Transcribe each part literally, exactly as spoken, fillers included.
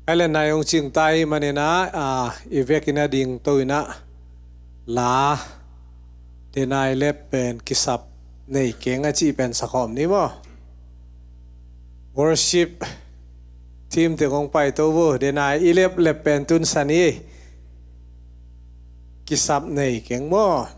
Ai le nai hong cing ta ahih manin ah, ah, i vekin a ding to in ah, la, denai lep pen kisap nei keng a cih pen sa khawm ni maw? Worship team teng hong pai to vo, denai i lep lep pen tun sa ni. Kisap nei keng maw?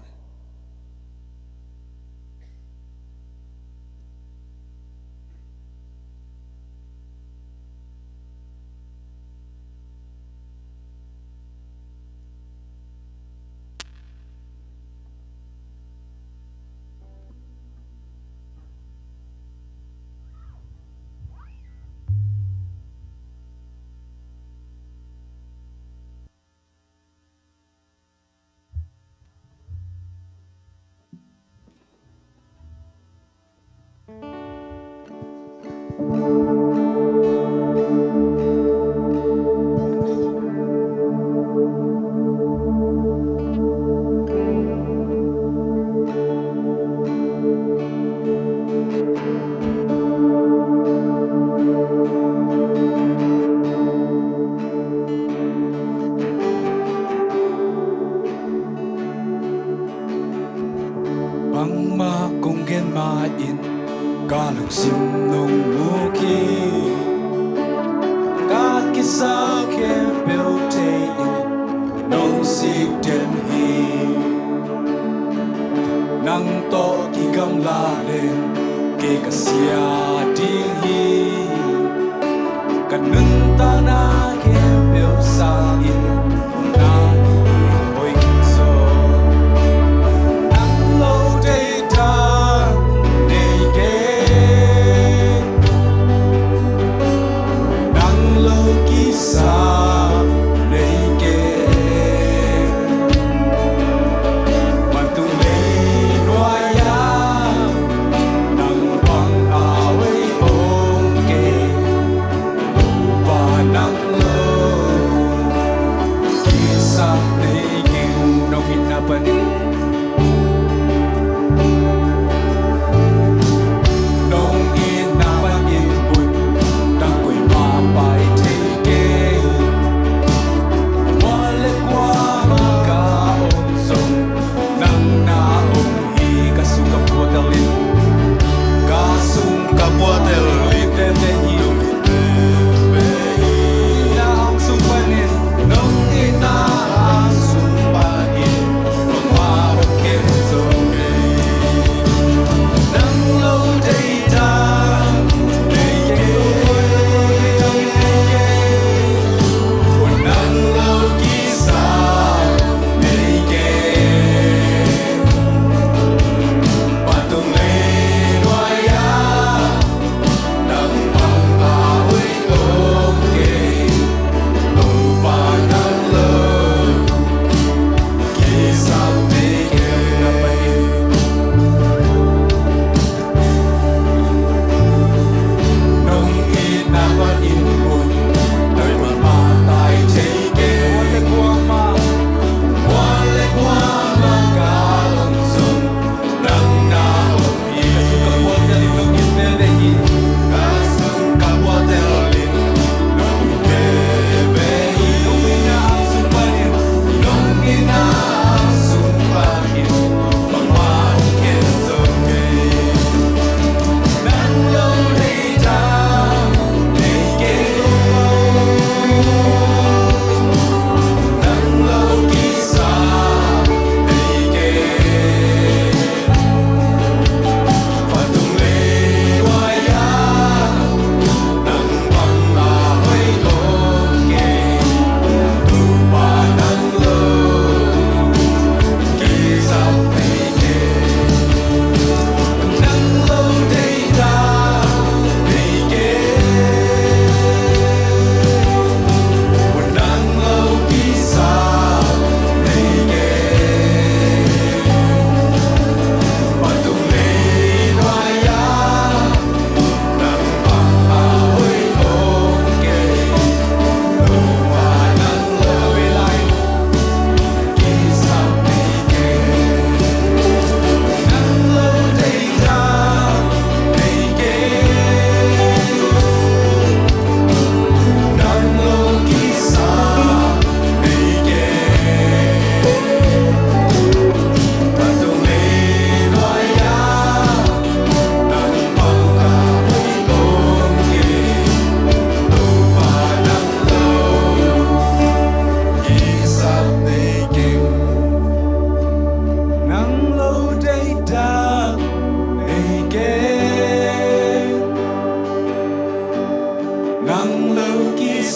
Bangmah kong gen ma-in ka lungsim nong muk hi. Ka kisap khempeuh thei-in nong sik den hi. Nang tawh kigamla leng kei ka sia ding hi. Ka nuntakna khempeuh sangin na hoih zaw. Nang lo deihtak nei kei. Nang lo kisap nei kei. Vantung leinuai-ah nang bang a hoih om kei. Topa nang lo kisap nei keng. Nong itna panin, nong itna panin bun tangkoi mah pai thei keng.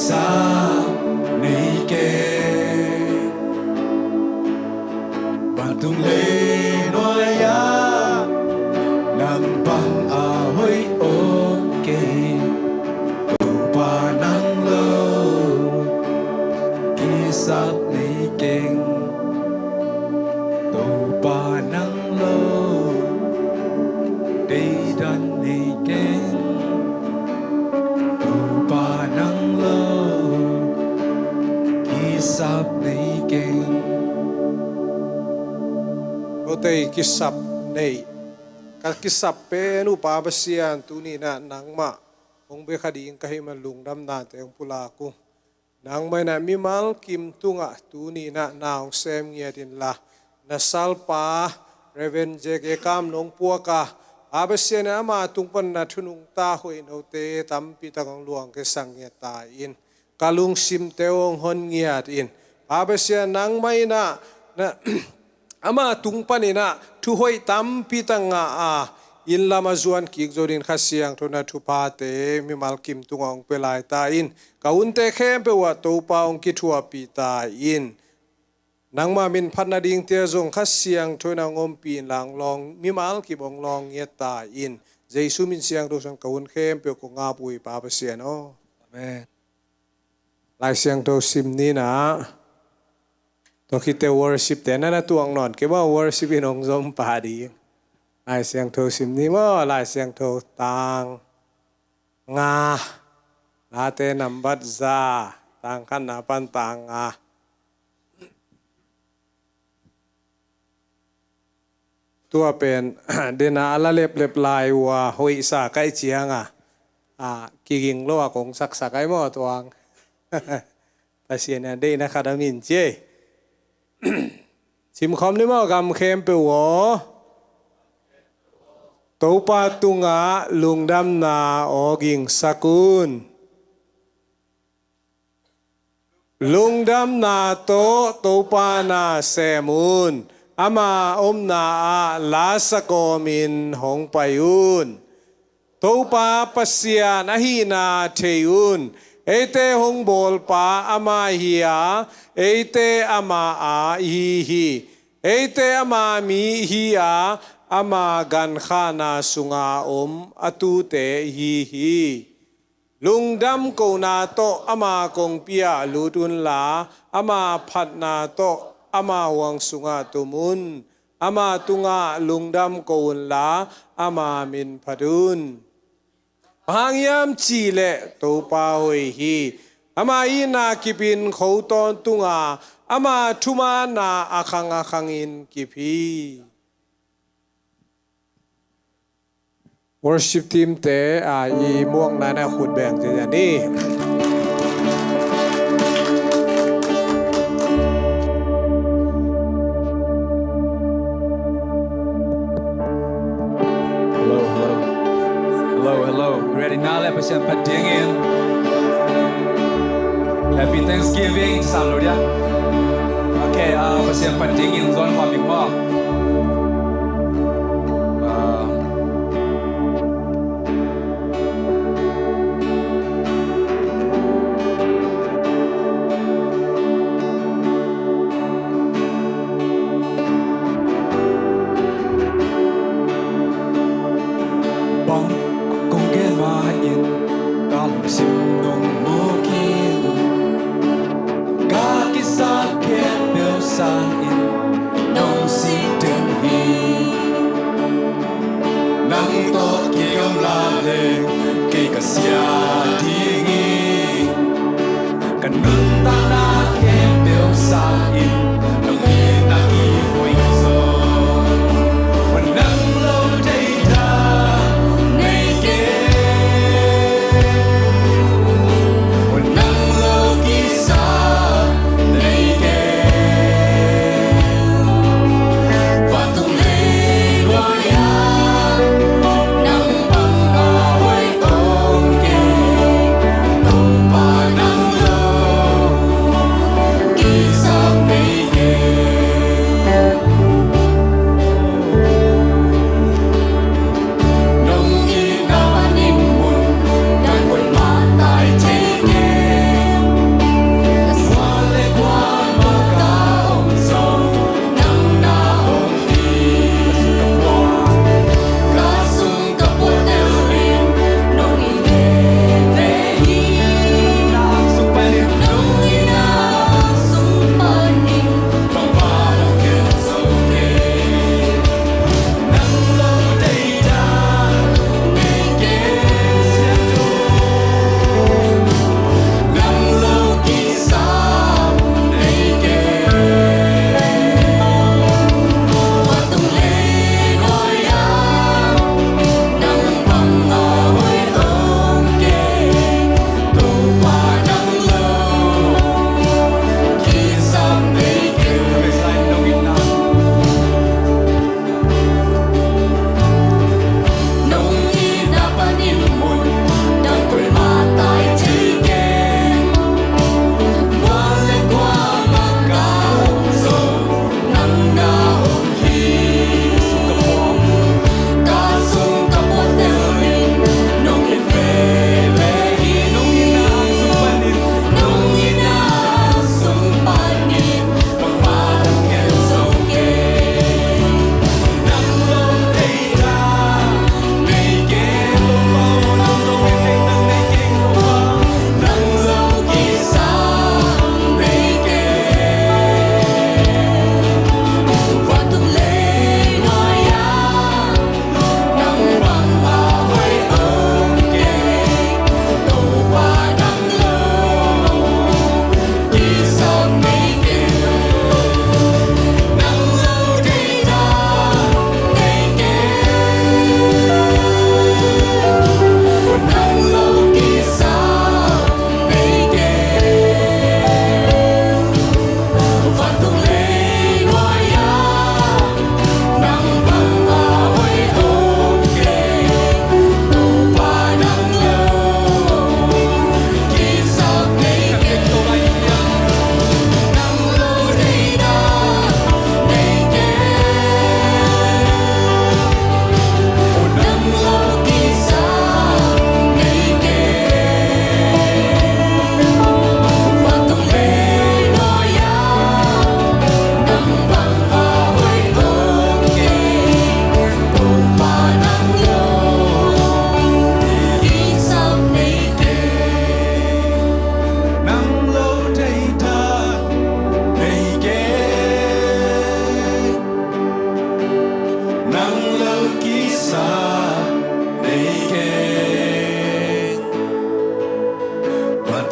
kisap nei keng. Vantung leinuai-ah nang bang a hoih om kei. Topa nang lo kisap nei keng. Topa nang lo deidan nei keng. Topa nang lo kisap nei keng. Kote kisap nei. Ka kisap pen uh Pa Pasian, tuni-in ah nangmah hong bia kha ding ka hih man lungdamnate hong pulak uh. Nangmah in ah mimal kim tungah tuni-in ah na hong sem ngiat inla, na salpa Reverend J K Kam nong puak a, Pa Pasian in ama tung pan na thu nungta hoih note tampi tak hong luang kei sak ngiat ta in. Ka lungsimte uh hong hon ngiat in. Pa Pasian, nangmah in ah na ama tung panin ah thu hoih tampi tak ngah a, inn lam a zuan kik zo dingin Kha Siangtho na thuphate mimal kim tungah hong pia lai ta in. Ka hunte khempeuh ah Topa hong kithuahpih ta in. Nangmah min phat nadingte ah zong Kha Siangtho in ah hong ompih inla, hong lawng, mimal kim hong lawng ngiat ta in. Jesu min siangtho suangin ka hun khempeuh kong ap uh hi, Pa Pasian aw. Amen. Lai Siangtho sim ni in ah. Tua khit teh worship te na na tuak nawn kei maw, worship in hong zom pah ding. Lai Siangtho sim ni maw, Lai Siangtho tang nga, Late nambat za, tang khatna pan tang nga. Tua pen, den a la leplep lai uh a, hoihsa ka hih ciang a, a, kiging lo a kong saksak ai maw tuang. Pasian in deihna khat hong in ci ei. Simkhawm ni maw, gam khempeuh aw. Topa tungah lungdamna aw gingsak un. Lungdamna tawh Topa na sem un, ama omna ah lasa kawmin hong pai un. Topa Pasian ahihna thei un, eite hong bawlpa ama hi a, eite ama a ihi hi. Eite ama mi ihi a, ama gankhahna sunga om a tuute ihi hi. Lungdam kohna tawh ama kongpi ah lut unla, ama phatna tawh ama huang sungah tum un. Ama tungah lungdam ko unla, ama min phat un. Bang hang hiam cihleh Topa hoih hi. Ama itna kipin kho tawntung a, ama thumanna a khang a khangin kip hi. Worship team te, a, i muakna na khut beng cian ni. Hello, hello. Hello, hello. Ready na le, Pasian phat dingin. Happy Thanksgiving. Sam lo dia. Okay, uh, Pasian phat dingin zon pa mik mo. Uh, Bang kong gen ma in ka lungsim nong muk in, ka kisap khempeuh sangin nong si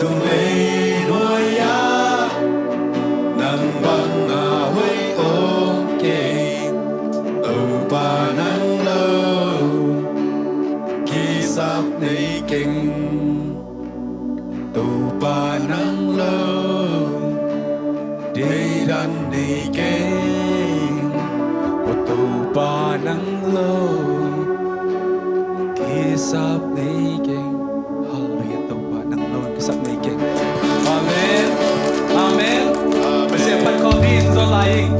Leinuai ah nang bang a hoih om kei, Topa nang lo kisap nei keng. Topa nang lo deidan nei keng. O Topa nang lo kisap nei keng. Halleluiah. Topa nang lo kisap nei keng. Amen. Amen. Amen. Pasian pan khawm ni in, zawn lai ing.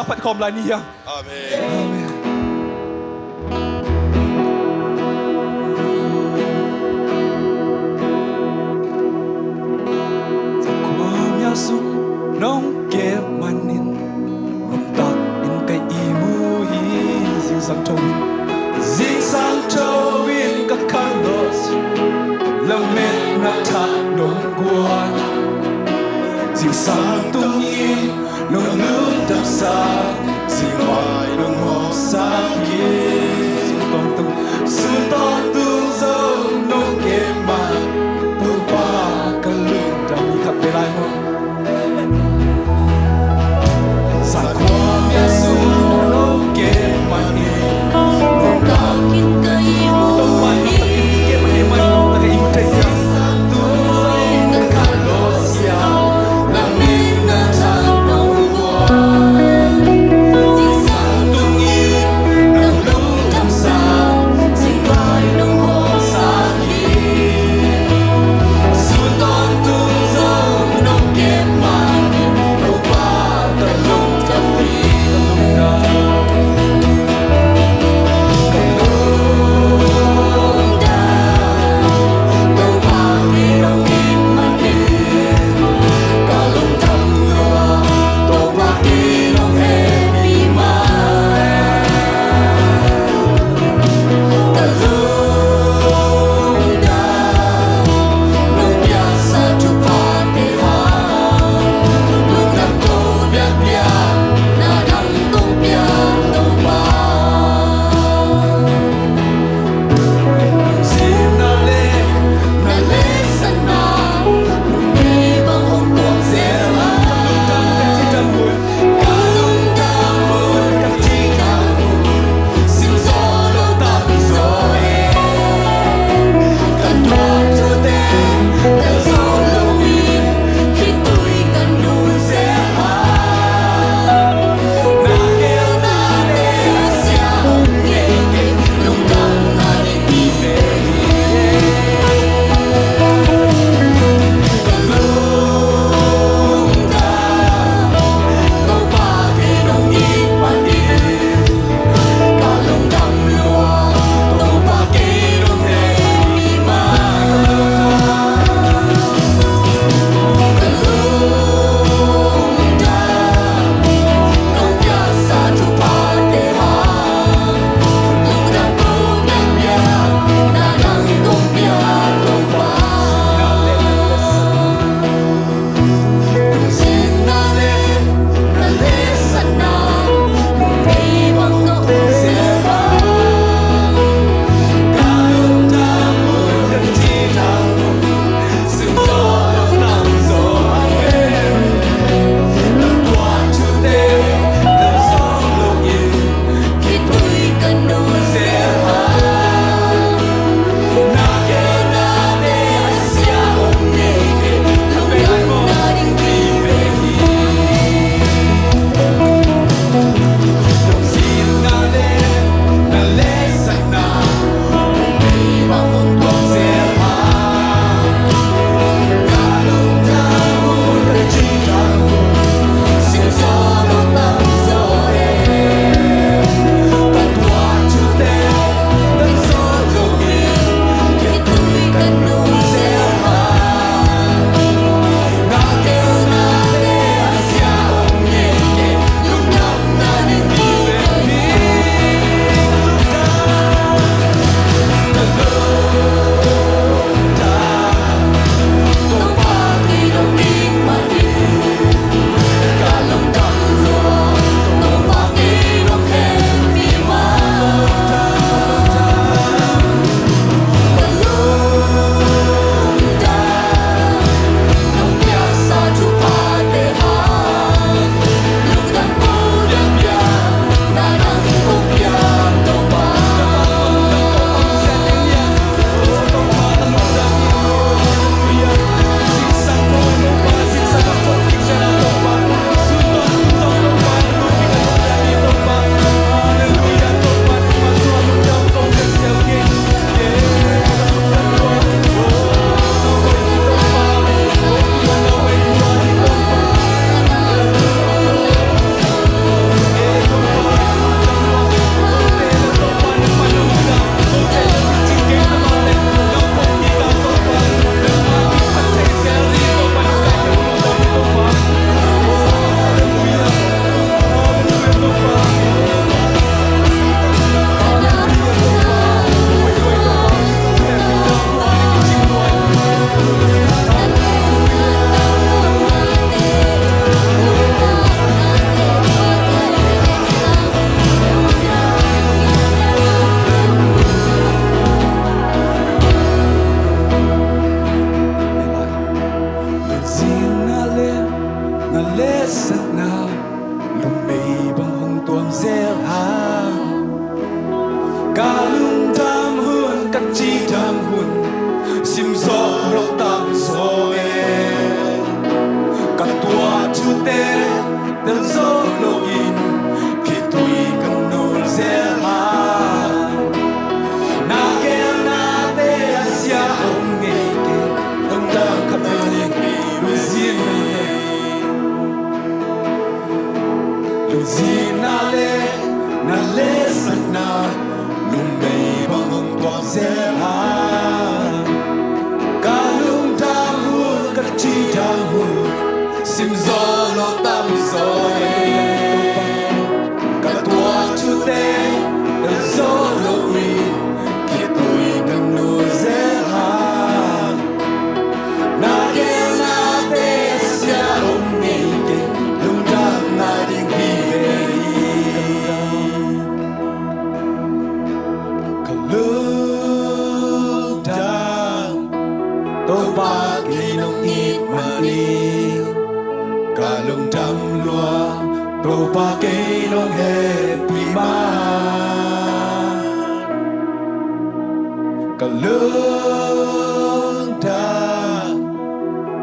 Phat khawm lai ni hiam? Amen. Khuamial sung nong kep manin, nuntak in ka ihmu hi. Zingsang tho in, zingsang tho in ka khan los, lametna thak nong guan. Zingsang tungin nong lungdamsa, zingmai nong mawk Ka cidam hun sim zo lo tam zo e. Ka tuah thute tel zo lo in khitui ka nul zel a. Na gelnate a sia om ngei kei, lungdam ka bel hi zin. Lungzinna le na lesakna lungmei bang hong tuak zel a. Ka lungdam hun, ka cidam hun sim zo lo tam zo e. Ka tuah thute tel zo lo in khitui ka nul zel a. Na gelnate sia om ngei kei, lungdamna ding hi ve hi. Ka lungdam, Topa kei nong it man in. Ka lungdam lua, Topa kei nong hehpih man. Ka lungdam,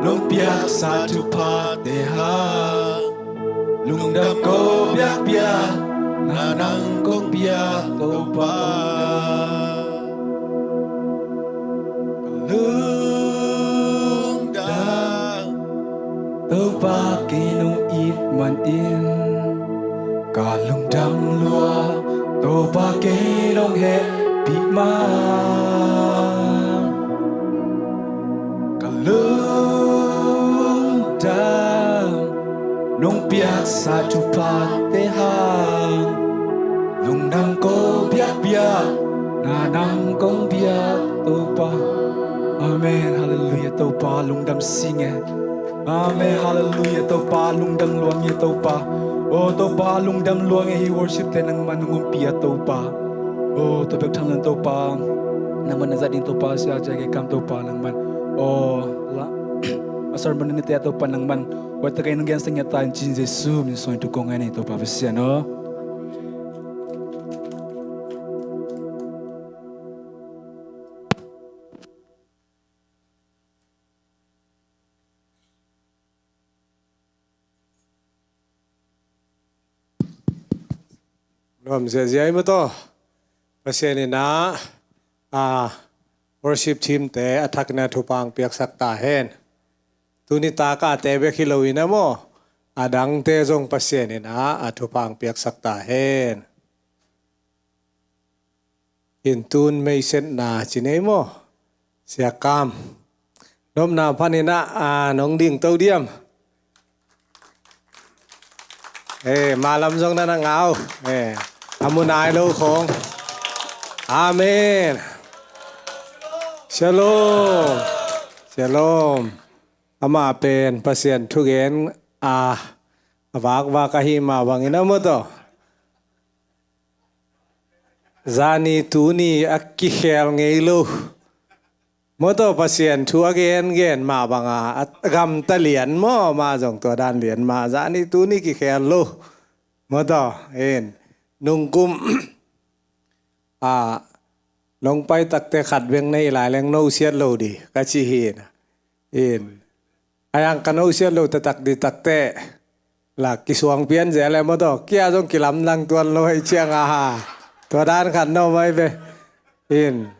nong piaksa thuphate hang. Lungdam ko biakpiak, na nang kong biak Topa. Ka lungdam, Topa kei nong it man in. Ka lungdam lua, Topa kei nong hehpih man. Ka lungdam, nong piaksa thuphate hang. Lungdam ko biakpiak, na nang kong biak Topa. Amen. Halleluiah. Topa lungdam sing e. Amen. Halleluiah. Topa lungdam luang e Topa. O Topa lungdam luang e, hih worship te nangman nong ompih a Topa. O Topa bek thang leng Topa, nangman na zat ding Topa sia cia ke kam Topa nangman. O la a sermon ni te a Topa nangman. O ta kai nong gen sang ya ta in cin Jesu min song tu kong e ni Topa Pasian o. Nuam ziahziah i maw taw. Pasian in ah, a, worship team te a thak in ah thupha hong piaksak ta hen. Tuni taka te bek hi lo in ah maw, a dangte zong Pasian in ah a thupha hong piaksak ta hen. In tun meisetna ci nei maw? Sia Kam. Nopna phan in ah, a, nong ding to diam. E, malam zong na na ngau. E, a mu nai lo khong. Amen. Shalom. Shalom. Amah pen Pasian thugen a, a vakvak ahi mah bangin a maw taw. Zani tuni a kikhel ngei lo. Maw taw Pasian thu a gengen mah banga a gamta lian maw, mah zong tua dan lian mah. Zani tuni kikhel lo. Maw taw, in. Nungkum a, nong pai takte khat beng nei lai leng no siat lo di, ka ci hi in. In. A yang ka no siat lo taktak di takte. La kisuang pian zel e maw taw. Kia zong kilamdang tuan lo hei ciang a ha. Tua dan khat no mai ve. In.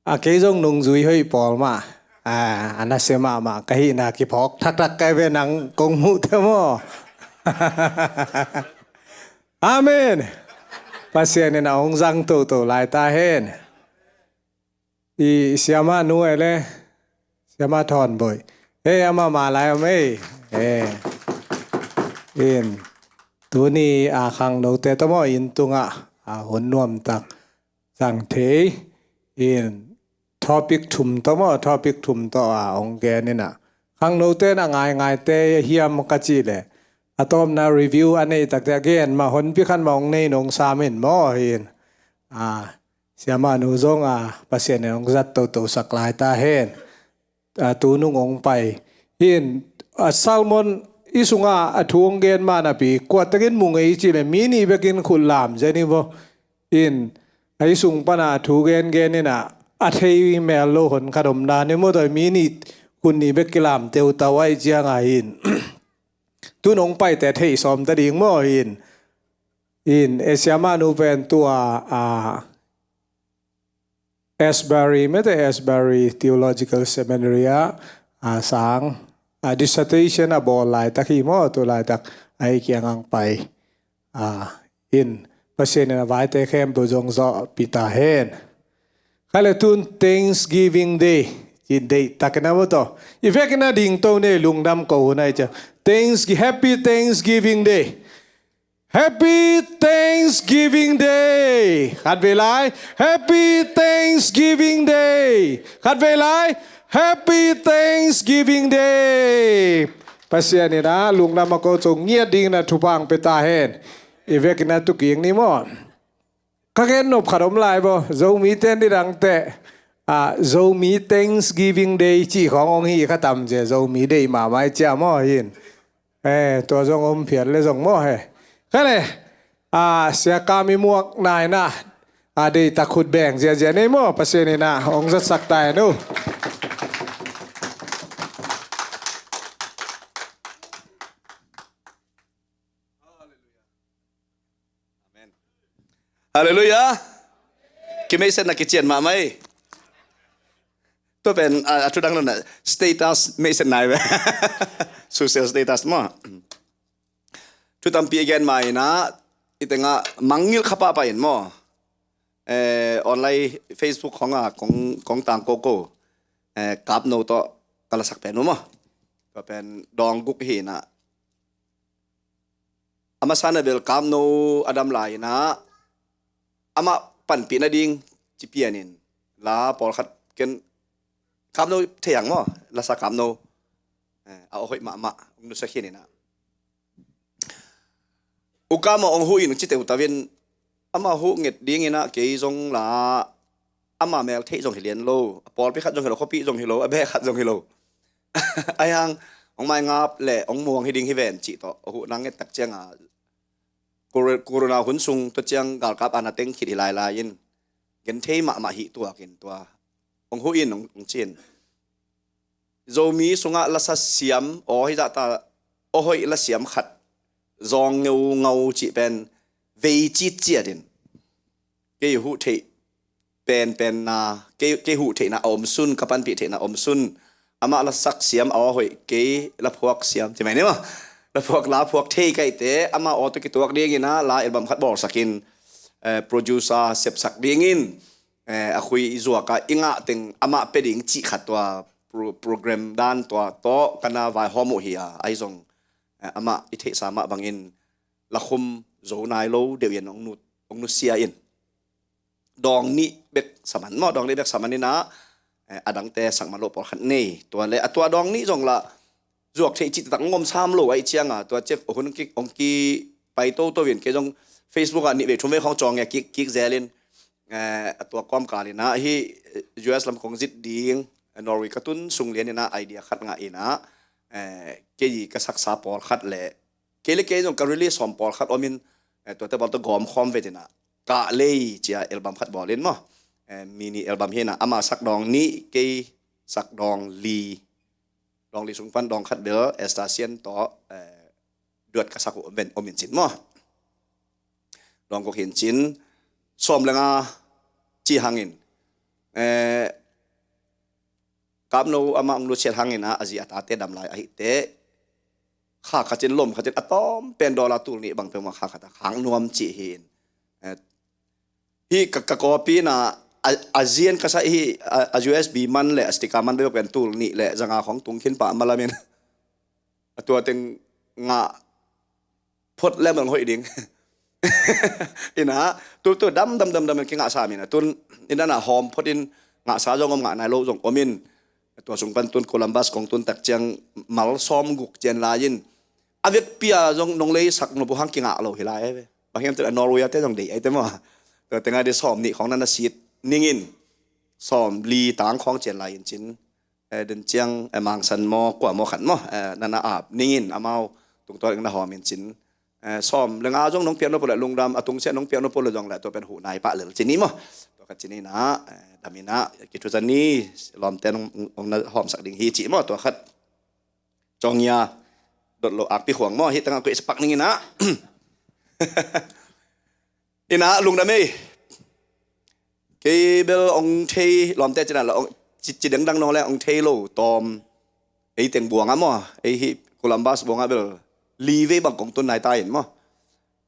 A kei zong nungzui hoih pawl mah. A, a nasia mahmah ka hihna kiphawk thakthak kai ve nang kong muhte maw. Amen. Pasian in a hong zang toto lai ta hen. I siamah nu e le, siamah Thawn Bawi. Hei, amah mah lai om ei. Hei. In, tuni a khangnote tawh maw inn tungah a hun nuamtak zang thei. In, topic thum tawh maw, topic thum tawh a hong gen in ah. Khangnote in a ngaingaite hiam ka cih leh, a tawpna review a nei takte a gen mah honpi khat mah hong nei nong sam in maw hi in. A, siamah nu zong a Pasian in hong zat toto sak lai ta hen. A, tunung hong pai. Hi in, a, sermon i sungah a thu hong gen mah napi, kuatakin mu ngei cih leh mi nih bekin khut lam zen i vaw. In, Ahi sung pana thu gengen inah a thei mel lo hon khat om dan i maw, tawi mi nih kun nih bek kilam teutau ahi cianga hin tun hong paite thei sawm ta ding maw hin. In Asia manu pen tua a Asbury mete, Asbury Theological Seminary ah a sang a dissertation a bawl laitak hi maw, tu laitak ahi kiang ang pai. A, in Pasian in a vaite khempeuh zong zawhpih ta hen. Kha le tun Thanksgiving Day ci deihtakin a maw taw i vekin a ding to nei lungdam ko hun ahi cia. Thanks, Happy Thanksgiving Day. Happy Thanksgiving Day. Khat vei lai. Happy Thanksgiving Day. Khat vei lai. Happy Thanksgiving Day. Pasian in a lungdam a ko co ngiat dingin a thupha ang pia ta hen. I vekin a tuking ni maw. Ka gen nop khat om lai baw, Zomi ten didangte a Zomi Thanksgiving Day cih khawng hong hi kha tam cia, Zomi Day mahmah i cia maw hin. Eh, tua zong om phiat le zong maw he. Kha le a siakam i muak naina a deihtak khut beng ziazia nei maw, Pasian in a hong zatsak ta hen uh. Amen. Halleluiah. Kimeihsetna kician mahmah ei. Tua pen a, a thudang lo na status meihsetna ei ve. Social status maw. Thu tampi i gen ma inah i tengah mangngilh kha pahpah in maw. Eh, online Facebook khawngah kong, kong tang koko. Eh, Kapno tawh ka lasak pen uh maw. Tua pen dawng guk hi inah. A masa na bel Kapno a dam lai inah amah panpih nading ci pianin la pawlkhat ken Kapno thei ang maw, lasa Kapno. Eh, a aw hoih mahmah, ung nusia khin inah. U Kapno ong huh in ci teutau in, amah huh nget ding inah kei zong la, amah mel theih zong hi lian lo, a pawlpi khat zong hi lo, khuapi zong hi lo, a beh khat zong hi lo. Ahi hang ong maingap le ong muang hi ding hi ven cih tawh a huh nang nget tak cianga, Cor-, Corona hun sung tua ciang galkap ana teng khit hi lailai in, gen thei mahmah hi tuakin tua ong huh in ong, ong cin. Zomi sungah lasa siam aw hi zahta, aw hoih la siam khat, zawng ngeu ngau cih pen vei citciat in kei huh theih penpenna, kei, kei huh theihna a om sun, ka panpih theihna a om sun, amah lasak siam aw hoih, kei laphuak siam ci mai ni maw. Laphuak, laphuak thei kaihte amah aw tawh kituak ding inah la album khat bawlsakin, eh, producer sepsak dingin, eh, a khui i zuaka i ngah teng amah pia ding cih khat tua pro-, program dan tua tawh kana vaihawm uh hi a, ahi zong, eh, amah i theihsa mah bangin lakhum zo nai lo deuh in ong nu, ong nusia in. Dawng nih bek saman maw, dawng nih bek saman inah, eh, a dangte sak man lo pawlkhat nei. Tua le a tua dawng nih zong la zuak theih cih taktak ngom sam lo ahi cianga, tua ciak hun ki, ong ki pai toto in kei zong Facebook ah nih vei thum vei khawng cawng nge kik, kik zelin, eh, a tua kawmkal inah hi, eh, U S lam kong zit ding, eh, Norway ka tun sung lian inah idea khat ngah inah, eh, kei ka saksa pawlkhat le kei le kei zong ka release hawm pawlkhat omin, eh, tuate bawl tawh gawm khawm vet inah Kah Lei cia album khat bawlin maw. Eh, mini album hi inah ama sak dawng nih, kei sak dawng li. Dawng li sung pan dawng khat bel Esther Sian tawh, eh, duet ka sak uh om in cin maw. Dawng guk hin cin, sawm le nga ci hangin, eh, Kapno amah ong nusiat hangin a, a zi a tate dam lai ahih teh, kha khatin lom khatin a tawm pen dollar tul nih bang peuhmah kha khat a khang nuam cih hi in. Eh, hi ka, ka kawpi na a, a zian ka sa hi, a, a U S B man le a sticker man beuh pen tul nih le zanga khong tung khin pah malamin. A tua teng ngah phot lem ang hoih ding. Ina tu, tu dam, dam, dam, dam kingah sa min a tun ina na hawm phot in ngah sa zong om, ngah nai lo zong om in. Tua sung pan tun Columbus kong tun tak ciang mal sawm guk cian lai in a vekpi a zong nong lei sak nop uh hang kingah lo hi lai ve. Bang hiam tun a Norway a te zong dei ai te maw. Tua teng a di sawm nih khong na na sit ning in sawm li tang khong cian lai in cin. Eh, den ciang, eh, mangsan maw, kua maw khat maw, eh, na na ap ning in amau tungtawn ing na hawm in cin. eh, sawm le nga zong nong piak nop uh le lungdam, a tungsiah nong piak nop uh le zong le tua pen huh nai pah lel ci ni maw. Tua khat ci ni na, eh, dam ina, kithuza ni, lawmte nong, nong na hawmsak ding hi ci maw, tua khat. Cawng ia, dot lo akpi khuang maw, hi tangah kuih sapak ning ina. Ina, lungdam ei. Kei bel ong thei, lawmte cina la ong ci, ci dengdang nong le ong thei lo tawm. Ei teng buanga maw, ei hi Columbus buanga bel li vei bang kong tun nai ta in maw.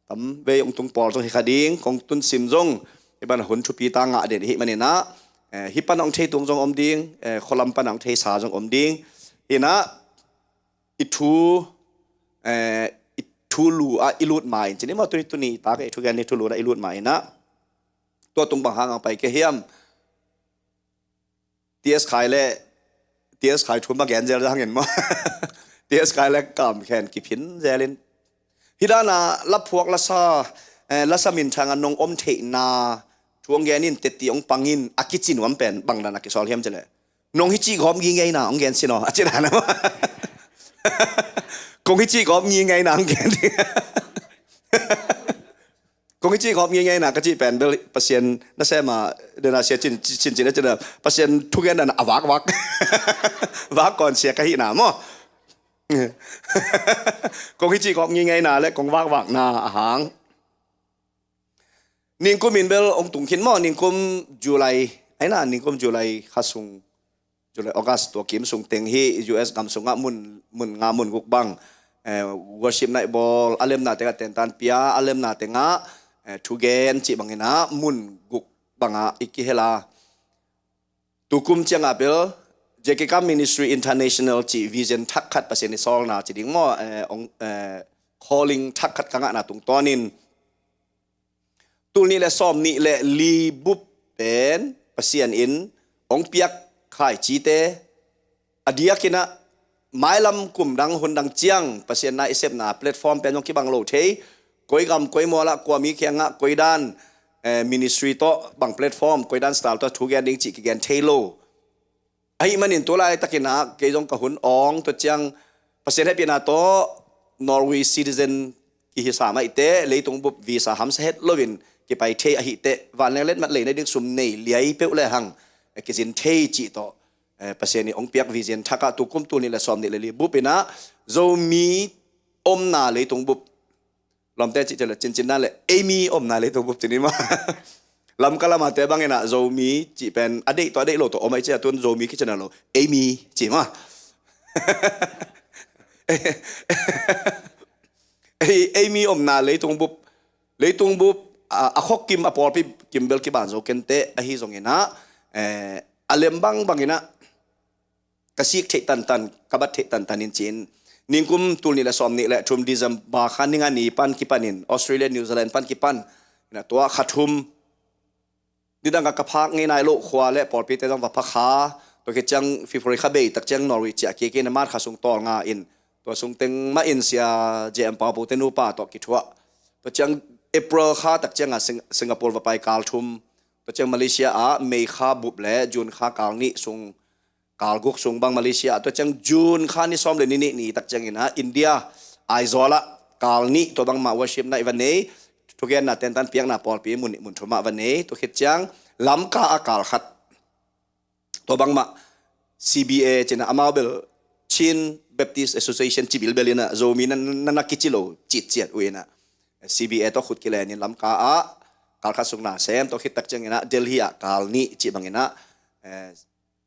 Tam vei ong tung pawl zong hi kha ding, kong tun sim zong hi pan hun thupi ta ngah den hi manina, eh, hi pan ong thei tung zong om ding, eh, khualam pan ong thei sa zong om ding. Ina, i thu, eh, i thu lu a i lut ma in ci ni maw, tuni, tuni tak i thugen i thu lu na i lut ma ina. Tua tung bang hang ang pai ke hiam. T S Khai le, T S Khai thu ma gen zel hangin maw. T S Khai le Kam Khen kiphin zelin. Hi dana laphuak lasa, eh, lasa minthang a nong om theihna thu ong gen in teti ong pangin a kici nuam pen bang dana kisawl hiam ci le. Nong hi cih gawp ngingei na ong gen si naw, a ci dana maw. Kong hi cih gawp ngingei na ong gen. Kong hi cih gawp ngingei na ka cih pen bel Pasian na sem a, dena sia cin, cin, cin, cin, Pasian thugen dana a vak vak. Vak kon sia ka hi na maw. Kong hi cih gawp ngingei na le kong vak vak na a hang. Ningkum in bel ong tung khin maw, ningkum July, ai na, ningkum July kha sung, July, August tua kim sung teng hi U S gam sungah mun, mun nga mun guk bang, eh, worship night bawl, a lemna tengah tentan pia, a lemna tengah, eh, thugen cih bangin ah mun guk bangah i kihel a. Tukum ciangah bel J K Kam Ministry International cih vision thak khat Pasian i sawlna ci ding maw, eh, ong, eh, calling thak khat ka ngahna tungtawnin tul nih le sawm nih le li bup pen Pasian in ong piak khaicite a diakin ah mailam kum dang hun dang ciang Pasian na i sepna platform pen zong kibang lo thei, koi gam koi mual ah kua mi kiangah koi dan, eh, ministry tawh bang platform, koi dan style tawh thugen ding cih kigen thei lo. Ahih manin tu laitakin ah kei zong ka hun awng tua ciang Pasian hehpihna tawh Norway citizen kihi sam ahih teh leitung bup visa hamsa het loin kipai thei ahih teh vanleng letmat leina ding sum nei liai peuh le hang, eh, kizin thei cih tawh, eh, Pasian i ong piak vision thak ah tukum tul nih le sawm nih le li bup in ah Zomi omna leitung bup, lawmte cih ciang le cincin dan le eimi omna leitung bup ci ni maw. Lamka lamate bangin ah Zomi cih pen a deih tawh a deih lo tawh om ahih ciang tun Zomi kici na lo, eimi ci maw. Ei, eimi omna leitung bup, leitung bup, a, a khua kim a pawlpi kim bel kiban zo kei inteh, ahi zongin ah, eh, a lem bangbang in ah ka sik theih tantan, ka bat theih tantan in ci-in ningkum tul nih le sawm nih le thum December kha ni nga ni pan kipanin Australia, New Zealand pan kipan in ah tua kha thum nidang ka, ka phak ngei nai loh khua le pawlpite zong va pha kha, tua khit ciang February kha bei tak ciang Norway ciah kik in ah March kha sung tawl nga in tua sung teng mah in Sia J M Pau Pu te nupa tawh kithuah. Tua ciang April kha tak ciang ah Sing-, Singapore va pai kal thum. Tua ciang Malaysia ah May kha bup le June kha kal nih sung, kal guk sung bang Malaysia ah, tua ciang June kha ni sawm le ni nih ni tak ciangin ah India Aizawl ah kal nih tua bangmah worship night va nei, thugenna tentan piakna pawlpi mun nih mun thum ah va nei, tua khit ciang Lamka ah kal khat. Tua bangmah C B A ci-in ah amau bel Chin Baptist Association ci bilbel in ah Zomi na, na, na kici lo citciat uh in ah C B A tawh khut kilenin Lamka ah kal khat sung na sem, tua khit tak ciangin ah Delhi ah kal nih cih bangin ah, eh,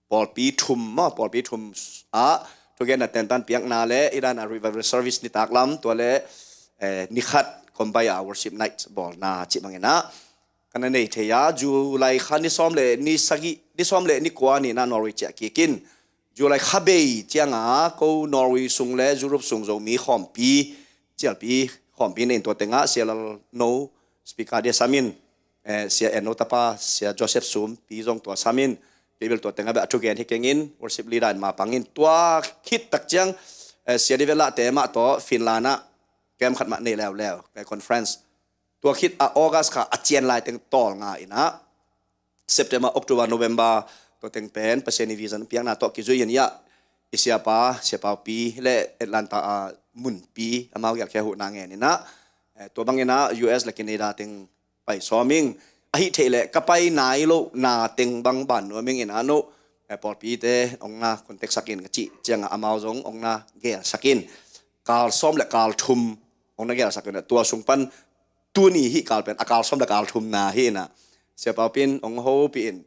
pawlpi thum maw, pawlpi thum ah thugenna tentan piakna le i dan a revival service nitak lam, tua le, eh, ni khat kombai a worship night bawlna cih bangin ah ka na nei thei a, July kha ni sawm le ni sagih, ni sawm le ni kua ni in ah Norway ciah kik in, July kha bei ciang ah ko Norway sung le Europe sung Zomi khawmpi, cialpi khawmpi nei in tua tengah Sia Lal No speaker dia sam in, eh, Sia En No tapa Sia Joseph Sum pi zong tua sam in, kei bel tua tengah beh a thugen hi keng in, worship leader in ma pang in, tua khit tak ciang, eh, Sia Di Vella te mah tawh Finland ah camp khat mah nei leuleu, eh, conference. Tua khit a August kha a cian lai teng tawl nga in ah September, October, November tua teng pen Pasian i vision piakna tawh kizui in ah i siapa, Sia Pau pi le Atlanta a munpi amau gelkhia huhna ngen in ah Eh, tua bangin ah U S le Canada teng pai sawm ing. Ahih theih leh ka pai nai lohna teng bang ban nuam ing in ah, no, eh, pawlpite hong na contact sak in ka cih ciangah amau zong hong na gelsak in. Kal sawm le kal thum hong na gelsak in ah, tua sung pan tuni hih kal pen a kal sawm le kal thumna hi in ah, Sia Pau Pin hong hopih in.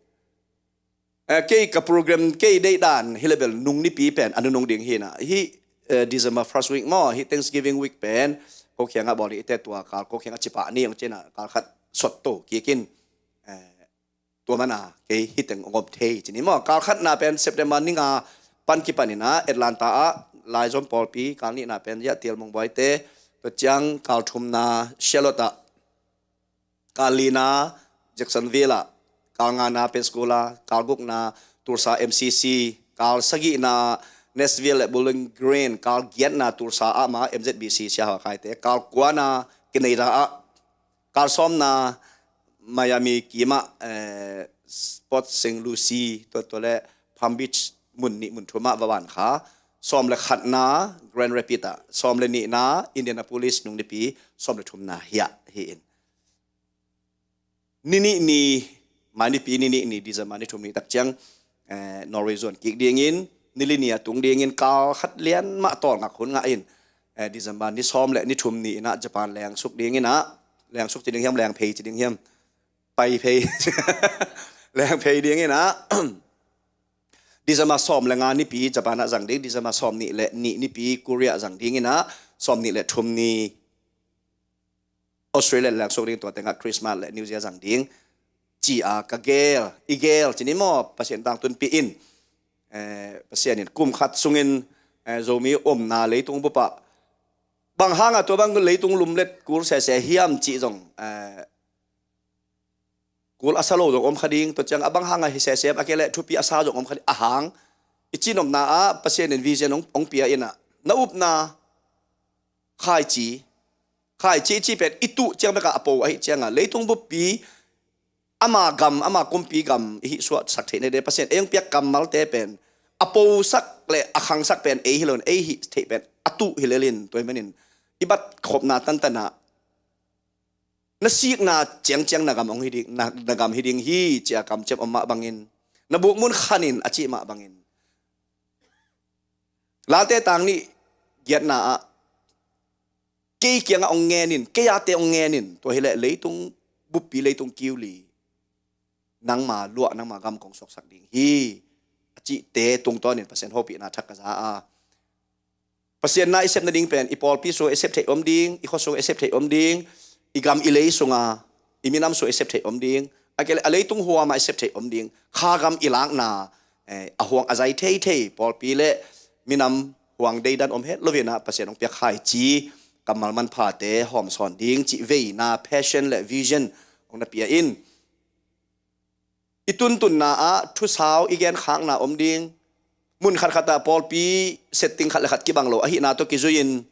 Eh, kei ka program, kei deihdan hi le bel nung nipi pen a nunung ding hi in ah, hih, eh, December first week maw, hih Thanksgiving week pen ko kiangah bawl hi, ite tua kal ko kiangah cipah ni hong ci in ah, kal khat sot to kik in. Eh, tua mana kei hih teng hong om thei ci ni maw. Kal khatna pen September ni nga pan kipan in ah Atlanta ah Laizom pawlpi, kal nihna pen Yatiel Mongboite, tua ciang kal thumna Charlotte ah, kal lina Jacksonville ah, kal ngana Pensacola, kal gukna Tulsa M C C, kal sagihna Nashville le Bowling Green, kal giatna Tulsa ah ma M Z B C Sia Hua Khaite, kal kuana Canada ah, kal sawmna Miami kim ah, eh, Port Saint Lucie, tua, tua le Palm Beach mun nih mun thum ah va van kha, sawm le khatna Grand Rapids ah, sawm le nihna Indianapolis nung nipi, sawm le thumna hiah hi in. Ni nih ni, mai nipi ni nih ni, December ni thum ni tak ciang, eh, Norway zuan kik dingin, ni li ni a tung dingin, kal khat lian mah tawlngak hun ngah in, eh, December ni sawm le ni thum ni in ah Japan lengsuk dingin ah, lengsuk ci ding hiam, lengphei ci ding hiam, paiphei, lengphei dingin ah, December sawm le nga nipi Japan ah zang ding, December sawm nih le nih nipi Korea zang dingin ah, sawm nih le thum ni Australia lengsuk ding, tua tengah Christmas le New Year zang ding ci-a ka gel, i gel ci ni maw, Pasian tangtunpih in. Eh, Pasian in kum khat sungin, eh, Zomi omna leitung bupah bang hangah tua bang leitung lumlet kul sese hiam cih zong, eh, kul a sa lo zong om kha ding, tua ciang a bang hangah hi sese a kei leh thupi a sa zong om kha ding a hang. I cihnopna ah Pasian in vision hong, hong pia in ah, na upna khaici, khaici i cih pen i tuh ciang bekah a po ahih ciangah, leitung buppi ama gam, ama kumpi gam i hih suahsak theih nading Pasian ei hong piak kammalte pen a posak le a khangsak pen ei hi lo in, ei hih theih pen a tuh hi lel in, tua ahih manin i bat khopna tantanah na sikna ciangciang na gam hong hi ding, na, na gam hi ding hi ci-a kamciam om mah bangin, na bukmun khanin a cih mah bangin, Late tang nih giatna ah, kei kiangah hong ngenin, kei ate hong ngenin, tua hileh leitung buppi, leitung kiuli, nangma luah, nangma gam kong suaksak ding hi, a cihte tungtawnin Pasian hopihna thak ka za a, Pasian na i sep nading pen i pawlpi sung i sep theih om ding, i khua sung i sep theih om ding, i gam i lei sunga, i minam sung i sep theih om ding, a kei leh a leitung huama i sep theih om ding, kha gam i lakna, eh, a huang a zai theithei pawlpi le minam huang deidan om het loinah Pasian hong piak khaici kammal manphate hawmsawn ding cih veina, passion le vision hong na pia in. I tuntunna ah thusau i genkhakna om ding. Mun khatkhat ah pawlpi setting khat le khat kibang lo ahihna tawh kizui-in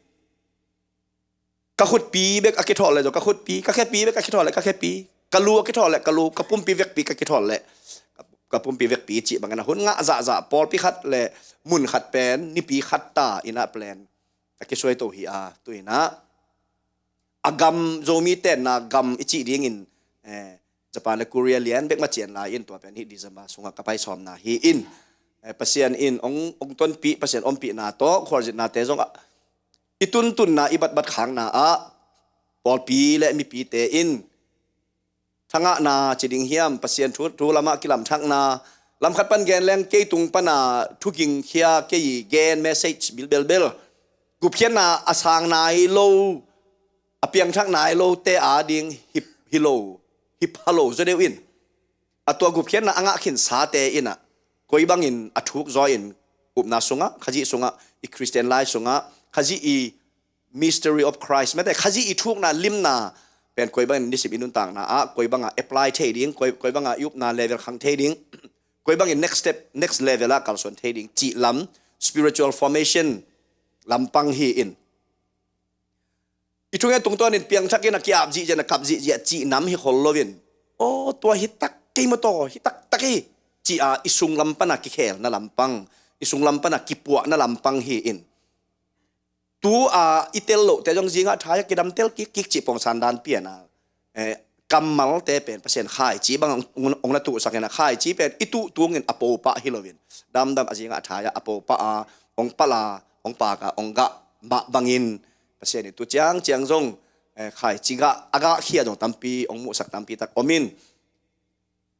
ka khutpi bek a kithawl le zong ka khutpi, ka khepi bek a kithawl le ka khepi, ka lu a kithawl le ka lu, ka pumpi vekpi ka kithawl le ka, ka pumpi vekpi cih bangin a hun ngah zahzah pawlpi khat le mun khat pen nipi khat ta inah plan a kisuai to hi a, tu inah a gam, Zomi tenna gam i cih dingin, eh, Japan le Korea lian bek mah cian lai in tua pen hih December sungah ka pai sawmna hi in, eh, Pasian in hong, hong tonpih, Pasian ompihna tawh khualzinna te zong ah, i tuntunna, i batbat khakna ah pawlpi le mipite in thangahna ci ding hiam, Pasian thu, thu lamah kilamthakna, lamkhat pan gen leng kei tung pana thugingkhia, kei gen message bilbelbel, gupkhiatna a sang nai lo, a piangthak nai lote ading hi, hi lo, hi pha lo zaw deuh in, a tua gupkhiatna a ngah khinsate inah koi bangin a thuk zaw in, upna sungah, Khazih sungah, i Christian life sungah, Khazih i mystery of Christ, mate, Khazih i thukna limna pen koi bangin nisim i nuntakna ah koi bangah apply thei ding, koi, koi bangah i upna level khang thei ding, koi bangin next step, next level ah kalsuan thei ding cih lam, spiritual formation lampang hi in, i thungen tungtawnin piangthakin a kiap zihziah, a kap zihziah cih nam hi khol loin, aw, tua hi tak kei maw, taw hi taktak hi, ci-a i sunglam pana kikhelna lampang, i sunglam pana kipuahna lampang hi in. tu-a i tel lohte zong zingah thai-ah kidam tel kikkik cih pongsan dan pian a, eh, kammalte pen Pasian khaici bang hong, hong na tuhsak in ah, khaici pen i tuh tungin a popah hi loin, damdam a zingah thai-ah a popah a, hong palh a, hong pak a, hong gah mah bangin Pasian in tu ciangciang zong, eh, khaici gah, a gahkhia zong tampi, hong muhsak tampi tak om in,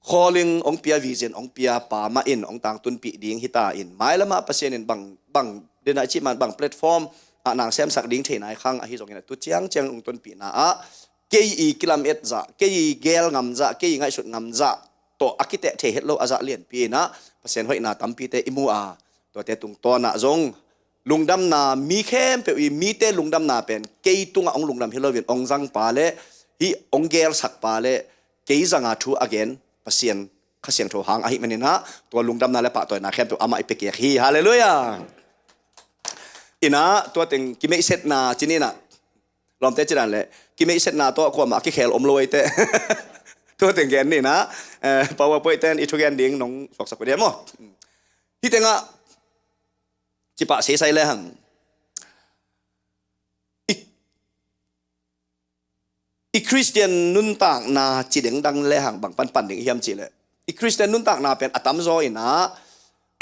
calling hong pia, vision hong pia pa mah in hong tangtunpih ding hi ta in, mailamah Pasian in bang, bang, dena i cih man bang platform ah nang semsak ding thei nai khang ahi zongin ah, tu ciangciang hong tunpihna ah kei i kilamet zah, kei i gel ngam zah, kei i ngaihsut ngam zah tawh a kiteh thei het lo a zah lianpi in ah Pasian hoihna tampite i mu a, tuate tungtawn ah zong lungdamna, mi khempeuh i, mite lungdamna pen kei tungah hong lungdam hi loin hong zangpa le hih hong gelsakpa le kei zanga thu a gen Pasian Kha Siangtho hang ahih manin ah, tua lungdamna le pahtawina khempeuh amah i piakhiak hi. Halleluiah. In ah tua teng kimeihsetna ci ni in ah, lawmte ci dan leh kimeihsetna tawh kuamah a kikhel om lo ei teh. Tua teng gen ni in ah, eh, PowerPoint ten i thugen ding nong suaksak uh dia maw? Hih tengah cipah seisai lehang, i, i Khristian nuntakna ci dengdang lehang bang panpan ding i hiam cihleh, i Khristian nuntakna pen a tamzaw in ah,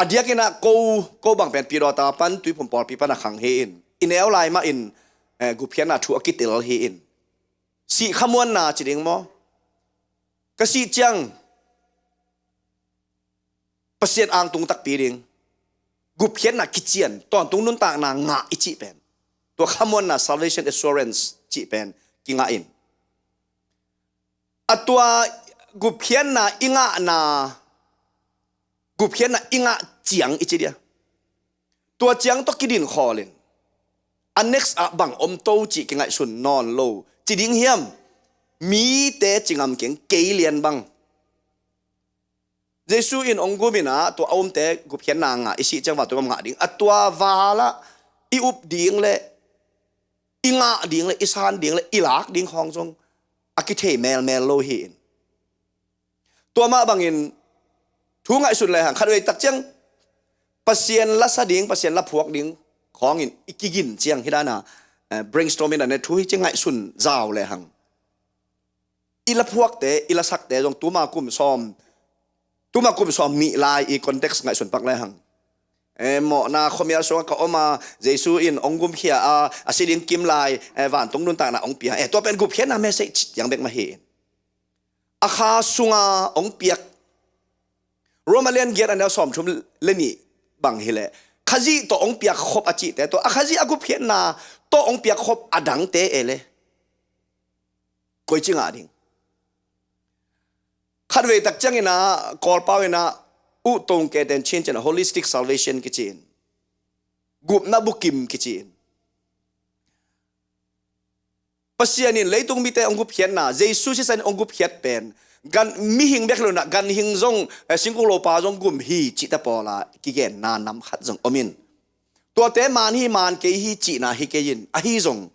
a diak in ah ko, ko bang pen Pidawta pan Tuiphum pawlpi pan a khang hi in, i neu lai mah in, eh, gupkhiatna thu a kitel hi in, sih khamuanna ci ding maw? Ka sih ciang Pasian angtung takpi ding, gupkhiatna kician, tawntung nuntakna ngah i cih pen, tua khamuanna, salvation assurance cih pen kingah in, a tua gupkhiatna i ngahna, gupkhiatna i ngah ciang i ci dia, tua ciang tawh kidin khawl in, a next ah bang om to cih kingaihsun nawn lo ci ding hiam? Mite ci ngam keng, kei lian bang. Jesu in hong gum in ah, tua a umte gupkhiatna ngah, i sih ciang vantung gam ngah ding, a tua val ah i up ding le i ngah ding le i san ding le i lak ding khawng zong a kithei melmel lo hi in. Tua mah bangin thu ngaihsun lehang, khatvei tak ciang Pasian la sa ding, Pasian la phuak ding khawngin i kigin ciang hi dan a, eh, brainstorm in a ne thu hi ci ngaihsun zau lehang, i la phuakte, i la sakte zong tuma kum sawm, tuma kum sawm nih lai i context ngaihsun pak lehang, eh, mawhna khuamial sungah ka om a, Jesu in hong gumkhia a, a si ding kim lai, eh, vantung nuntakna hong pia, eh, tua pen gupkhiatna message ciang bek mah hi in, a kha sunga hong piak, Roma lian giat a neu sawmthum le nih bang hileh, Khazih tawh hong piak khop a cihte tawh, a Khazih a gupkhiatna tawh hong piak khop a dangte e le, koici ngah ding? Khatvei tak ciang in ah, Kawlpau in ah, uh tong ke ten chin cin a holistic salvation kici in, gupna bukim kici in, Pasian in leitung mite hong gupkhiatna, Jesu sisan in hong gupkhiat pen, gan, mihing bek lo in ah, ganhing zong, eh, singkung lopa zong gum hi cihte pawl a kigenna nam khat zong om in, tuate man hi, man kei hi cihna hi kei in, ahi zong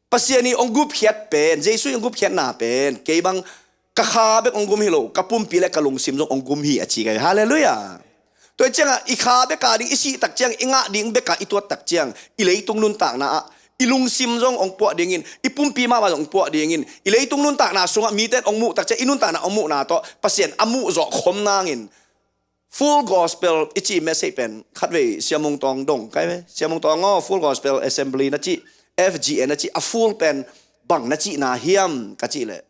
Pasian i hong gupkhiat pen, Jesu i hong gupkhiatna pen kei bang ka kha bek hong gum hi lo, ka pumpi le ka lungsim zong hong gum hi a ci kei. Halleluiah. Tua hi ciangah i kha bek a ding, i sih tak ciang, i ngah ding bek a i tuat tak ciang, i leitung nuntakna ah i lungsim zong hong puah dingin, i pumpi mahmah zong hong puah dingin, i leitung nuntakna sungah mite in hong muh tak ciang, i nuntakna hong muhna tawh Pasian a muh zawh khom nangin, Full Gospel i cih message pen khatvei Sia Mung Tawng dong kai ve. Sia Mung Tawng aw, Full Gospel Assembly na cih, F G A na cih, a full pen bang na cihna hiam ka cih leh,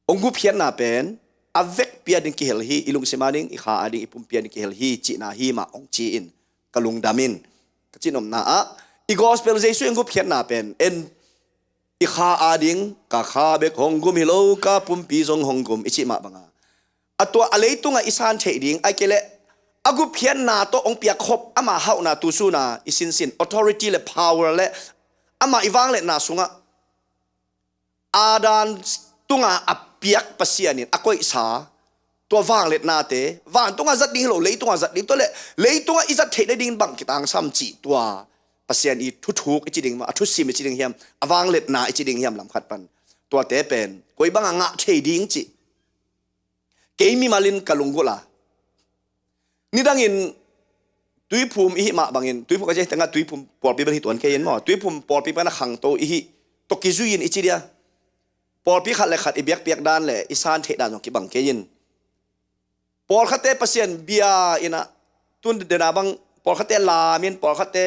hong gupkhiatna pen a vekpi a ding kihel hi, i lungsim a ding, i kha a ding, i pumpi a ding kihel hi cihna hi mah hong ci in, ka lungdam in, ka cihnopna ah, i gospel Jesu i hong gupkhiatna pen en, i kha a ding, ka kha bek hong gum hi lo, ka pumpi zong hong gum i cih mah banga, a tua a leitungah i san theih ding, ahih kei leh a gupkhiatna tawh hong piak khop, ama hauhna, tusuna i sinsin authority le power le ama i vangliatna sungah Adam tunga a piak Pasian in a koihsa tua vangliatnate, vantunga zat ding hi lo, leitunga zat ding, tua le leitunga i zat theih nading bang kitangsam cih tua Pasian i thuthuk i ci ding maw, a thusim i ci ding hiam, a vangliatna i ci ding hiam, lam khat pan tuate pen koi banga ngah thei ding cih kei mimalin ka lunggulh a, nidangin Tuiphum i hih mah bangin, Tuiphum ka cih tengah Tuiphum pawlpi bel hi tuan kei in maw. Tuiphum pawlpi bangin a khangto i hih tawh kizui in i ci dia. Pawlpi khat le khat i biakpiak dan le i san theih dan zong kibang kei in. Pawlkhatte Pasian bia in ah, tun dena bang pawlkhatte lam in, pawlkhatte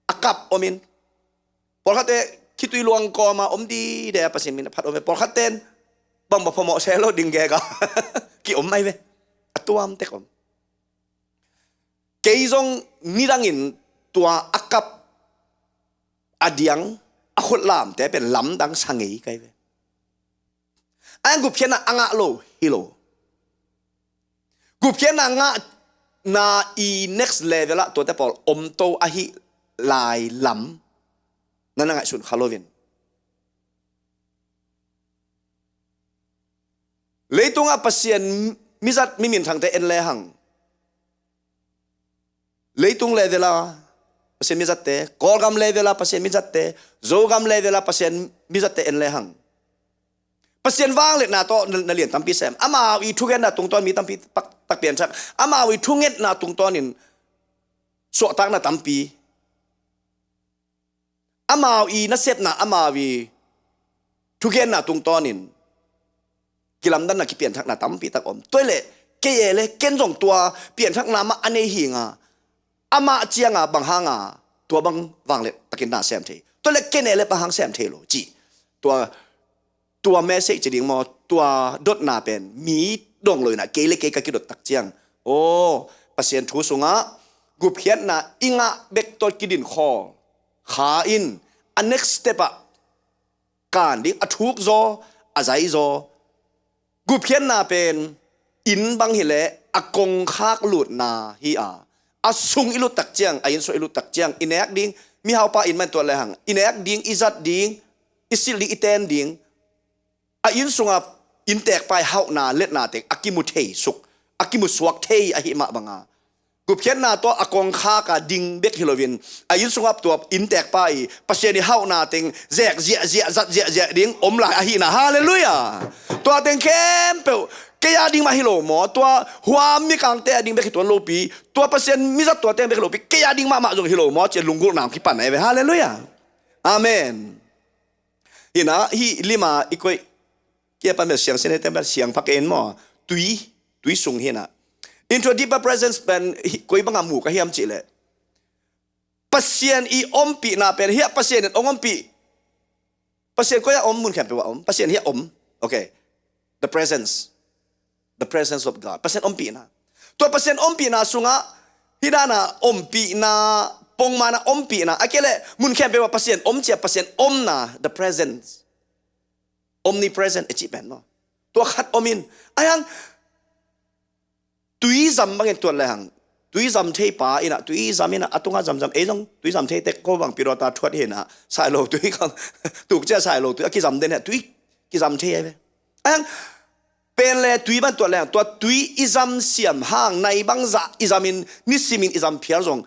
a kap om in, pawlkhatte khitui luang kawma om dide a Pasian min a phat om ve. Pawlkhatte in bang bang phamawh se lo ding gega ki om mai ve. A tuam tek om. Kei zong nidangin tua a kap a diang a khutlamte pen lamdang sa ngei kai ve. A gupkhiatna a ngah lo hi lo. Gupkhiatna ngahna i next level ah tuate pawl omto ahi lai lam na na ngaihsun kha loin. Leitungah Pasian mizat mi minthangte en lehang, leitung level a Pasian mizatte, Kawlgam level a Pasian mizatte, Zogam level a Pasian mizatte en lehang, Pasian vangliatna tawh na, na lian tampi sem. Amau i thugenna tungtawn mi tampi tak, tak pianthak. Amau i thungetna tungtawnin suahtakna tampi. Amau i nasepna, amau i thugenna tungtawnin kilamdanna, kipianthakna tampi tak om. Tua hileh kei e le ken zong tua pianthakna mah a nei hi nga, amah cianga bang hanga tua bang vangliat takin na sem thei? Tua hileh ken e le bang hang sem thei lo cih. Tua, tua message ci ding maw, tua dotna pen mi dong lo in ah kei le kei ka kidot tak ciang, aw, Pasian thu sungah gupkhiatna i ngah bek tawh kidin khawl kha in, a next step ah kan ding, a thuk zaw, a zai zaw. Gupkhiatna pen inn bang hileh a kongkhak lutna hi a, a sung i lut tak ciang, a inn sung i lut tak ciang, i nek ding, mihaupa inn mah in tuat lehang, i nek ding, i zat ding, i silh ding, i ten ding, a inn sungah innteekpa i hauhna letna teng a kimu thei suk, a kimu suak thei ahi mah banga, gupkhiatna tawh a kongkhak a ding bek hi loin, a inn sungah tua innteekpa i Pasian i hauhna teng zek ziahziah, zat ziahziah ding om lai ahihna. Halleluiah. Tua teng khempeuh kei a ding mah hi lo maw? Tua huam mikangte a ding bek hi tuan lopi, tua Pasian mizat tua teng bek hi lopi, kei a ding mahmah zong hi lo maw? Cia lunggulhna hong kipan ahi ve. Halleluiah. Amen. Hi in ah, hih lima i koih kia pan bel siang sin, hih teng bel siang pha kei in maw? Tui, tui sung hi in ah. Into a deeper presence pen hi, koi banga mu ka hiam cih leh, Pasian i ompihna pen, hiah Pasian in hong ompih. Pasian koi ah om? Mun khempeuh ah om. Pasian hiah om. Okay. The presence. The presence of God. Pasian ompihna. Tua Pasian ompihna sungah hih dana ompihna, pongmana ompihna, a kei leh mun khempeuh ah Pasian om cia, Pasian omna, the presence. Omnipresent i cih pen maw? Tua khat om in, ahi hang tui zam bangin tuat lehang, tui zam thei pa in ah, tui zam in ah, a tungah zamzam, ei zong tui zam thei tek ko bang pidawta thuat hi in ah, sailo tui kang, tuk cia sailo tui a kizam den hi a, tui kizam thei ahi ve. Ahi hang pen le tui bang tuat lehang, tua tui i zam siam hang, nai bangzah i zam in, nisimin i zam phial zong,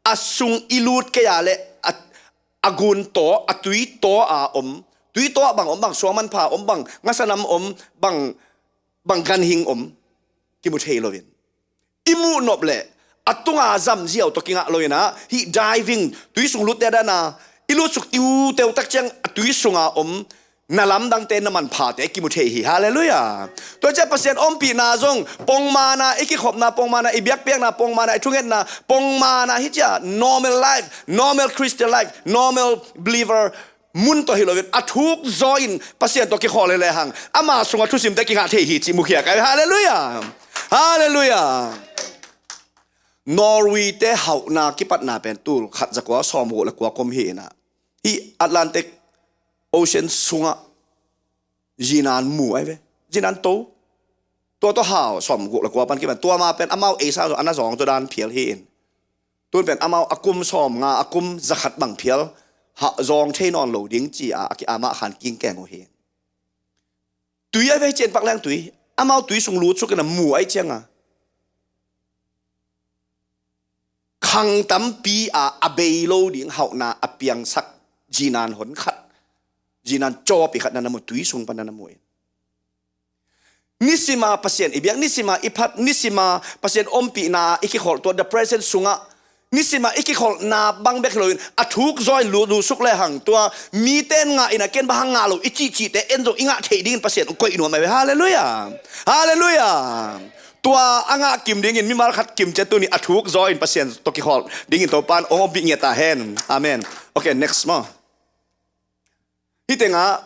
a sung i lut kei a leh a, a gun taw, a tui taw a om, tui taw ah bang om, bang suang manpha om, bang ngasanam om, bang, bang ganhing om, kimu thei loin, i muh nop leh a tunga zam ziau tawh kingah lo in ah, hih diving, tui sung lutte dana i lutsuk tiuteu tak ciang a tui sunga om na lamdangte, na manphate kimu thei hi. Halleluiah. Tua ciah Pasian ompihna zong, pongmana i kikhopna, pongmana i biakpiakna, pongmana i thungetna, pongmana hi cia normal life, normal Christian life, normal believer mun tawh hi loin, a thuk zaw in Pasian tawh kikhawl hi lehang, ama sungah thusimte kingah thei hi cih mukhiak ahi. Halleluiah. Halleluiah. Norway te hauhna kipatna pen tul khat za kua sawmguk le kua kum hi in ah, hih Atlantic Ocean sungah zinan mu ahi ve. Zinan to. Tua tawh hau sawmguk le kua pan kipan. Tua ma pen amau ei sa zong a na zawng zaw dan phial hi in. Tun pen amau a kum sawmnga, a kum zakhat bang phial hah zawng thei nawn lo ding ci a, a ki amah khan kingkeng uh hi. Tui ahi ve, hi cian pak leng tui. Amau tui sung lutsuk in a mu ahi cianga, khang tampi a, a bei lo ding hauhna a piangsak zinan hon khat, zinan cawpi khat na na mu, tui sung pan na na mu in. Nisima Pasian i biak, nisima i phat, nisima Pasian ompihna i kikholh, tua the presence sungah Nisimah i kikholhna bang bek hi loin a thuk zaw in lu, lusuk le hang tua mite in ngah in a ken bang hang ngah lo i cihcihte en zong i ngah theih dingin Pasian hong koih nuam ahi ve. Halleluiah. Halleluiah. Tua a ngah kim dingin mimal khat kim ciat tuni a thuk zaw in Pasian tawh kikholh dingin Topan hong ompih ngiat ta hen. Amen. Okay, next maw. Hih tengah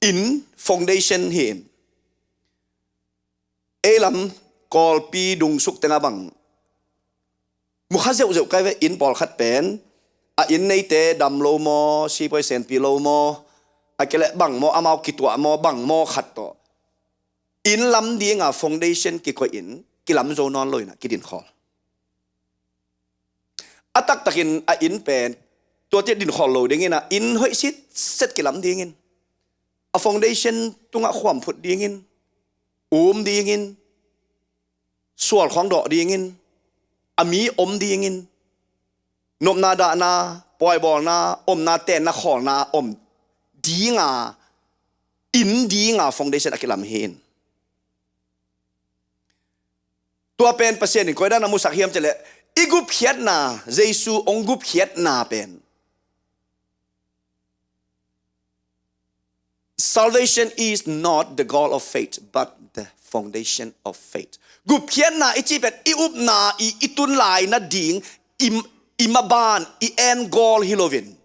inn foundation hi in. Ei lam Kawlpi dungsuk tengah bang mu kha zeuhzeuh kai ve. Inn pawlkhat pen a inn neite dam lo maw, sipuai senpi lo maw, a kei leh bang maw, amau kituah maw, bang maw khat tawh inn lam dinga foundation kikoih in kilam zo nawn lo in ah kidin khawl. A taktakin a inn pen tuate din khawl lo dingin ah inn hoih sitset kilam dingin, a foundation tungah khuam phut dingin, um dingin, sual khawng dawh dingin, a mi om dingin, nopna dahna, pawi bawlna, omna tenna khawlna om dinga, inn dinga foundation a kilam hi in. Tua pen Pasian in koidan a musak hiam cih leh i gupkhiatna, Jesu hong gupkhiatna pen salvation is not the goal of faith, but the foundation of faith. Gupkhiatna i cih pen i upna i, i tun lai nading i, i maban, i end goal hi loin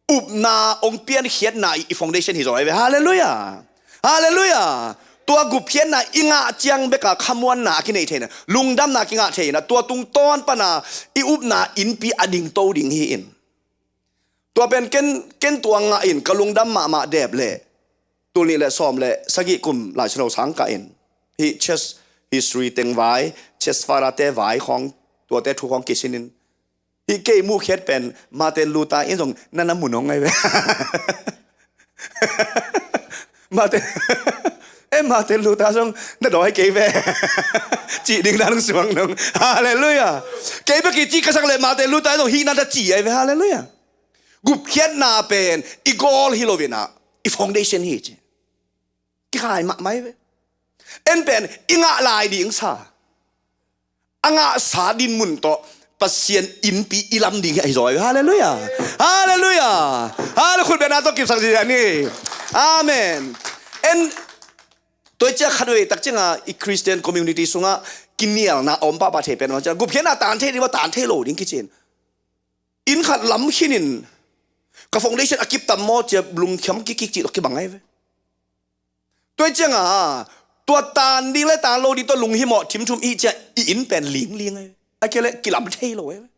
upna hong piankhiatna i, i foundation hi zaw ahi ve. Halleluiah. Halleluiah. Tua gupkhiatna i ngah ciang beka khamuanna a kineih theihna, lungdamna a kingah theihna, tua tungtawn pana i upna innpi a dingto ding hi in. Tua pen ken, ken tua ngah in ka lungdam mahmah dep leh tul nih le sawm le sagih kum Lai Siangtho sang kah in hih church history teng vai, church father te vai khawng, tuate thu khawng kisin in, hih kei muhkhiat pen Martin Luther in zong na na mun hong ngai ve. Martin, eh, Martin Luther zong na dawi kei ve. Cih ding na nung suang nung. Halleluiah. Kei bek i cih ka sak leh Martin Luther zong hih na ta cih ai ve. Halleluiah. Gupkhiatna pen i goal hi loin ah i foundation hi ci. Kikhai mahmah ai ve. En pen i ngah lai ding sa, a ngahsa dinmun tawh Pasian innpi i lam ding hi zaw. Halleluiah. Halleluiah. Halleluiah. Khut bengna tawh kipsak ziahziah ni. Amen. En, tua i ciah khat vei tak ciangah i Christian community sungah kinialna a om pahpah thei pen mah ciah gupkhiatna tan thei ding maw, tan thei lo ding kici in. Inn khat lam khin in ka foundation a kip tam maw cia lungkhiam kikkik cih tawh kibang ai ve. Tua i ciangah tua tan ding le tan lo ding tawh lunghimawh thimthum i ciah i inn pen lingling ai ve. A kei leh kilam thei lo ai ve.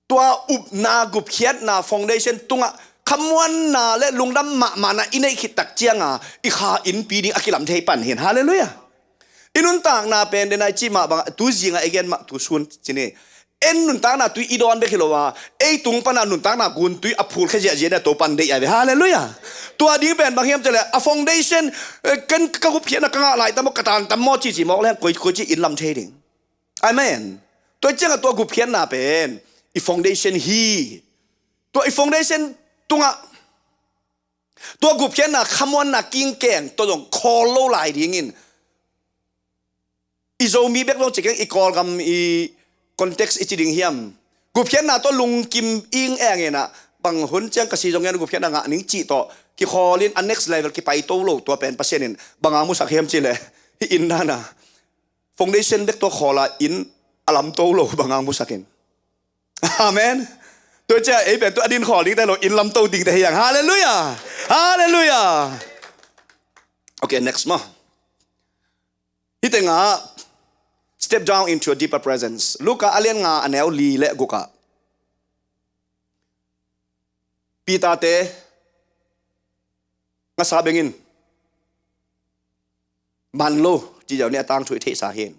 Tua upna gupkhiatna foundation tungah khamuanna le lungdam mahmahna i neih khit tak ciangah i kha innpi ding a kilam thei pan hi in. Halleluiah. I nuntakna pen dena i cih mah bangah tu zingah i gen mah tu sun ci ni. En nuntakna tui i dawn bek hi lo a, ei tung pana nuntakna gun tui a phulkhia ziahziah na Topan deih ai ve. Halleluiah. Tua ding pen bang hiam cih leh a foundation, eh, ken ka gupkhiatna ka ngah lai tam maw, ka tan tam maw cici mawk leng koi, koi ci inn lam thei ding. Amen. Tua i ciangah tua gupkhiatna pen i foundation hi. Tua i foundation tungah tua gupkhiatna khamuanna kingkeng tawh zong khawl lo lai dingin i Zomi bek zong ci keng, i Kawlgam i context i ci ding hiam? Gupkhiatna tawh lungkim ing eng in ah bang hun ciang ka si zong in gupkhiatna ngah ning cih tawh kikhawl in a next level kipai to lo. Tua pen Pasian in bang a musak hiam cih leh hih inn dana foundation bek tawh khawl a inn a lam to lo bang a musak in. Amen. Tua ciah ei pen tu a din khawl dingte lo, inn lam to dingte hi ang. Halleluiah. Halleluiah. Okay, next maw. Hih tengah step down into a deeper presence. Luka a lian nga a neu li le gukah Peter te ngasa bengin man lo ci ziau ni a tangthu i theihsa hi.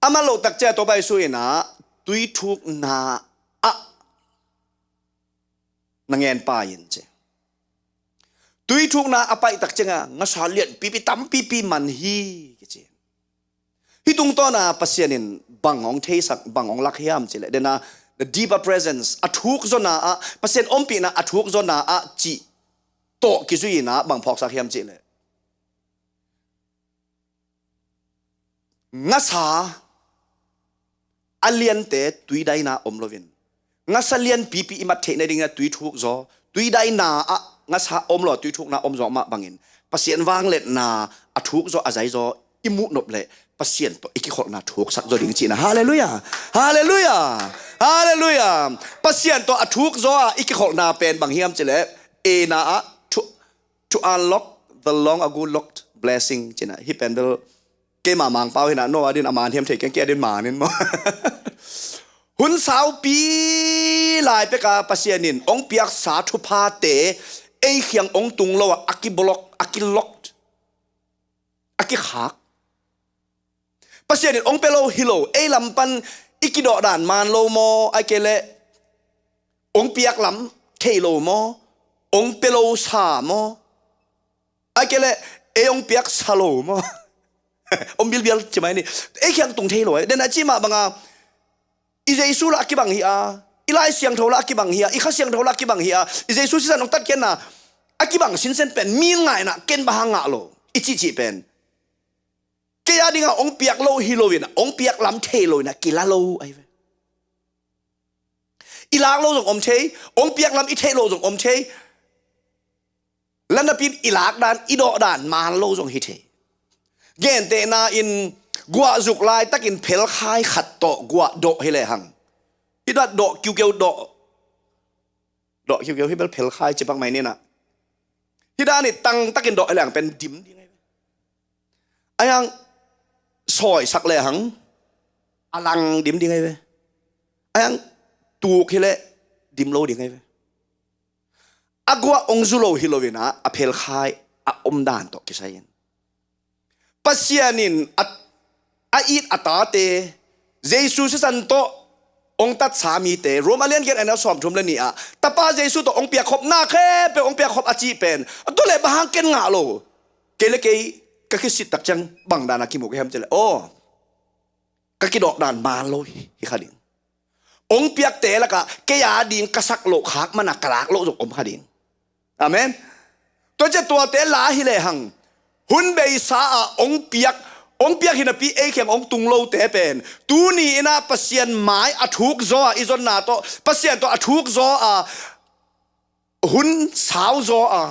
A man loh tak ciah Topa Jesu in ah tui thukna ah na ngen pai in ci. Tui thukna a paih tak ciangah ngasa lianpipi tampipi man hi kici. Hih tungtawna Pasian in bang hong theisak, bang hong lak hiam cih leh dena the deeper presence, a thuk zona ah, Pasian ompihna a thuk zona ah cih tawh kizui in ah bang phawksak hiam cih leh Ngasa a liante tui daina om loin, ngasa lianpipi i mat theih nadingin a tui thuk zaw, tui daina ah ngasa om lo, tui thukna om zaw mah bangin Pasian vangliatna a thuk zaw, a zai zaw i muh nop leh Pasian tawh i kikholhna thuksak zaw ding cihna. Halleluiah. Halleluiah. Halleluiah. Pasian tawh a thuk zaw a i kikholhna pen bang hiam cileh, ena ah to, to unlock the long ago locked blessing cihna. Hih pen bel keima Mangpau hinah, no a din a man hiam thei keng, kei a din man in maw. Hun saupi lai peka Pasian in ong piaksa thuphate ei khiang ong tung lo a, a kiblok, a kilock, a kikhak. Pasian in ong pia lo hi lo, ei lam pan i kidawhdan man lo maw, ai kei leh ong piak lam thei lo maw, ong pia lo sa maw, ai kei leh ei ong piaksa lo maw. Om bilbial ci mai ni. Ei khiang tung thei lo, eh. Den a ci mah banga, i Jesu lah a kibang hi a, i Lai Siangtho lah a kibang hi a, i Kha Siangtho lah a kibang hi a, i Jesu sisan ong tatkhiatna a kibang sinsen pen mi ngaihna ken bang hang ngah lo i cihcih pen, kei a dinga ong piak lo hi loin a, ong piak lam thei loin a kila lo ahi ve. I lak lo zong om thei, ong piak lam i theih lo zong om thei. Lanapin i lakdan, i dawhdan man lo zong hi thei. Gentehna in guah zuk laitakin phelkhai khat tawh guah dawh hi lehang, hih dan dawh kiukeu, dawh, dawh kiukeu, hih bel phelkhai ci pak mai ninah. Hih dan i tangtakin dawh hi lehang pen dim ding ahi ve. Ahi hang sawisak lehang a lang dim ding ahi ve. Ahi hang tuk hileh dim lo ding ahi ve. A guah ong zu lo hi loin a, a phelkhai a omdan tawh kisai in, Pasian in a, a it a tate, Jesu sisan tawh ong tatsa mite, Rom a lian giat a neu sawmthum le nih ah, Tapa Jesu tawh ong piakkhopna khempeuh ong piakkhop a cih pen, a tu le bang hang ken ngah lo. Kei le kei ka kisit tak ciang bang dan a kimu ka hiam cileh, aw, ka kidawhdan man lo hi, hi kha ding. Ong piakte lakah kei a ding ka sak loh khak mana ka lak loh zong om kha ding. Amen. Tua ciah tuate la hi lehang, hun beisa ah ong piak, ong piak hinapi ei khiang ong tung lote pen, tuni inah Pasian mai a thuk zaw a i zonna tawh, Pasian tawh a thuk zaw a, hun sau zaw a,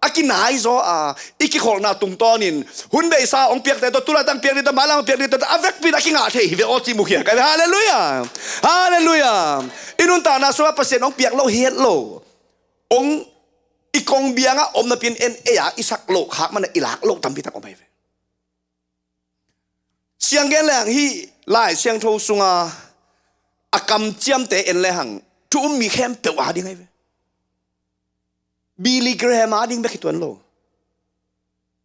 a kinai zaw a, i kikholhna tungtawnin hun beisa ong piakte tawh, tulaitak piak ding tawh, mailam piak ding tawh, a vekpin a kingah thei hi ve aw ci mukhiat ka hi ve. Halleluiah. Halleluiah. I nuntakna sungah Pasian ong piak lo hi het lo. Ong i kong biangah om napin en ei a i sak loh khak mana i lak loh tampi tak om ahi ve. Siang gen lehang hih Lai Siangtho sunga a kamciamte en lehang thu um mi khempeuh a ding ahi ve. Billy Graham a ding bek hi tuan lo.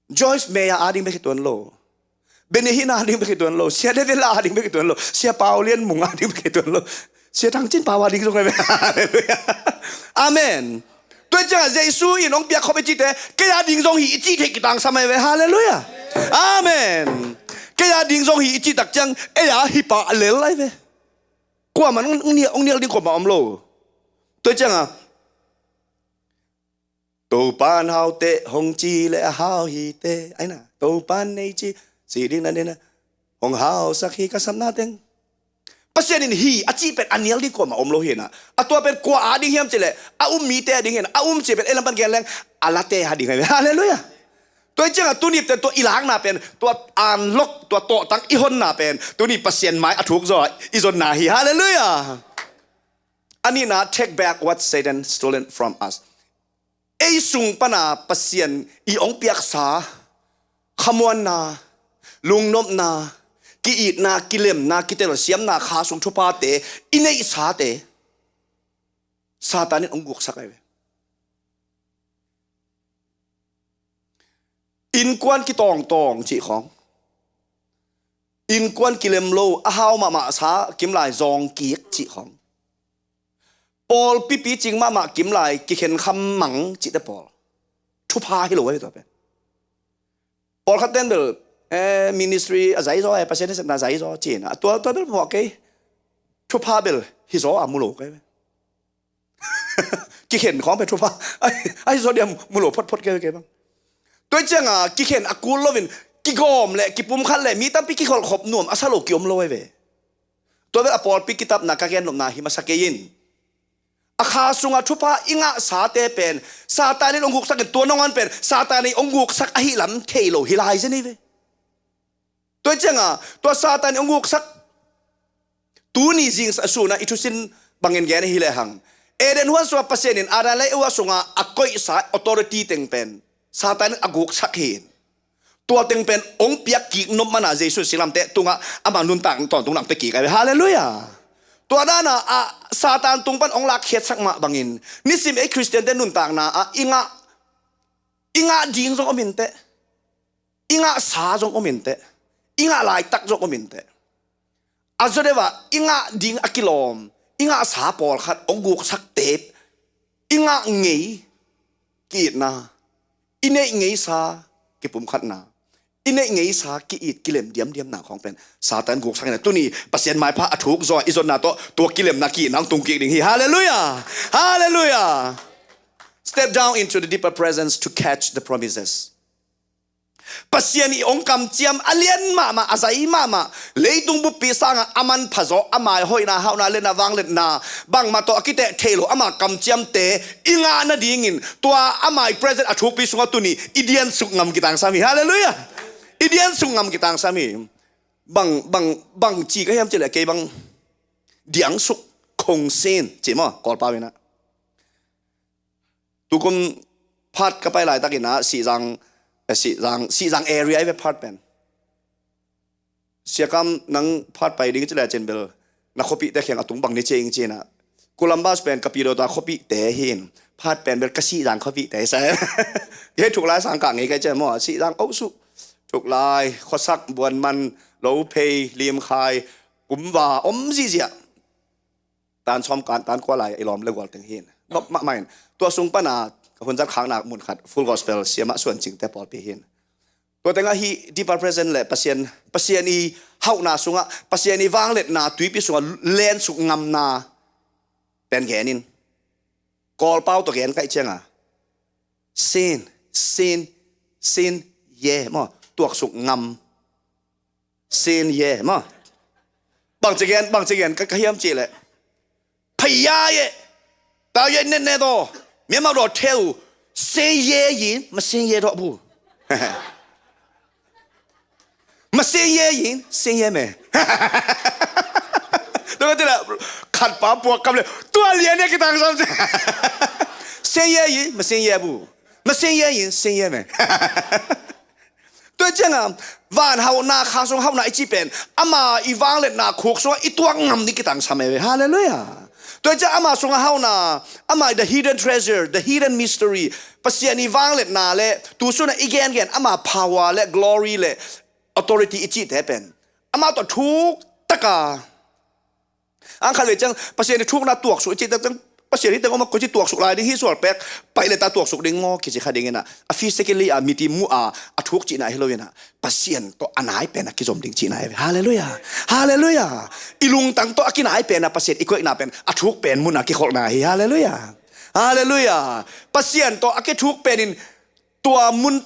Joyce Meyer a ding bek hi tuan lo. Benny Hinn a ding bek hi tuan lo. Sia David La a ding bek hi tuan lo. Sia Pau Lian Mung a ding bek hi tuan lo. Sia Thang Cin Pau a ding zong ahi ve. Halleluiah. Amen. Tua ciangah Jesu in ong piakkhop i cihte kei a ding zong hi i cih theih kitangsam ahi ve. Halleluiah. Amen. Kei a ding zong hi i cih tak ciang ei a hi pah lel ahi ve. Kuaman ong, ong nial, ong nial ding kuamah om lo. Tua ciangah Topan haute hong ci le a hau hite aina, Topan nei ci, ci ding na ding na, hong hausak hi ka sapna teng. Pasian in hi a cih pen a nial ding kuamah om lo hi na. A tua pen kua a ding hiam cileh, a um mite a ding hi na. A um cih pen ei lam pan gen leng a late a ding hi. Halleluiah. Tua hi ciangah tunipte tua i lakna pen, tua unlock, tua tawhtang i honna pen tuni Pasian mai a thuk zaw a i zonna hi. Halleluiah. A nihna, take back what Satan stolen from us. Ei sung pana Pasian i ong piaksa khamuanna, lungnopna, ki-itna, kilemna, kitelsiamna, kha sung thuphate i neihsate Satan in ong guksak ahi ve. Innkuan kitawngtawng cih khawng, innkuan kilem lo, a hau mahmah sa kimlai zawngkik cih khawng, pawlpi picing mahmah kimlai kikhenkham mang cihte pawl thupha hi lo ahi ve tua pen. Pawlkhat ten bel, eh, ministry a zai zaw, eh, Pasian nasepna a zai zaw cihna, a tua, tua bel phuah kei. Thupha bel hi zaw a mu lo kei ve. Kikhen khawng pen thupha ahi, ahi zaw dia mu lo photphot kei ve kei bang. Tua hi ciangah kikhen a kul loin kigawm le kipumkhat le mi tampi kikholhkhop nuam a sa lo kiom lo ahi ve. Tua bel a pawlpi kitapna ka gennopna hi masa kei in. A kha sungah thupha i ngahsate pen Satan in hong guksak in, tua nangawn pen Satan in hong guksak ahi lam thei lo hi lai zen hi ve. Tua ciangah tua Satan in hong guksak tuni zing a sunah i thusin bangin gen ahi lehang, Eden huan sungah Pasian in Adam le Eva sungah a koihsa authority teng pen Satan in a guksak hi in. Tua teng pen hong piak kik nop mana Jesu singlamteh tungah ama nuntak tawntung lamte kik ahi ve. Halleluiah. Tua dana a Satan tung pan hong lakkhiatsak mah bangin nisim ei Khristiante nuntakna ah i ngah, i ngah ding zong om inteh, i ngahsa zong om inteh, i ngah laitak zong om inteh. A zaw deuhah i ngah ding a kilawm, i ngahsa pawlkhat hong guksak tep, i ngah ngei ki-itna, i neih ngeisa kipumkhatna, i neih ngeisa ki-it kilem diamdiamna khawng pen Satan guksak in a, tuni Pasian maipha a thuk zaw i zonna tawh tua kilemna ki-itna hong tung kik ding hi. Halleluiah. Halleluiah. Step down into the deeper presence to catch the promises. Pasian i hong kamciam a lian mahmah, a zai mahmah, leitung buppi sangah a manpha zaw, a mai hoihna, hauhna, liatna, vangliatna, bangmah tawh a kiteh thei lo ama kamciamte i ngah nadingin tua ama i present a thukpi sungah tuni i diansuk ngam kitangsam hi. Halleluiah. I diansuk ngam kitangsam hi. Bang, bang, bang ci ka hiam cileh kei bang diangsuk khongsin ci maw, Kawlpau inah. Tukum Perth ka pai laitakin ah Sihzang, eh, Sihzang, Sihzang area i ve Perth pen. Siakam nang Perth pai ding cileh cin bel na khuapihte khiang a tung bang ni cia ing cinah, Columbus pen ka pidota khuapihte hin, Perth pen bel ka Sihzang khuapihte sa. Kei thuklai sang ka ngei kai cia maw, Sihzang ausu, thuklai, khuasak, buanman, lophei, limkhai, kumva om zihziah. Tan sawm kan, tan kua lai i lawm le gual teng hin. Nop mahmah in. Tua sung pana ka hun zat khaknak mun khat Full Gospel siamah suan cingte pawlpi hin. Tua tengah hih deeper presence le Pasian, Pasian i hauhna sungah, Pasian i vangliatna tuipi sungah lensuk ngamna pen genin. Kawlpau tawh gen kaih cianga. Sin, sin, sin, ye, maw, tuaksuk ngam. Sin ye, maw. Bangci gen, bangci gen ka, ka hiam cihleh. Phaya ye. Tau ye net net aw. Myanmar daw theu. Sin ye yin, ma sin ye daw bu. Ma sin ye yin, sin ye me. Tua ka tila khat pa puak kam le. Tua lian ye kitang sam. Sin ye yin, ma sin ye bu. Ma sin ye yin, sin ye me. Tua cianga van hauhna, kha sung hauhna i ci pen ama i vangliatna khuk sungah i tuak ngam ni kitangsam e ve. Halleluiah. Tua ciang ama sungah hauhna, ama i the hidden treasure, the hidden mystery, Pasian i vangliatna le tu sunah i gengen ama power le glory le authority i cihte pen ama tawh thuk taka ang khat vei ciang Pasian i thukna tuaksuk i cih tak ciang Pasian hi teng om a koici tuaksuk lai ding hi sual pek pai le ta tuaksuk ding maw kici kha ding inah a physically a miti mu a a thuk cihna hi lo inah Pasian tawh a nai pen a kizom ding cihna hi. Halleluiah. Halleluiah. I lungtang tawh a kinai pen a Pasian i koihna pen a thuk pen mun a kikholhna hi. Halleluiah. Halleluiah. Pasian tawh a kithuk pen in tua mun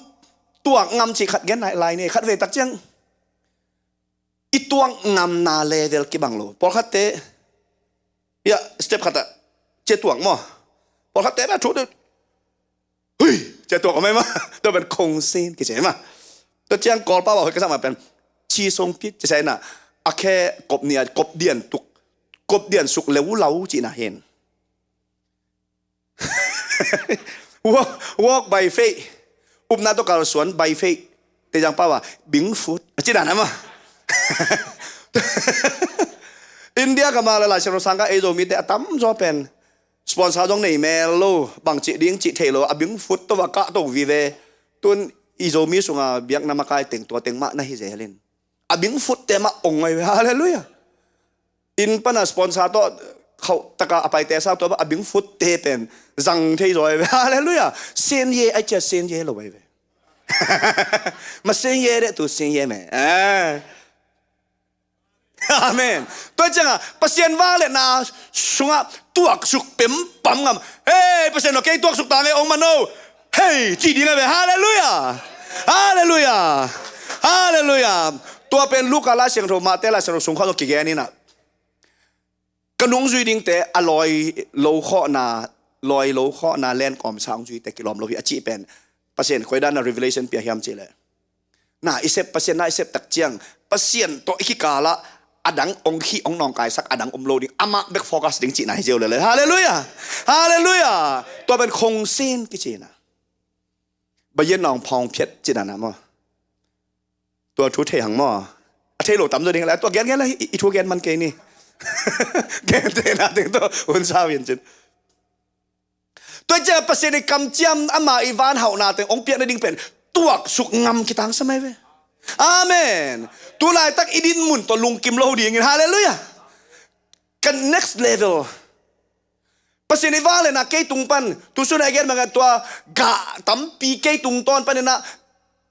tuak ngam cih khat gen nai lai ni khat vei tak ciang i tuak ngamna level kibang lo. Pawlkhatte, ya, step khatah cia tuak maw. Pawlkhatte na thuk deuh. Hui, cia tuak om ei maw. Tua pen khongsin kici ei maw. Tua ciang Kawlpau ah hoih ka sak mah pen chi song pit ci sai na. A khe kop nih a kop dian tuk, kop dian suk leu lau cihna hin. Walk, walk by faith. Upna tawh kalsuan by faith. Teizang pau a bingfut a ci dan ama. India gam a le Lai Siangtho sang ka ei Zomite a tamzaw pen sponsor zong nei mel lo, bangcih ding cih thei lo, a bingfut tawh va kah to vive. Tun i Zomi sunga biakna makai teng tua teng mah na hi zel in a bingfutte mah ong ngai ve. Halleluiah. Inn pana sponsor tawh khauh taka a paite sang tua a bingfutte pen zang thei zaw ai ve. Halleluiah. Sen ye ai cia sen ye lo ai ve. Ma sen ye deh tu sen ye me. Amen. Tua cianga Pasian vangliatna sungah tuaksuk pempam ngam. Hei Pasian aw kei tuaksuk ta nge ong man o. Hei ci ding ai ve. Halleluiah. Halleluiah. Halleluiah. Tua pen Luka Lai Siangtho, Mate Lai Siangtho sung khawng tawh kigen inah, ka nungzui dingte a lawi lo khawhna, lawi lo khawhna len kawmsa hong zuite kilawm lo hi a cih pen Pasian koi dan a revelation pia hiam cih leh, na i sep, Pasian na i sep tak ciang Pasian tawh i kikalah a dang hong khih hong nawngkaisak a dang om lo ding, amah bek focus ding cihna hi ziau lele. Halleluiah. Halleluiah. Tua pen khongsin kici inah, bayan nawng phawng phiat cihna na maw? Tua thu thei hang maw? A thei lo tam zaw ding la, tua gen gen la, i, i thu gen man kei ni. Gen thei na ding tua hun sau in cin. Tua ciang Pasian i kamciam, ama i van hauhna teng hong piak nading pen tuaksuk ngam kitangsam ahi ve. Amen. Tu laitak i din mun tawh lungkim lo dingin. Halleluiah. Ka next level. Pasian i vangliatna kei tung pan, tusun a i gen bangin tua gah tampi kei tungtawn panin ah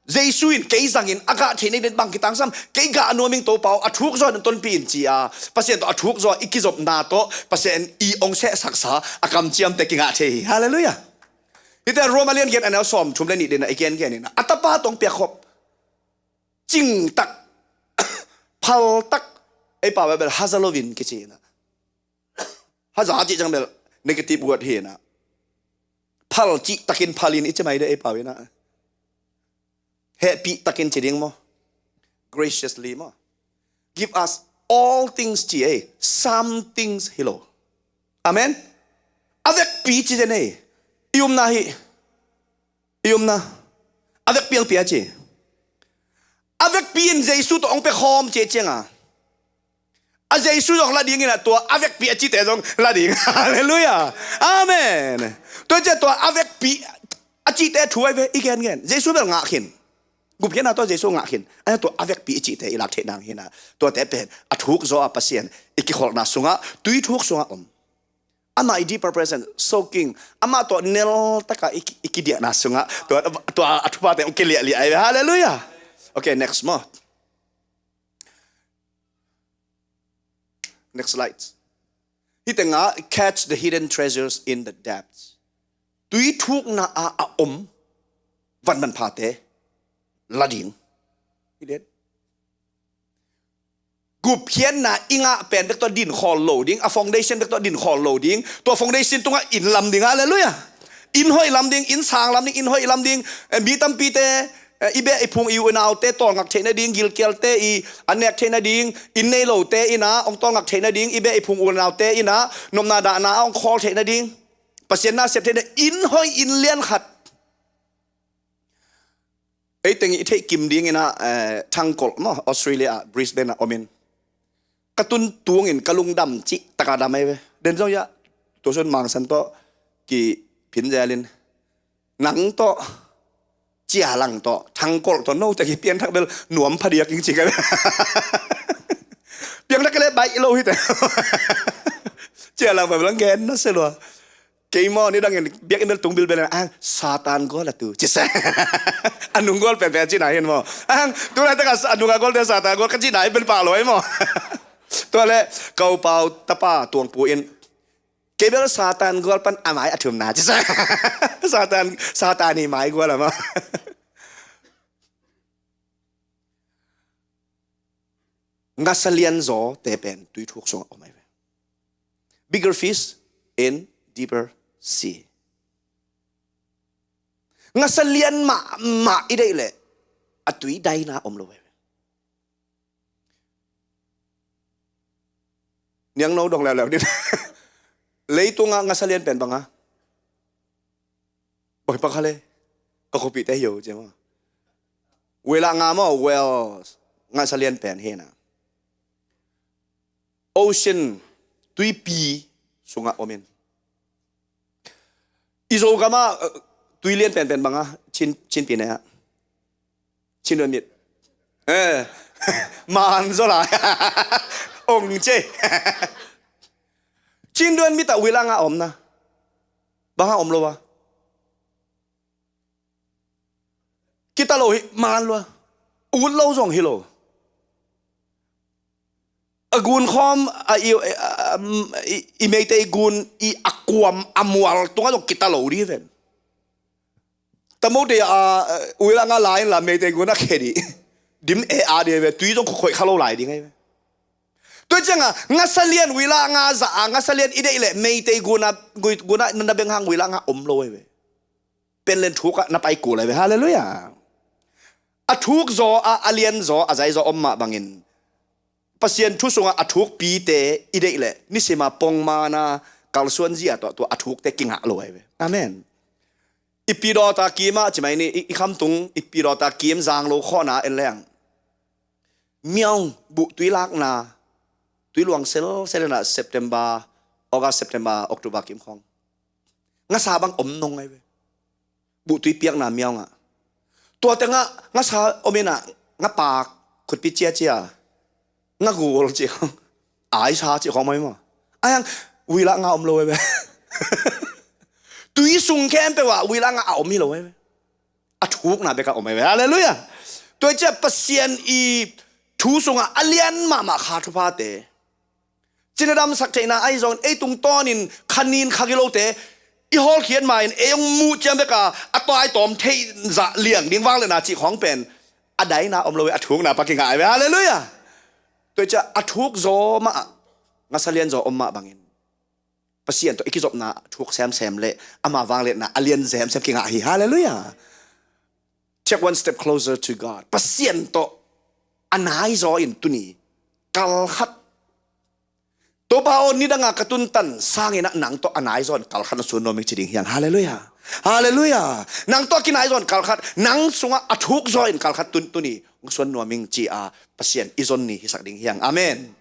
Jesu in kei zangin a gah theih nading bang kitangsam, kei gah nuam ing Topa aw, a thuk zaw in tonpih in ci-a, Pasian tawh a thuk zaw i kizopna tawh Pasian i hong sehsaksa a kamciamte kingah thei hi. Halleluiah. Hite Roma lian giat a neu sawmthum le nih dena i gengen inah, a tapa tawh hong piakkhop cingtak, phaltak, ei pau bel haza lo in kici inah, haza cih ciang bel negative word hi inah, phal cih takin phal in i ci mai de ei pau inah, hehpih takin ci ding maw? Graciously maw? Give us all things ci ei, some things hi lo. Amen. A vekpi ci den ei. I omna hi. I omna. A vekpi hong pia ci. A vekpi in Jesu tawh hong pia khawm ci cianga, a Jesu zong la ding inah tua a vekpi a cite zong la ding. Halleluiah. Amen. Tua ciah tua a vekpi a cite thu ahi ve, i gengen. Jesu bel ngah khin. Gupkhiatna tawh Jesu ngah khin. A tua a vekpi a cite i lak theih nang hinah, tuate pen a thuk zaw a Pasian i kikholhna sungah, tui thuk sungah om. Amah i deeper presence, soaking. Amah tawh nel taka i, i kidiahna sungah tua, tua a thupate hong kiliahliah ahi ve. Halleluiah. Okay, next maw? Next slide. Hih tengah, catch the hidden treasures in the depths. Tui thukna ah a om van manphate la ding. Hih den. Gupkhiatna i ngah pen bek tawh din khawl lo ding, a foundation bek tawh din khawl lo ding. Tua foundation tungah inn lam ding. Halleluiah. Inn hoih lam ding, inn sang lam ding, inn hoih lam ding. Eh, mi tampite, eh, i beh i phung i u i naute tawlngak theih nading, gilkialte i a nek theih nading, inn nei lote inah hong tawlngak theih nading, i beh i phung u i naute inah nopna dahna a hong khawl theih nading, Pasian na sep theih nading, inn hoih, inn lian khat. Ei teng i theih kim ding inah, eh, thangkolh maw, Australia ah, Brisbane ah om in, ka tun tungin ka lungdam cih taka dam ahi ve. Den zong iah, tusun Mangsan tawh kiphin zelin, nang tawh, Cia Lang tawh, thangkolh tawh note kipianthak bel nuam phadiak ing ci ka. Piangthak ka leh baih lo hite. Cia Lang bel lang gen na se lua. Kei maw, nidangin biakinn bel tung bilbel, ang Satan gual a tu ci se. A nung gual penpen cihna hin maw. Ang tu laitak a nung a gualte Satan gual ka cihna hi pen pah lo hi maw. Tua leh ka upau tapa Tuangpu in, kei bel Satan gual pan a mai a thumna ci se. Satan, Satan hi mai gual a maw. Ngasa lian zawte pen tui thuk sungah om ahi ve. Bigger fish in deeper sea. Ngasa lian mahmah i deih leh a tui daina om lo ahi ve. Niangno dong leuleu din. Leitungah ngasa lian pen banga? Bang hi pak kha le. Ka khuapihte hi o ci maw. Whale ah nga maw, whales. Ngasa lian pen hi na. Ocean, tuipi sungah om in. I Zogamah, eh, tui lian penpen banga, Chin, Chin pi ne ah. Chin duan mit. Eh, man zaw lai. Ong ce. Chin duan mit ah whale ah nga om na. Banga om lo a. Kita lo hi man lua. Ut lo zong hi lo. A gun khawm, a i, a, a, i, i Meitei gun i a kuam a mual tungah zong kita lo dih ven. Tamote a, a, whale ah nga lai in la Meitei gun a khe dih. Dim e a ding ahi ve, tui zong khoih kha lo lai ding ahi ve. Tua cianga ngasa lian uilah nga za a, ngasa lian i deih leh Meitei guna, gui-, guna na beng hang uilah nga om lo ahi ve. Penlen thuk ah na pai kul ahi ve. Halleluiah. A thuk zaw a, a lian zaw, a zai zaw om mah bangin Pasian thu sungah a thukpite i deih leh nisima pongmana kalsuan zia tawh tua a thukte kingah lo ahi ve. Amen. I pidawta kim ah ci mai ni, i, i khamtung i pidawta kim zang lo khawhna en leng miau buh tui lakna, tui luang selsel inah September, August, September, October kim khawng ngasa bang om nong ahi ve. Buh tui piakna miau ngah. Tua tengah ngasa om inah nga pak khutpi ciacia, nga gul cih khawng, aisa cih khawng mai maw. Ai hang uilah nga om lo ahi ve. Tui sung khempeuh ah uilah nga a om hi lo ahi ve. A thukna bek a om ahi ve. Halleluiah. Tua ciah Pasian i thu sungah a lian mahmah kha thuphate, cina damsak theihna ahi zongin ei tungtawnin khanin khagilote i hawlkhiat ma-in ei hong muh ciang beka a tawi tawm theih zah liang ding vangliatna cih khawng pen a daina om lo ve, a thukna pak kingah ahi ve. Halleluiah. Tua ciah a thuk zaw mah ngasa lian zaw om mah bangin Pasian tawh i kizopna thuk semsem le ama vangliatna a lian semsem kingah hi. Halleluiah. Take one step closer to God. Pasian tawh a naizaw in tuni kalkhat, Topa aw, nidanga ka tuntan sangin ah nang tawh a naizaw in kalkhat na suan nuam ing ci ding hiang. Halleluiah. Halleluiah. Nang tawh a kinaizaw in kalkhat, nang sungah a thuk zaw in kalkhat tun, tuni hong suan nuam ing ci a Pasian i zon ni hisak ding hiang. Amen.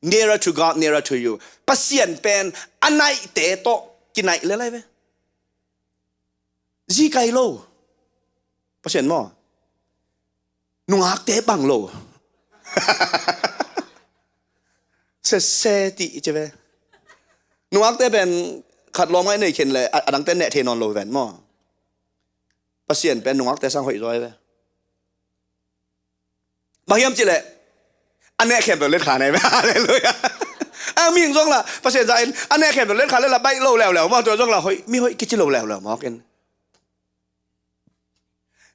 Nearer to God, nearer to you. Pasian pen a naihte tawh kinaih lel ahi ve. Zi kai lo. Pasian maw. Nungakte bang lo. Sese ti i ci ve. Nungakte pen khat lawm ngai nei khin le a, a dangte neh thei nawn lo ven maw. Pasian pen nungakte sang hoih zaw ahi ve. Bang hiam cih leh a neh khempeuh let kha nei ve. Halleluiah. A mihing zong lah Pasian za in a neh khempeuh let kha le lah baih lo leuleu maw, tua zong lah hoih, mi hoih kici lo leuleu mawk in.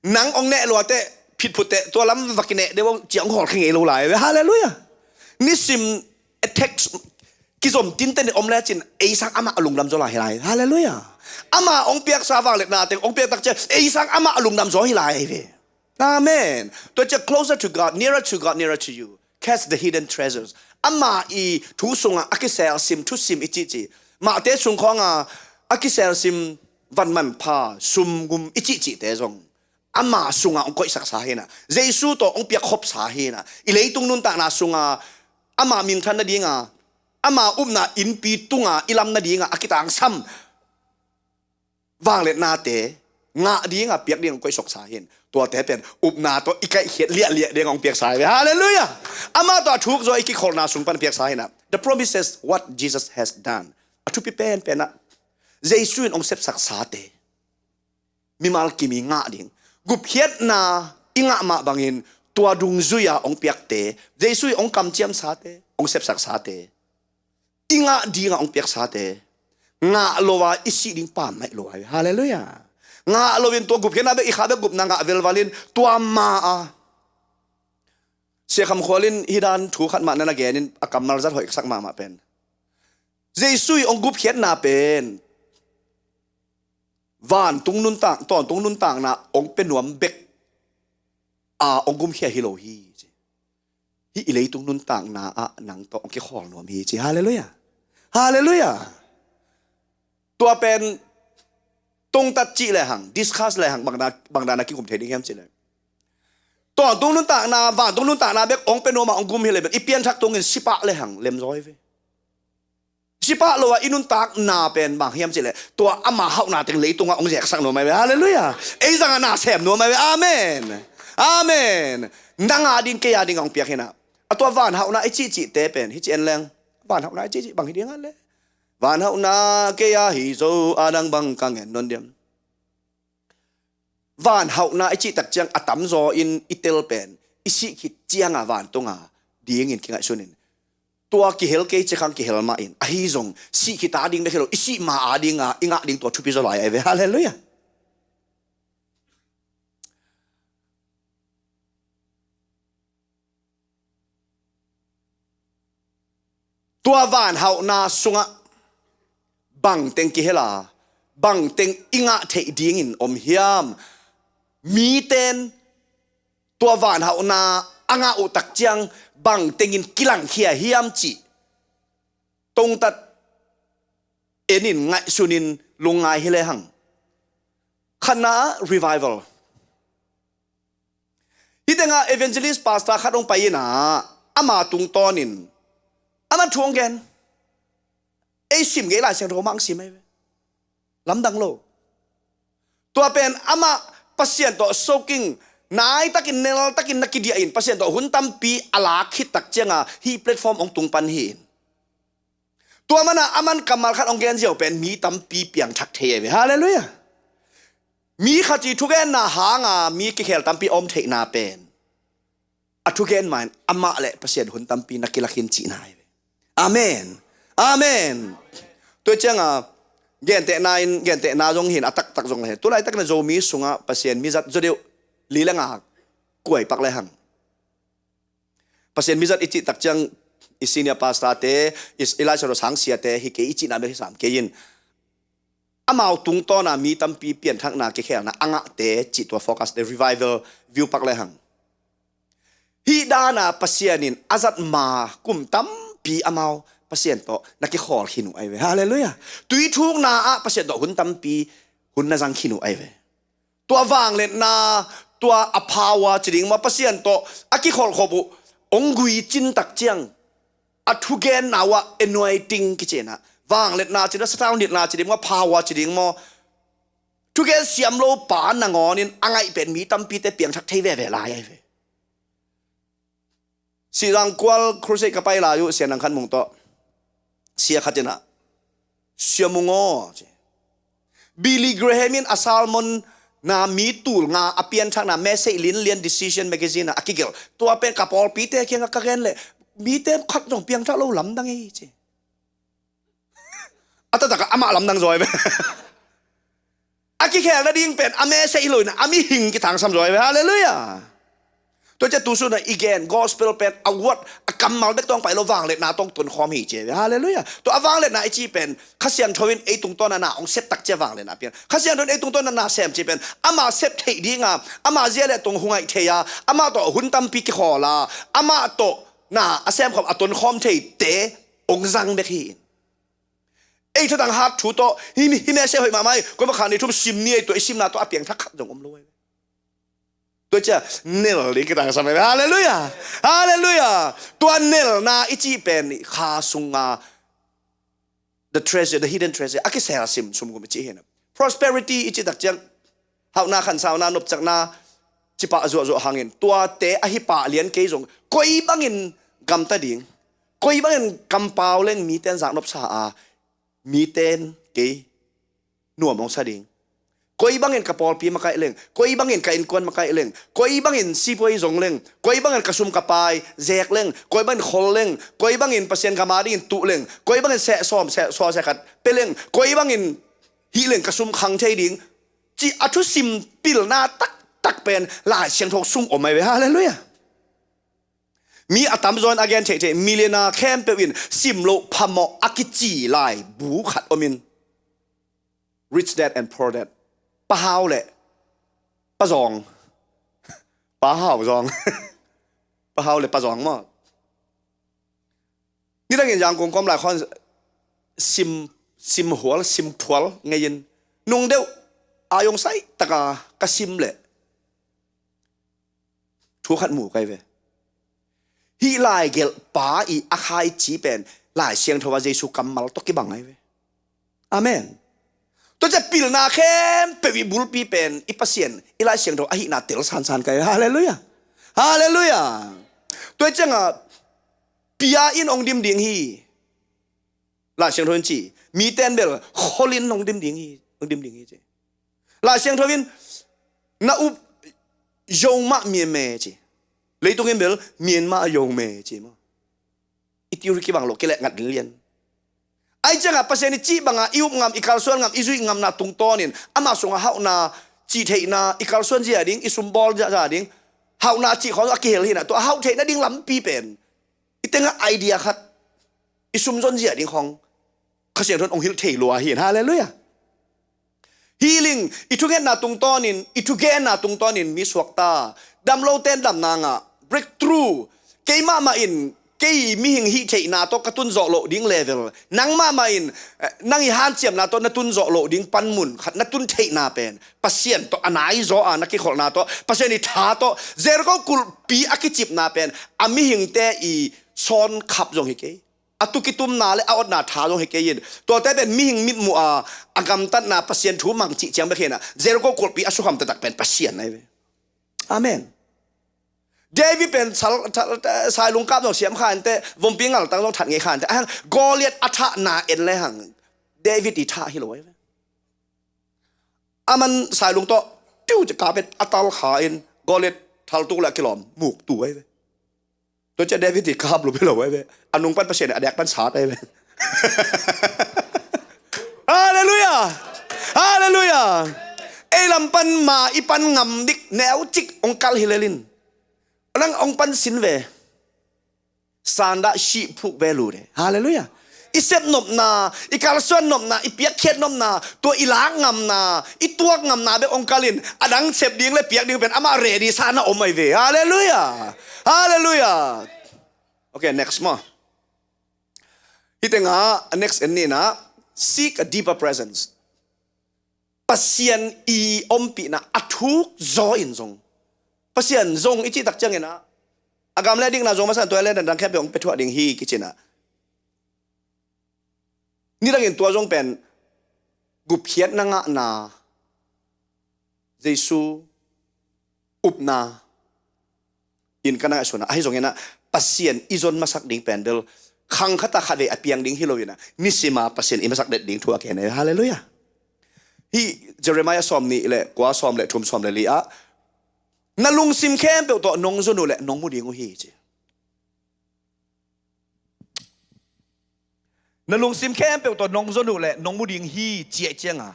Nang ong neh luateh, phitphutteh, tua lam va kineh deuh ong ciang hawl kha ngei lo lai ve. Halleluiah. Nisim a text kizom tinten in om lecin ei sang amah a lungdam zaw lai hi lai. Halleluiah. Ama ong piaksa vangliatna teng ong piak tak ciang ei sang amah a lungdam zaw hi lai ve. Amen. Tua ciah closer to God, nearer to God, nearer to you. Catch the hidden treasures. Ama i thu sungah a kiselsim thusim i cihcih, mahte sung khawnga a kiselsim vanmanpha, sumgum i cihcihte zong ama sungah hong koihsaksa hinah, Jesu tawh hong piakkhopsa hinah, i leitung nuntakna sunga ama minthan nadinga, ama upna innpi tunga i lam nadinga a kitangsam vangliatnate ngah dinga piak ding hong koihsoksa hin. Tuate pen upna tawh i kaihkhiat liahliah ding hong piaksa hi ve. Halleluiah. Amah tawh a thuk zaw i kikholhna sung pan piaksa hinah. The promises, what Jesus has done. A thupi penpenah Jesu in hong sepsaksate mimal kim i ngah ding, gupkhiatna i ngah mah bangin tua dungzui-a hong piakte, Jesu i hong kamciamsate, hong sepsaksate, i ngah dinga hong piaksate, ngah lo a i sih ding pammaih lo ahi. Halleluiah. Ngah loin tua gupkhiatna bek i kha bek gupna ngah velvalin tua ma-a Sia Kham Khual in hih dan thu khat mah na na genin a kammal zat hoih ka sak mahmah pen, Jesu i hong gupkhiatna pen vantung nuntak, tawntung nuntakna hong pia nuam bek a hong gumkhia hi lo hi ci. Hih i leitung nuntakna ah nang tawh hong kikhawl nuam hi ci. Halleluiah. Halleluiah. Tua pen tungtat cih lehang, discuss lehang, bangdan, bangdan a kikum thei ding hiam cih leh, tawntung nuntakna, vantung nuntakna bek hong pia nuam a hong gum hi leh bek i pianthak tungin sipah lehang lemzaw hi ve. Sipah lo a i nuntakna pen bang hiam cih leh tua ama hauhna teng leitungah hong zeksak nuam ahi ve. Halleluiah. Ei zangah na sem nuam ahi ve. Amen. Amen. Nang a ding kei a ding hong piak hinah. A tua van hauhna i cihcihte pen hi ci en leng, van hauhna i cihcih bang hi ding a le, van hauhna kei a hi zo a dang bang ka ngen nawn diam. Van hauhna i cihtak ciang a tamzaw in i tel pen i sih khit cianga vantunga dingin kingaihsunin, tua kihel kei cikhang kihel mahin, ahi zong sih khit a ding bek hi lo, i sih ma a dinga i ngah ding tua thupi zaw lai ahi ve. Halleluiah. Tua vanhauhna sungah bangteng kihel a, bangteng i ngah theih dingin om hiam? Miten tua vanhauhna a ngah uh tak ciang bangtengin kilangkhia hiam cih tongtat enin ngaihsunin lungngai hi lehang. Khatna ah revival. Hih tengah evangelist pastor khat hong pai in ah, ama tungtawnin amah thu hong gen. Ei sim ngei Lai Siangtho mah hong sim ahi ve. Lamdang lo. Tua pen amah Pasian tawh soaking naitakin, neltakin na kidiah in Pasian tawh hun tampi a lak khit tak cianga hih platform hong tung pan hi in. Tua mana aman kammal khat hong gen ziau pen mi tampi piangthak thei ahi ve. Halleluiah. Mi khat i thugenna hanga mi kikhel tampi a om theihna pen a thugen ma in amah le Pasian hun tampi na kilakhin cihna ahi ve. Amen. Amen. Tua cianga gentehna in, gentehna zong hin a taktak zong le tulaitakna Zomi sungah Pasian mizat zaw deuh li le nga kuai pak lehang. Pasian mizat i cih tak ciang i senior pastor te, i, i Lai Siangtho sangsiate hi kei i cihna bel hi sam kei in. Amau tungtawna mi tampi pianthakna kikhelna a ngahte cih tua focus te revival view pak lehang. Hih dana Pasian in a zat ma kum tampi amau Pasian tawh na kikhawl khin uh ahi ve. Halleluiah. Tui thukna ah Pasian tawh hun tampi hun na zang khin uh ahi ve. Tua vangliatna, tua a power ci ding maw, Pasian tawh a kikholhkhop uh hong gui cin tak ciang a thugenna uh ah anointing kici in ah, vangliatna ci ding, satau nitna ci ding maw, power ci ding maw, thugen siam lo pa nangawnin a ngaih pen mi tampite piangthak thei veve lai ahi ve. Sihzangkual crusade ka pai lai uh, Sia Nang Khan Mung tawh sia khat in ah, Sia Mung aw, ci. Billy Graham in a sermon na mi tul nga a pianthakna message lianlian Decision magazine ah a kigelh. Tua pen ka pawlpite kiangah ka gen leh mite khat zong piangthak lo lamdang ei, ci. A taktak ah amah lamdang zaw ahi ve. A kikhel nading pen a message hi lo in a mihing kithangsam zaw ahi ve. Halleluiah. Tua ciah tu sunah i gen gospel pen a word, a kammal bek tawh pai lo, vangliatna tawh tonkhawm hi ci ahi ve. Halleluiah. Tua a vangliatna i cih pen Kha Siangtho in ei tungtawna na hong sep tak ciah vangliatna piang. Kha Siangtho in ei tungtawna na sem cih pen ama sep theih dinga, ama zia le tong hu ngaih thei a, amah tawh hun tampi kikhawl a, amah tawh na a semkhawm a tonkhawm theite hong zang bek hi in. Ei thatang hat thu tawh hih, hih message hoih mahmah hi, kuamah kha ni thum sim ni ei, tua i simna tawh a piangthak khat zong om lo ei. Tua ciah nel ding kithangsam ei. Halleluiah. Halleluiah. Tua nelna i cih pen kha sunga the treasure, the hidden treasure a kisel sim sumgum i cih hi na. Prosperity i cih tak ciang hauhna, khansauna, nopcakna cipah zuahzuah hangin tuate ahi pah lian kei zong koi bangin gamta ding, koi bangin kampau leng miten zaknopsa a, miten kei nuam hong sa ding, koi bangin ka pawlpi makaih leng, koi bangin ka innkuan makaih leng, koi bangin sipuai zong leng, koi bangin ka sum ka pai zek leng, koi bangin khol leng, koi bangin Pasian gam a dingin tuh leng, koi bangin seh sawm, seh sawm, seh khat pia leng, koi bangin hih leng ka sum khang thei ding, ci a thusim pilna taktak pen Lai Siangtho sung om ahi ve. Halleluiah. Mi a tamzaw in a gen theihtheih, millionaire khempeuh in sim loh phamawh a kici laibu khat om in, Rich Dad and Poor Dad. Pa Hau le Pa Zawng. Pa Hau Zawng. Pa Hau le Pa Zawng maw. Nidangin Yangon kawm lai khuan sim, simhual, simphual ngei in nung deuh a yong sai taka ka sim leh thu khat mu kai ve. Hih laigelh pa i a khaici pen Lai Siangtho a Jesu kammal tawh kibang ai ve. Amen. Tua ciah pilna khempeuh i bulpi pen i Pasian, i Lai Siangtho ahihna tel sansan kai. Halleluiah. Halleluiah. Tua ciangah pia in hong dim ding hi. Lai Siangtho in ci, miten bel kholin hong dim ding hi, hong dim ding hi ci. Lai Siangtho in na up Yomah Myanmar ci. Leitungin bel Myanmar Yomah ci maw. I theory kibang lo, kileh ngat lian. Ai ciangah Pasian i cih bangah i up ngam, i kalsuan ngam, i zuih ngamna tungtawnin ama sungah hauhna, cih theihna, i kalsuan zia ding, i sumbawl zia ding, hauhna cih khawng a kihel hinah tua a hauh theih nading lampi pen i tengah idea khat I sum zon zia ding khong Kha Siangtho in hong hilh thei lua hi. Halleluiah. Healing, i thungetna tungtawnin, i thugenna tungtawnin mi suakta, damlote in damna ngah, breakthrough, keimahmah in kei mihing hih theihna tawh ka tun zawh loh ding level, nang mahmah in, eh, nang i hanciamna tawh na tun zawh loh ding panmun khat na tun theihna pen Pasian tawh a naizaw a na kikholhna tawh, Pasian i tha tawh, Jericho kulhpi a kicipna pen a mihingte i sawnkhap zong hi kei. A tukitumna le a otna tha zong hi kei in, tuate pen mihing mitmuh a, a gamtatna, Pasian thu mang cih ciang bek hi in ah, Jericho kulhpi a sukham taktak pen Pasian ahi ve. Amen. David pen sal, sal, sailung kap zong siam kha inteh, vompi ngaltang zong that ngei kha inteh. Ahang Goliath a thahna en le hang David i thah hi lo ahi ve. Aman sailung tawh tiu ci kap in a tal kha in Goliath thaltuk le a kilawm muktu ahi ve. Tua ciah David i kap lo bia lo ahi ve. A nung pan Pasian a diak pan sat ahi ve. Halleluiah. Halleluiah. Ei lam pan ma i pan ngam dik neu cik hong kal hi lel in, a lang hong pan sin ve. Sandah sih phuk ve lu de. Halleluiah. I sep nopna, i kalsuan nopna, i piakkhiat nopna, tua i lak ngamna, i tuak ngamna bek hong kal in, a dang sep ding le piak ding pen amah ready sa na om ahi ve. Halleluiah. Halleluiah. Okay, next maw. Hih tengah next en ni in ah, seek a deeper presence. Pasian i ompihna a thuk zaw in zong, Pasian zong i cih tak ciangin ah, a gam le a dikna zong masa in tua le dandang khempeuh hong pia thuah ding hi kici in ah, nidangin tua zong pen gupkhiatna ngahna, Jesu upna in ka na ngaihsun a, ahi zongin ah Pasian i zon masak ding pen bel khang khat ah khatvei a piang ding hi lo in ah, nisim a Pasian i masak det ding thu a gen hi. Halleluiah. Hih Jeremiah sawm nih le kua, sawm le thum, sawm le li ah, na lungsim khempeuh tawh nong zon uh leh nong mu ding uh hi ci. Na lungsim khempeuh tawh nong zon uh leh nong mu ding hi ci ahih ciang a,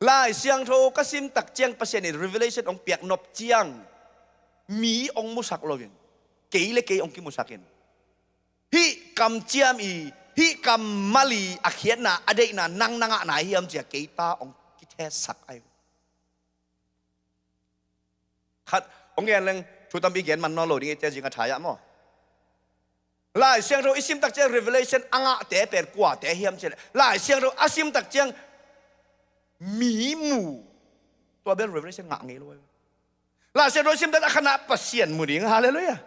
Lai Siangtho ka sim tak ciang Pasian in revelation hong piak nop ciang mi hong musak lo in, kei le kei hong kimusak in, hih kamciam i, hih kammal i a khiatna, a deihna nang na ngah nai hiam ci a kei ta hong kithehsak ahi. Khat hong gen leng thu tampi gen man nawn lo ding hi, tua zing a thai ah maw. Lai Siangtho i sim tak ciang revelation a ngahte pen kuate hiam cih leh, Lai Siangtho a sim tak ciang mi mu, tua bel revelation ngah ngei lo. Lai Siangtho i sim tak ciang a khatna Pasian mu ding, halleluiah.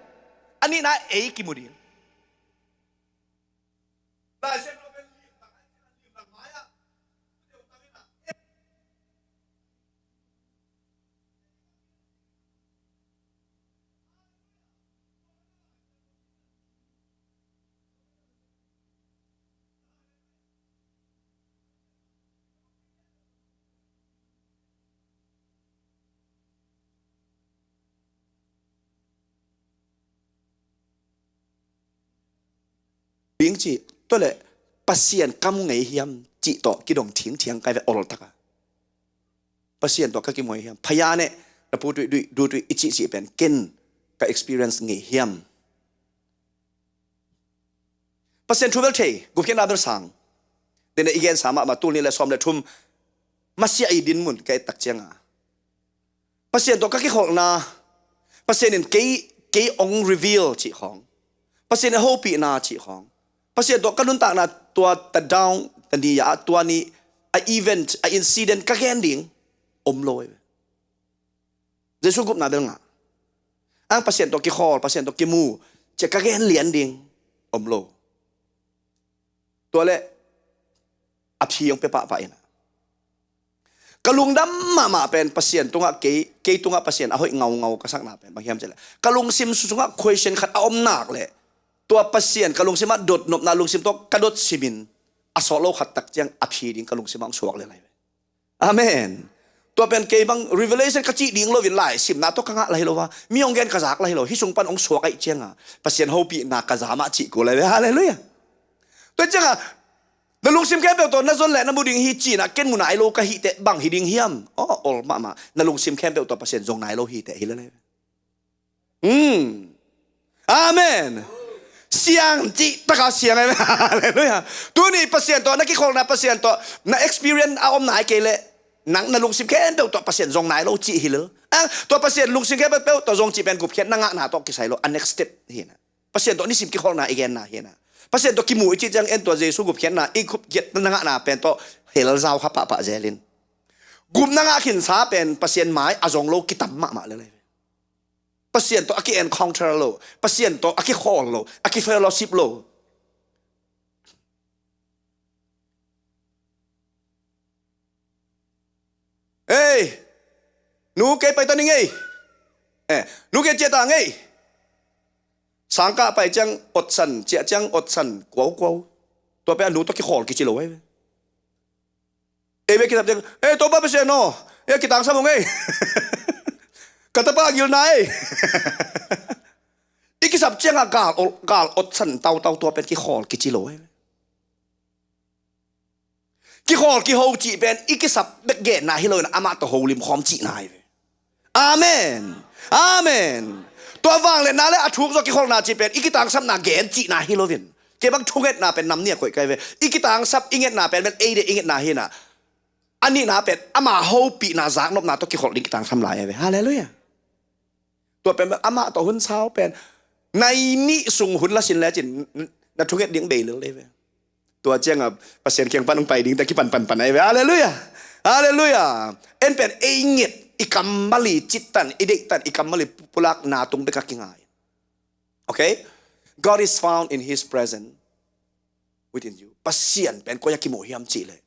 A nihna ei kimu ding. Lai Siangtho pen limtak a, limtak mai ah. Ding cih, tua leh Pasian ka mu ngei hiam cih tawh kidong thingthiang kai ve, oltak a. Pasian tawh ka kimu ngei hiam? Phaya neh, na pu tuih duih, du tuih i cihcih pen ken ka experience ngei hiam? Pasian thu bel thei, gupkhiatna bel sang. Dene i gensa mahmah tul nih le sawm le thum Messiah i dinmun ka et tak ciang a, Pasian tawh ka kikholhna, Pasian in kei, kei hong reveal cih khawng, Pasian in hopihna cih khawng, Pasian tawh ka nuntakna tua ta down, ta ni ah, tua ni a event, a incident ka gen ding om lo. Jesu gupna bel ngah. Ang Pasian tawh kikhawl, Pasian tawh kimu, ci a ka gen lian ding om lo. Tua leh a phi hong pia pahpah in a, ka lungdam mahmah pen Pasian tungah kei, kei tungah Pasian a hoih ngaungau ka sakna pen bang hiam cih leh, ka lungsim sungah question khat a om nak leh, tua Pasian ka lungsim ah dotnopna lungsim tawh ka dot simin a sawt lo khat tak ciang a phi ding ka lungsim ah hong suak lian lai ve. Amen. Tua pen kei bang revelation ka cih ding loin lai simna tawh ka ngah lai lo a, mi hong gen ka zak lai lo, hih sung pan hong suak ahih ciang a, Pasian hopihna ka za mah cih kul lai ve. Halleluiah. Tua ciang a, na lungsim khempeuh tawh na zon leh na mu ding hi ci-in a, ken mu nai lo ka hih teh bang hi ding hiam? Aw, ol mahmah. Na lungsim khempeuh tawh Pasian zong nai lo hi teh hi lai lai ve. Hmm. Amen. Siang cih taka siang e. Halleluiah. Tuni Pasian tawh na kikholhna, Pasian tawh na experience a om nai kei leh, nang na lungsim khempeuh tawh Pasian zong nai lo cih hi lel. A, tua Pasian lungsim khempeuh tawh zong cih pen gupkhiatna ngahna tawh kisai lo, a next step hi na. Pasian tawh nisim kikholhna i genna hi na. Pasian tawh kimu i cih ciang en tua Jesu gupkhiatna i gupkhiatna ngahna pen tawh hel zau kha pahpah zelin. Gupna ngah khinsa pen Pasian mai a zong lo kitam mahmah lel e. Pasian tawh a ki-encounter lo, Pasian tawh a kikhawl lo, a kifellowship lo. Ei, nu, kei pai ta ning ei. Eh, nu, kei ciah ta ning ei. Sangkah pai ciang otsan, ciah ciang otsan kuaukuau. Tua pen a nu tawh kikhawl kici lo ei. Ei bek kisap ciang, ei, Topa Pasian aw, ei, kitangsam ung ei. Ka tapa gilna ei. I kisap ciangah gal, gal otsan tautau, tua pen kikhawl kici lo ei. Kikhawl kiho cih pen i kisap bek genna hi lo in amah tawh holim khawm cihna hi ve. Amen. Amen. Tua vangliatna le a thuk zaw kikholhna cih pen i kitangsapna gen cihna hi lo in. Kei bang thungetna pen nam nih a koih kai ve. I kitangsap i ngetna pen bel ei deh i ngetna hi na. A nihna pen ama hopihna zaknopna tawh kikholh ding kitangsam lai hi ve. Halleluiah. Tua pen amah tawh hun sau pen nai nih sung hun la sin lecin na thunget ding bei lel dei ve. Tua ciangah Pasian kiang pan hong pai ding ta kipan panpan ahi ve. Halleluiah. Halleluiah. En pen ei nget i kammal i cittan, i deihtan, i kammal i pulakna tung bekah kingai. Okay? God is found in his presence within you. Pasian pen koi-ah kimu hiam cih leh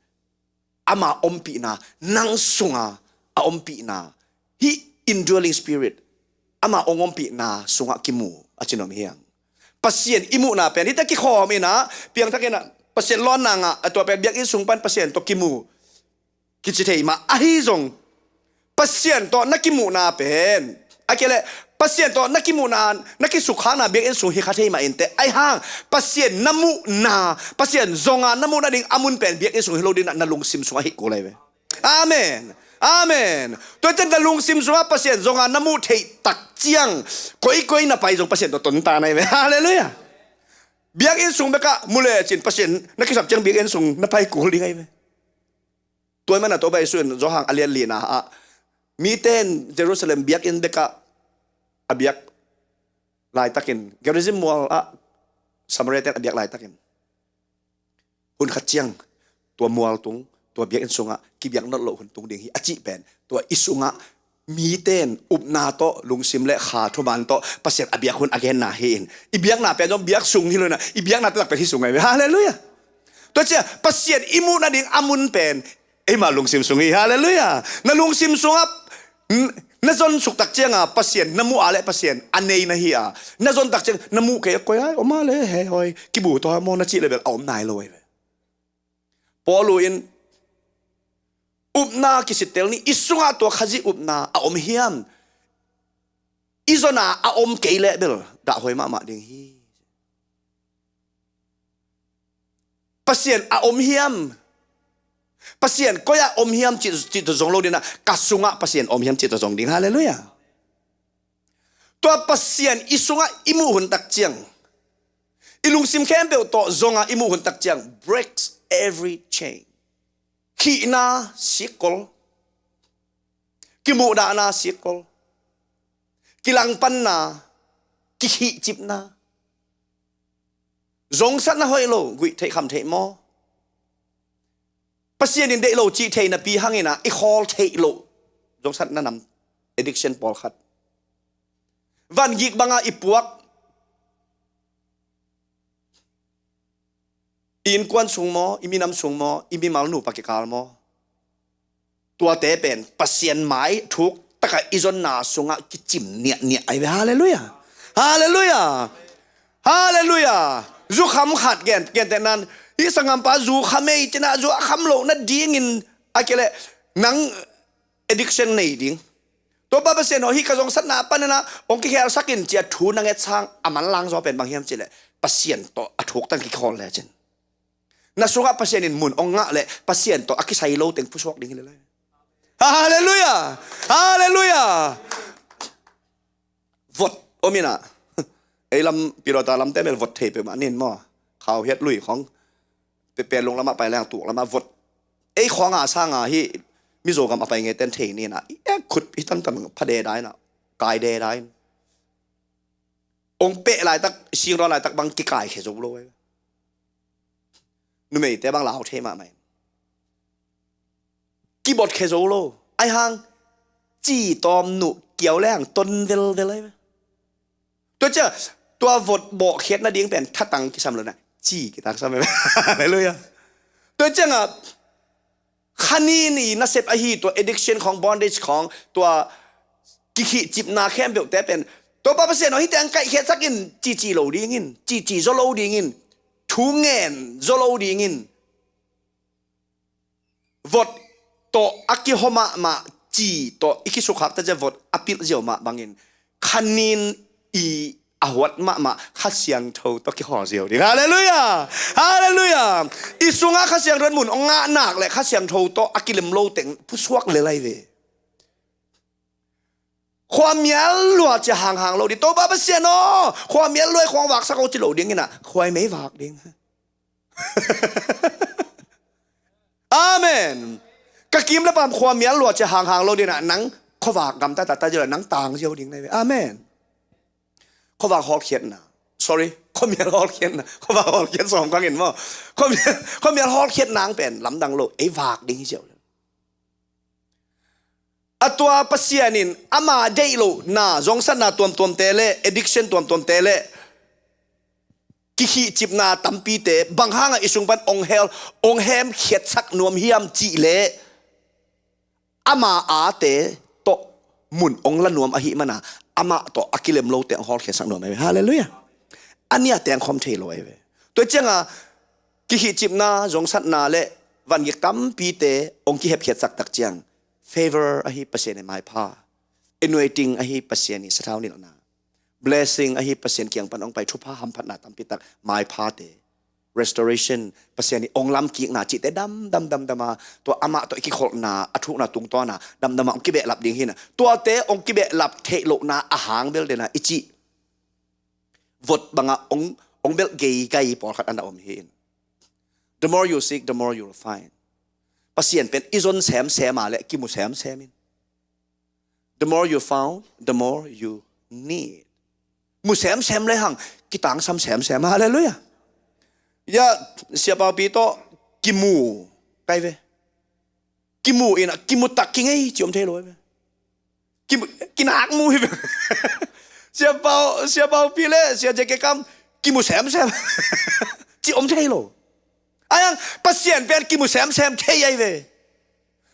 ama ompihna, nang sunga a ompihna, hih indwelling spirit, ama hong ompihna sungah kimu a cinom hiang. Pasian i muhna pen hita kikhawm inah, piangthak inah, Pasian lawnna ngah a, tua pen biakinn sung pan Pasian tawh kimu kici thei mah ahi zong, Pasian tawh na kimuhna pen, a kei leh Pasian tawh na kimuhna, na kisukkhakna biakinn sung hi kha thei mah inteh. Ahi hang Pasian na muhna, Pasian zonga na muhna ding a mun pen biakinn sung hi lo dingin na lungsim sungah hih kul ahi ve. Amen. Amen. Tua ciang na lungsim sungah Pasian zonga na muh theih tak ciang koikoi na pai zong Pasian tawh tonta na hi ve. Halleluiah. Biakinn sung bekah mu lecin Pasian na kisap ciang biakinn sung na pai kul ding ahi ve. Tua ahih manin Topa Jesuh in Johan a lian lina ah mite in Jerusalem biakinn bekah a biak laitakin, Gerizim mual ah Samaria te in a biak laitakin, hun khat ciang tua mual tung, tua biakinn sungah kibiak nawn loh hun tung ding hi a cih pen, tua i sungah mite in upna tawh, lungsim le kha thuman tawh Pasian a biak hun a genna hi in, i biakna pen zong biak sung hi lo inah, i biakna te lak pen hih sung ahi ve. Halleluiah. Tua ciang Pasian i muhna ding a mun pen eima lungsim sung hi. Halleluiah. Na lungsim sungah n-, na zon suk tak cianga Pasian na muh a le Pasian a nei na hi a, na zon tak ciang na muh kei a koi ai om a le he hoi kibu tawh maw na cih le bel a om nai lo ahi ve. Paul in upna kisittel ni, i sungah tua Khazih upna a om hiam? I zona a om kei leh bel dahhuai mahmah ding hi. Pasian a om hiam? Pasian koi-ah om hiam cih, cih tawh zong lo dingin ah, ka sungah Pasian om hiam cih tawh zong ding. Halleluiah. Tua Pasian i sungah i muh hun tak ciang, i lungsim khempeuh tawh zonga i muh hun tak ciang, breaks every chain. Khihna sikkol, kimuhdahna sikkol, kilangpanna, kikhihcipna, zongsatna hoih lo, guih theih kham theih maw, Pasian in deih lo cih theih napi hangin ah i khawl theih loh zongsatna nam, addiction pawlkhat, vangik banga i puak, i innkuan sung maw, i minam sung maw, i mimal nupa kikal maw, tuate pen Pasian mai thuk takah i zonna sungah kicim niahniah ahi ve. Halleluiah. Halleluiah. Halleluiah. Zukham khat gen, gentehnan, hih sanggampa zukham ei cinah, zu a kham loh nadingin a kei leh nang addiction nei ding. Topa Pasian aw, hih ka zongsatna paninah hong kikhelsak in ci-a thu na nget sang a manlang zaw pen bang hiam cih leh Pasian tawh a thuk tang kikhawl lecin, na sungah Pasian in mun hong ngah leh Pasian tawh a kisai lo teng pusuak ding hi lel. Halleluiah. Halleluiah. Vot om inah, Ei lam pilota lamte mel vot thei peuhmah nin maw. Khau hiat lui khong. Pe, pelung lamah pai leng tuk lamah vot. Ei khong a sang a hi Mizo gam a pai ngei ten thei nin a. I ek khut hi tantan pha de dai na. Kai de dai. Ong peh laitak, sing rawn laitak bang kikai khe zo lo. Numeite bang lau thei mahmah in. Kibot khe zo lo. Ai hang, ci tawm nuh kiau le hang ton velvel ai. Tua cia, tua vot bawh khiat nading pen thatang kisam lo na. Ci kitak sam ai. Halleluiah. Tua ciangah, khanin i nasep ahi tua addiction khawng, bondage khawng, tua kikhihcipna khempeuhte pen, Topa Pasian aw, hihte ang kaihkhiatsak in, cici lo dingin, cici zaw lo dingin, thu ngen zaw lo dingin, vot tawh a kihaw mahmah, ci tawh i kisukhak ta cia vot a pilh ziau mah bangin, khanin i a huat mahmah Kha Siangtho tawh kikhawl ziau ding. Halleluiah! Halleluiah! I sungah Kha Siangtho in mun ong ngah nak le Kha Siangtho tawh a kilem lo teng pusuak le lai ve. Khua mial lua cia hanghang lo ding. Topa Pasian aw, khua mial lua i khuang vaksak aw ci lo ding inah, khua i mei vak ding. Amen. Ka kim le pam khua mial lua cia hanghang lo ding inah, nang khuavak gamta tata ziau le nang tang ziau ding nai ve. Amen. Khuavak hawlkhiatna. Sorry, khuamial hawlkhiatna. Khuavak hawlkhiat sawm kangin maw. Khuamial, khuamial hawlkhiatna ang pen lamdang lo, ei vak ding hi ziau le. A tua Pasian in ama deih lohna, zongsatna tuamtuamte le, addiction tuamtuamte le, kikhihcipna tampite, bang hangah i sung pan ong hel, ong hemkhiatsak nuam hiam cih leh, ama ate tawh mun ong la nuam ahih mana, amah tawh a kilem lote ong hawlkhiatsak nuam ahi ve. Halleluiah. A nia teng khawm thei lo ahi ve. Tua cianga kikhihcipna, zongsatna le vangik tampite ong kihepkhiatsak tak ciang, favor ahi Pasian i maipha, anointing ahi Pasian i sathau nilhna, blessing ahi Pasian kiang pan ong pai thupha hamphatna tampi tak maiphate, restoration, Pasian i ong lamkikna cihte damdam damdama, tua amah tawh i kikholhna, a thukna tungtawna damdama ong kibehlap ding hina. Tuate ong kibehlap theih lohna a hang bel dena i cih vot banga ong, ong belh geigai pawlkhat ana om hi in. The more you seek, the more you will find. Pasian pen i zon semsem a le kimu semsem in. The more you found, the more you need. Mu semsem le hang, kitangsam semsem. Halleluiah. Ya, Sia Paupi tawh kimu kai ve. Kimu ina, kimu tak kingei ci om thei lo ve. Kimu, kinak mu hi ve. Sia Pau, Sia Paupi le Sia J K Kam kimu semsem ci om thei lo. Ai ang, Pasian pen kimu semsem thei ai ve.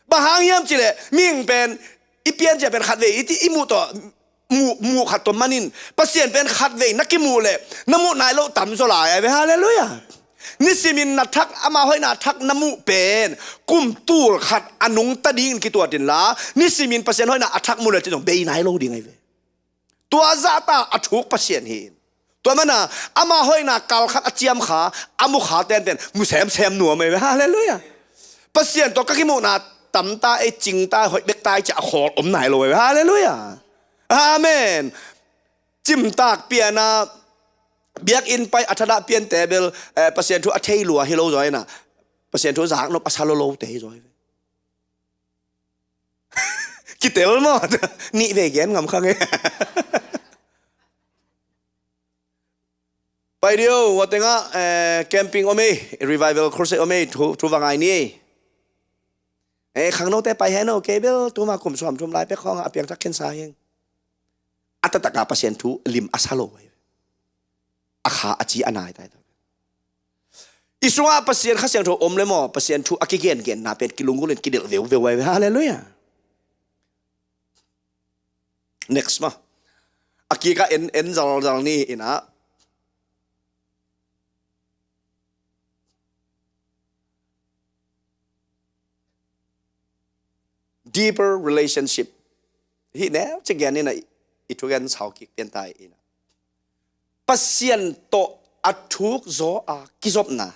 Bang hang hiam cih leh, mihing pen i piancia pen khatvei i, i muh tawh, muh, muh khat tawh manin, Pasian pen khatvei na kimuh leh na muh nai loh tam zaw lai ai ve. Halleluiah. Nisimin na thak, ama hoihna thak na muh pen kum tul khat a nungta dingin kituat inla, nisimin Pasian hoihna a thak muh leh ci zong bei nai lo ding ai ve. Tua zahta a thuk Pasian hi in. Tua mana ama hoihna kal khat a ciam kha, a mu kha ten pen mu semsem nuam ai ve. Halleluiah. Pasian tawh ka kimuhna tamta ei, cingta, hoih bekta ei ci a khawl om nai lo ai ve. Halleluiah. Amen. Cimtak piana, biakinn pai a thadah piante bel, eh, Pasian thu a thei lua hi lo zaw ina, Pasian thu zaknop a sa lo lote hi zaw ai ve. Kitel maw? Nih vei gen ngam kha nge. Pai dio, ua tengah, eh, camping om ei, revival crusade om ei, thu, thu va ngai ni ei. Eh, khangnote pai hen o, kei bel tuma kum sawm thum lai pek khawngah a piangthak khensa heng. A taktakah Pasian thu lim a sa lo ai. A kha a ci a nai tai. I sungah Pasian Kha Siangtho om le maw, Pasian thu a kigengenna pen kilunggulhin kidelh veuveu ai. Halleluiah. Next maw. A kikah en, en zalzal ni ina. Deeper relationship. Hih neu ci gen ina i, i thugen sau kik pian tai ina. Pasian tawh a thuk zaw a kizopna.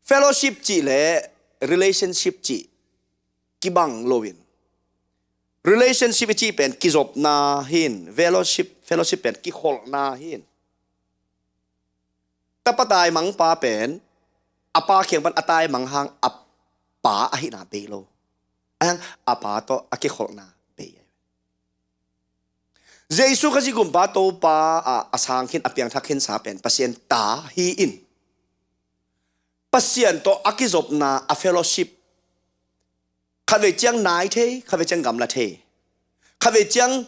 Fellowship cih le relationship cih kibang loin, Relationship i cih pen kizopna hi in, fellowship, fellowship pen kikholhna hi in. Tapa taimangpa pen a pa kiang pan a taimang hang a pa ahihna bei lo. Ahih hang a pa tawh a kikholhna bei. Jesu Khazih Gumpa Topa ah a sang khin, a piangthak khinsa pen Pasian ta hi in, Pasian tawh a kizopna, a fellowship, khatvei ciang nai thei, khatvei ciang gamla thei, khatvei ciang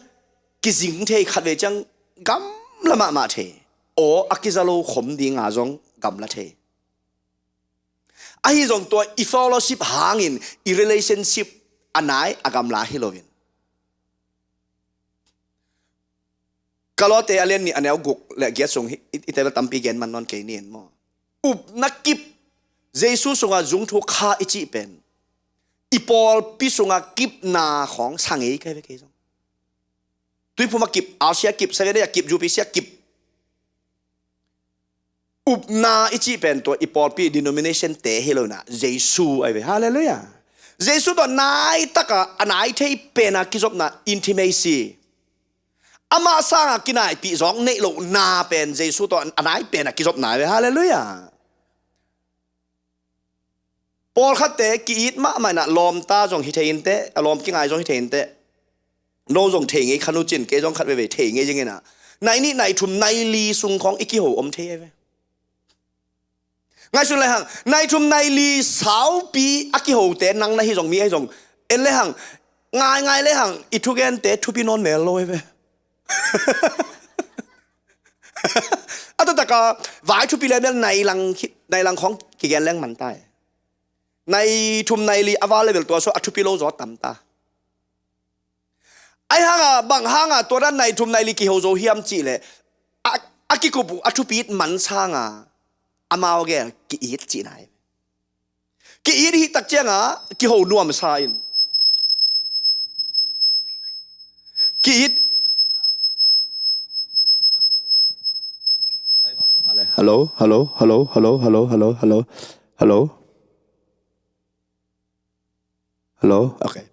kizing thei, khatvei ciang gamla mahmah thei, aw a kiza lo khom dinga zong gamla thei. Ahi zong tua i fellowship hangin i relationship a nai a gamla hi loin, Kolose a lian nih a neu guk le giat sung hi, i, i table tampi gen man nawn kei ni in maw. Upna kip, Jesu sungah zungthuk kha i cih pen i pawlpi sungah kipna khawng sa ngei kai ve kei zong. Tuiphum a kip, R C a kip, Seven Day a kip, U P C a kip. Upna i cih pen tua i pawlpi denomination te hi lo in ah, Jesu ahi ve. Halleluiah. Jesu tawh nai taka a nai thei pena kizopna, intimacy. Amah sanga kinaipih zawk neih lohna pen Jesu tawh a nai pena kizopna ahi ve. Halleluiah. Pawlkhatte ki-it mahmah in ah, lawmta zong hi thei inteh, a lawm kingai zong hi thei inteh. No zong thei ngei khan uh cin, kei zong khat veivei thei ngei zing in ah, nai nih, nai thum, nai li sung khawng i kiho om thei ahi ve. Ngaihsun le hang, nai thum nai li saupi a kihote nang na hi zong, mi ahi zong, en le hang, ngaingai le hang, i thugente thupi nawn mel lo ahi ve. A taktak a vai thupi lemlem nai lang khi-, nai lang khawng kigen leng man ta hi. Nai thum nai li a val level tua sua a thupi lo zaw tam ta. Ahi hanga, bang hanga tua dan nai thum nai li kiho zo hiam cih leh, a, a kikup uh a thupi it man sanga amau gel ki-it cihna hi. Ki-it hih tak cianga kiho nuamsa in. Ki-it. Hello, hello, hello, hello, hello, hello, hello. Hello? Okay.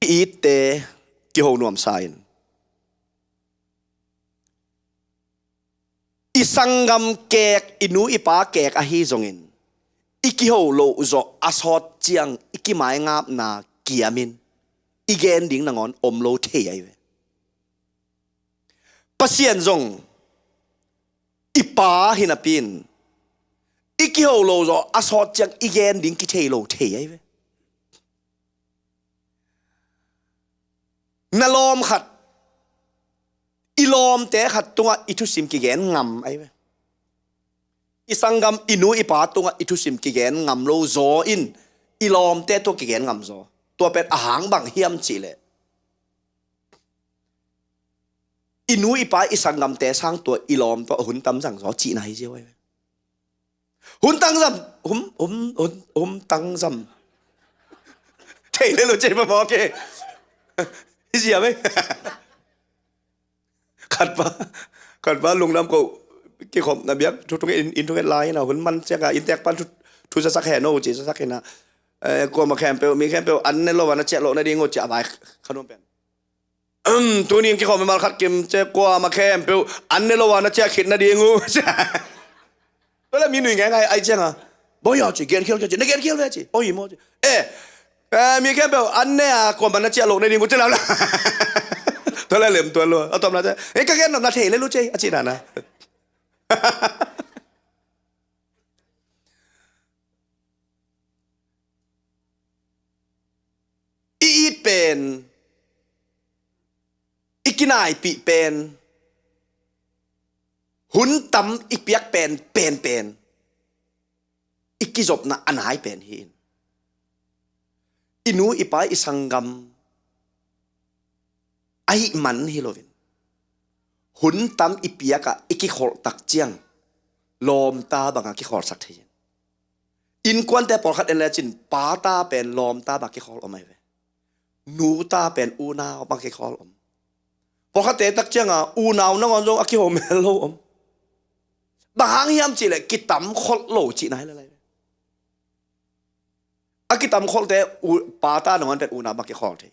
I itte kiho nuamsa in. I sanggam kek, i nu i pa kek ahi zongin, i kiho loh zawh a sawt ciang i kimaingapna kiamin i gen ding nangawn om lo thei ahi ve. Pasian zong i pa hi napi in, i kiho loh zawh a sawt ciang i gen ding kithei lo thei ahi ve. Na lawm khat, i lawmte khat tungah i thusim kigen ngam ahi ve. I sanggam, i nu i pa tungah i thusim kigen ngam lo zaw in, i lawmte tungah kigen ngam zaw. Tua pen a hang bang hiam cih leh, i nu i pa i sanggamte sang tua i lawm tawh hun tam zang zaw cihna hi ziau ahi ve. Hun tang zam, hun, hun, hun, hun tang zam. Thei le lo cei mamaw ke. Hi ziau ve. Khat pa, khat pa lungdam ko, kikhopna biak thu thunget, inn thunget lai in a, hun man ciang a inntek pan thu, thu zasak hen o ci zasak in a, eh, kuamah khempeuh, mi khempeuh an ne lo a na ciah loh nading o ci a vai kha nuam pen. Um, tuni in kikhawm mimal khat kim ci, kuamah khempeuh an ne lo a na ciah khit nading uh. Tua leh mi nui ngaingai ahih ciangin, bawi aw ci, genkhial kei ci, na genkhial ve ci, aw hi maw ci. Eh, eh, mi khempeuh an ne a, kuamah na ciah loh nading uh ci lau la. Tua leh lem tuan lua. A tawpna ci, eh, ka gen nopna thei le lua ci, a cihna na. I it pen, i kinaipih pen, hun tam i piak pen, pen, pen, i kizopna a nai pen hi in. I nu i pa i sanggam ahih man hi loin, hun tam i piak a i kikholh tak ciang lawmta banga kikholhsak thei in. Innkuante pawlkhat en lecin, pata pen lawmta banga kikholh om ahi ve. Nuta pen unau banga kikholh om. Pawlkhatte tak cianga unau nangawn zong a kiho mel lo om. Bang hang hiam cihleh kitam kholh lo cihna hi lel ahi ve. A kitam kholte u, pa ta nangawn pen unau bang kikhawl thei.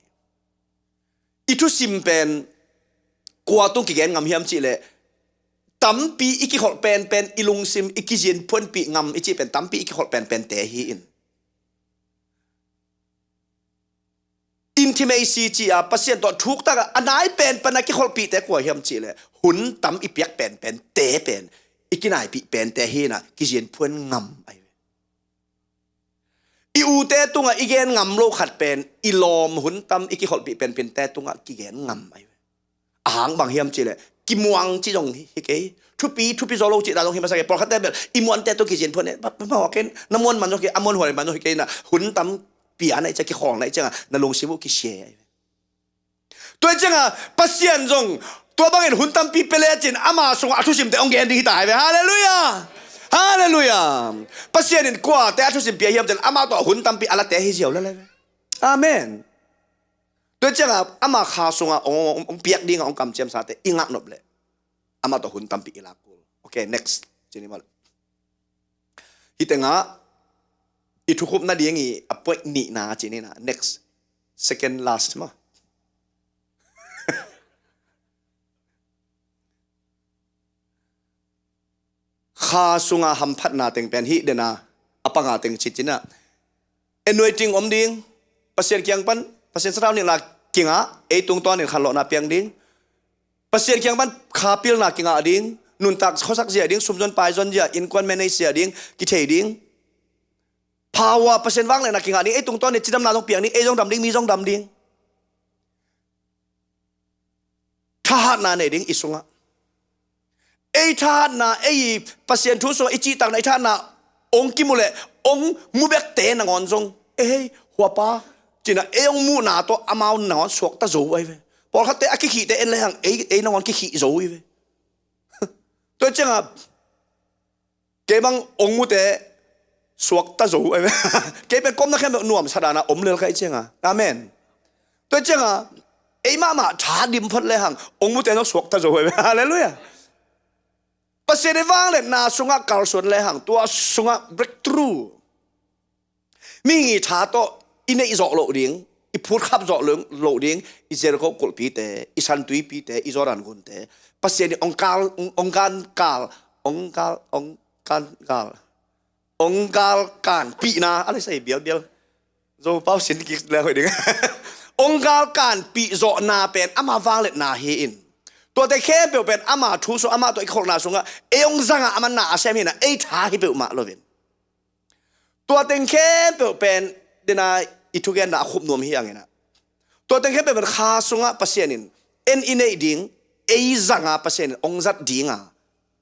I thusim pen kua tung kigen ngam hiam cih leh, tampi i kikholh penpen, i lungsim i kizin phuanpih ngam i cih pen tampi i kikholh penpente hi in. Intimacy ci-a Pasian tawh thuktak a, a nai penpen a kikholhpihte kua hiam cih leh, hun tam i piak penpente pen i kinaipih pente hi in ah, kizin phuan ngam ahi ve. I ute tungah i gen ngam lo khat pen, i lawm hun tam i kikholhpih penpente tungah kigen ngam ahi ve. A hang bang hiam cih leh, kimuang cih zong hi, hi kei. Thupi, thupi zo lo cih dan zong hi masa kei. Pawlkhatte bel i muante tawh kizin phuan e, ba, ba, ba, ken, na muan man zong hi kei, a muanhuai man zong hi kei in ah, hun tam pia na i ciang, kikhawl na i ciang a, na lungsim uh kisia ahi ve. Tua hi ciang a, Pasian zong tua bangin hun tampi pia lecin ama sungah a thusimte hong gen ding hi ta ahi ve. Halleluiah! Halleluiah! Pasian in kuate a thusim pia hiam cih leh, amah tawh hun tampi a late hi ziau lel ahi ve. Amen. Tua hi ciang a, ama kha sungah hong, hong, hong piak ding a hong kamciamsate i ngaknop leh, amah tawh hun tampi i lak kul. Okay, next. Ci ni maw. Hih tengah i thukhupna ding i a point nihna ci ni na, next, second last maw. Kha sunga hamphatna teng pen hih den a, a panga teng ci ci na. Anointing om ding, Pasian kiang pan, Pasian sathau nilhna kingah, ei tungtawnin khanlawhna piang ding. Pasian kiang pan kha pilna kingah ding, nuntak khuasak zia ding, sumzon paizon zia, innkuan manage zia ding, kithei ding. Power, Pasian vangliatna kingah ding, ei tungtawnin cidamna zong piang ding, ei zong dam ding, mi zong dam ding. Thahatna nei ding i sungah. Ei thahatna, ei Pasian thu sungah i cihtakna, i thahatna hong kimu leh hong mu bekte nangawn zong, "Ei hei, huapa," cina ei hong muhna tawh amau nangawn suakta zo ahi ve. Pawlkhatte a kikhihte en lehang ei, ei nangawn kikhih zo ahi ve. Tua ciangah kei bang hong mute suakta zo ahi ve. Kei pen komna khempeuh nuamsa dana om lel ka hih cianga. Amen. Tua cianga ei mahmah tha dim phot lehang hong mute nong suakta zo ahi ve. Halleluiah. Pasian i vangliatna sungah kalsuan lehang tua sungah breakthrough. Mihing i tha tawh i neih zawh loh ding, i phutkhap zawh loh, loh ding, i Jericho kulhpite, i santuipite, i Jordan gunte, Pasian in hong kal, hong, hong gan kal, hong kal, hong gan kal, hong gal kanpihna, a lei sai bialbial. Zopau sin kik leng hoih ding. Hong gal kanpih zawhna pen ama vangliatna hi in. Tuate khempeuh pen ama thu sung, amah tawh i kholhna sungah ei hong zangah a manna a sem hi na, ei tha hi peuhmah loin. Tua teng khempeuh pen dena i thugenna a khup nuam hi angina. Tua teng khempeuh pen kha sungah Pasian in en i neih ding, ei zanga Pasian in hong zat dinga,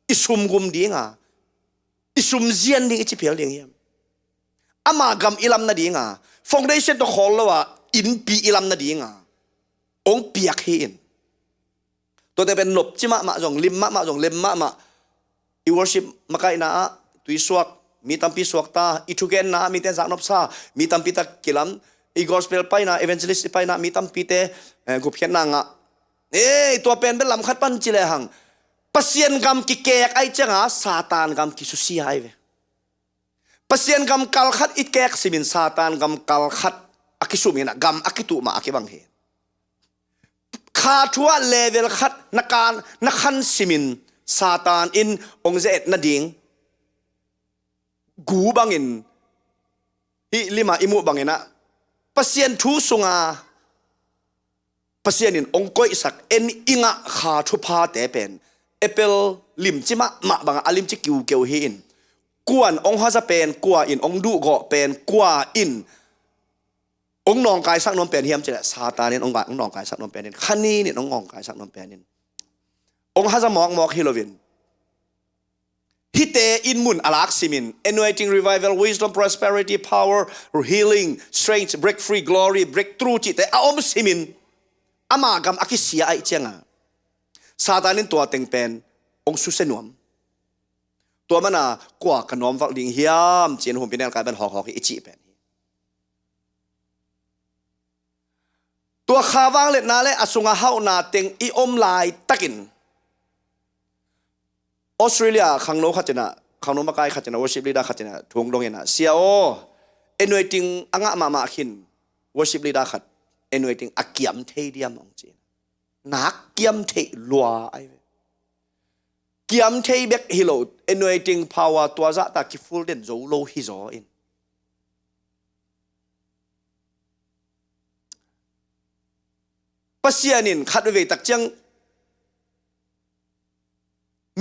i sumgum dinga, i sumzian ding i ci phial ding hiam? Ama gam i lam nadinga, foundation tawh khawl lo a innpi i lam nadinga hong piak hi in. Tuate pen nopci mahmah zong, lim mahmah zong, lem mahmah. I worship makaihna ah tuisuak, mi tampi suakta, i thugenna ah mite zaknopsa, mi tampi tak kilam, i gospel paina, evangelist i paina, mi tampite, eh, gupkhiatna ngah. Eh, tua pen bel lamkhat pan ci lehang Pasian gam kikek ahi cianga Satan gam kisusia ahi ve. Pasian gam kalkhat i kek simin Satan gam kalkhat a kisum hinah gam a kituh mah a kibang hi. Kha thuah level khat na kan, na khan simin Satan in hong ze-et nading gu bangin hih lima i muh banginah Pasian thu sunga Pasian in hong koihsak en i ngah kha thuphate pen apple limci mahmah bangah a limci kiukeu hi in. Kuan hong haza pen, kua in hong duhgawh pen, kua in hong nawngkaisak nuam pen hiam cileh Satan in hong ga-, hong nawngkaisak nuam pen in, khanin in hong nawngkaisak nuam pen in. Hong haza mawkmawk hi loin hihte in mun a lak simin anointing, revival, wisdom, prosperity, power, healing, strength, break free, glory, breakthrough cihte a om simin ama gam a kisia aih cianga Satan in tua teng pen hong susia nuam. Tua mana kua ka nuam valh ding hiam ci-in humpinelkai pen hawkhawk hi i cih pen hi. Tua kha vangliatna le a sunga hauhna teng i om laitakin Australia khangno khat cinah, khangno makai khat cinah, worship leader khat cinah thu hong dong inah, "Sia aw, anointing a ngah mahmah khin worship leader khat anointing a kiam thei diam hong ci. Nak kiam thei lua ai ve. Kiam thei bek hi lo, anointing power tua zahta kifull den zo lo hi zaw in. Pasian in khat veivei tak ciang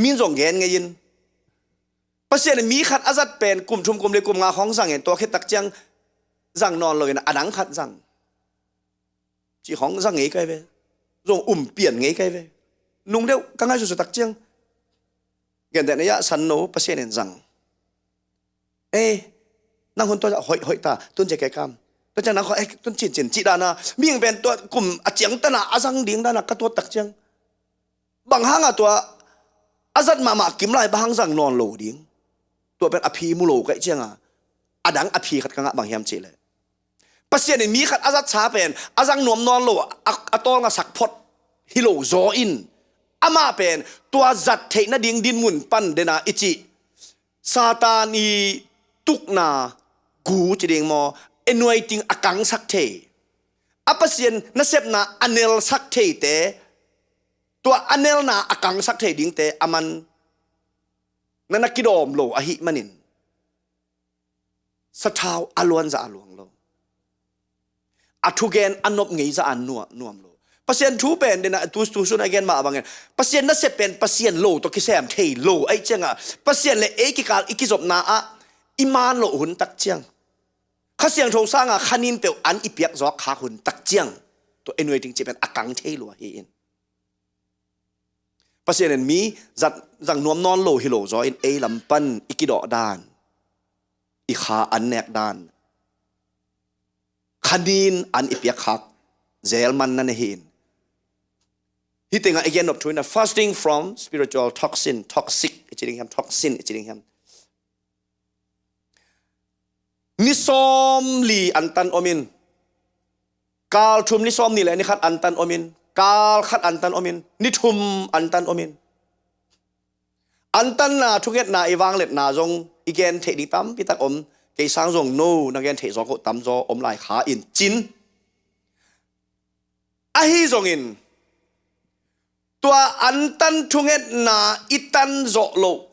min zong gen ngei in. Pasian in mi khat a zat pen kum thum kum li kum nga khawng zang in tua khit tak ciang zang nawn lo in a dang khat zang. Ci khawng zang ngei kai ve. Zong um pian ngei kai ve. Nung deuh ka ngai susu tak ciang. Gen deuh na ya san no Pasian in zang. Eh, nang hun tua hoih hoih ta, tun cia kei kam. Tua cia nang khua, eh, tun cin cin, ci dana. Mihing pen tua kum a ciang tana, a zang ding dana, ka tuat tak ciang. Bang hanga tua, a zat mahmah kim lai bang hang zang nawn lo ding. Tua pen a phi mu lo kaih cianga. A dang a phi khat ka ngah bang hiam cih leh. Pasian in mi khat a zatsa pen, a zang nuam nawn lo, a, a tawlnga sak phot hi lo zaw in. Amah pen, tua zat theih nading dinmun pan dena i cih. Satan i tukna gu ci ding maw, anointing a kangsak thei. A Pasian nasepna a nelsak theite, tua a nelna a kangsak thei dingte, a man na na kidawm lo ahih manin. Sathau a luanza a luang lo. A thugen a nop ngeiza a nuam, nuam lo. Pasian thu pen dena tu, tu sun a gen mah bangin. Pasian nasep pen Pasian lo tawh kisem thei lo. Aih cianga. Pasian le ei kikal i kizopna ah i man lo hun tak ciang. Kha Siangtho sanga khanin peuh an i piak zawk khak hun tak ciang. Tua anointing cih pen a kang thei lua hi in. Pasian in mi zat zang nuam nawn lo hi lo zaw in ei lam pan i kidawh dan, i kha an nek dan, khanin an i piak khak zel man na na hi in. Hi tengah i gen nop thu in a fasting from spiritual toxin, toxic, i ci ding hiam, toxin, i ci ding hiam. Ni sawm li an tan om in. Kal thum ni sawm ni le ni khat an tan om in. Kal khat an tan om in. Ni thum an tan om in. An tanna thungetna i vangliatna zong i gen theih ding tampi tak om. Kei sang zong no na gen theih zaw ko tam zaw om lai kha in cin. Ahi zongin, tua an tan thungetna i tan zawh loh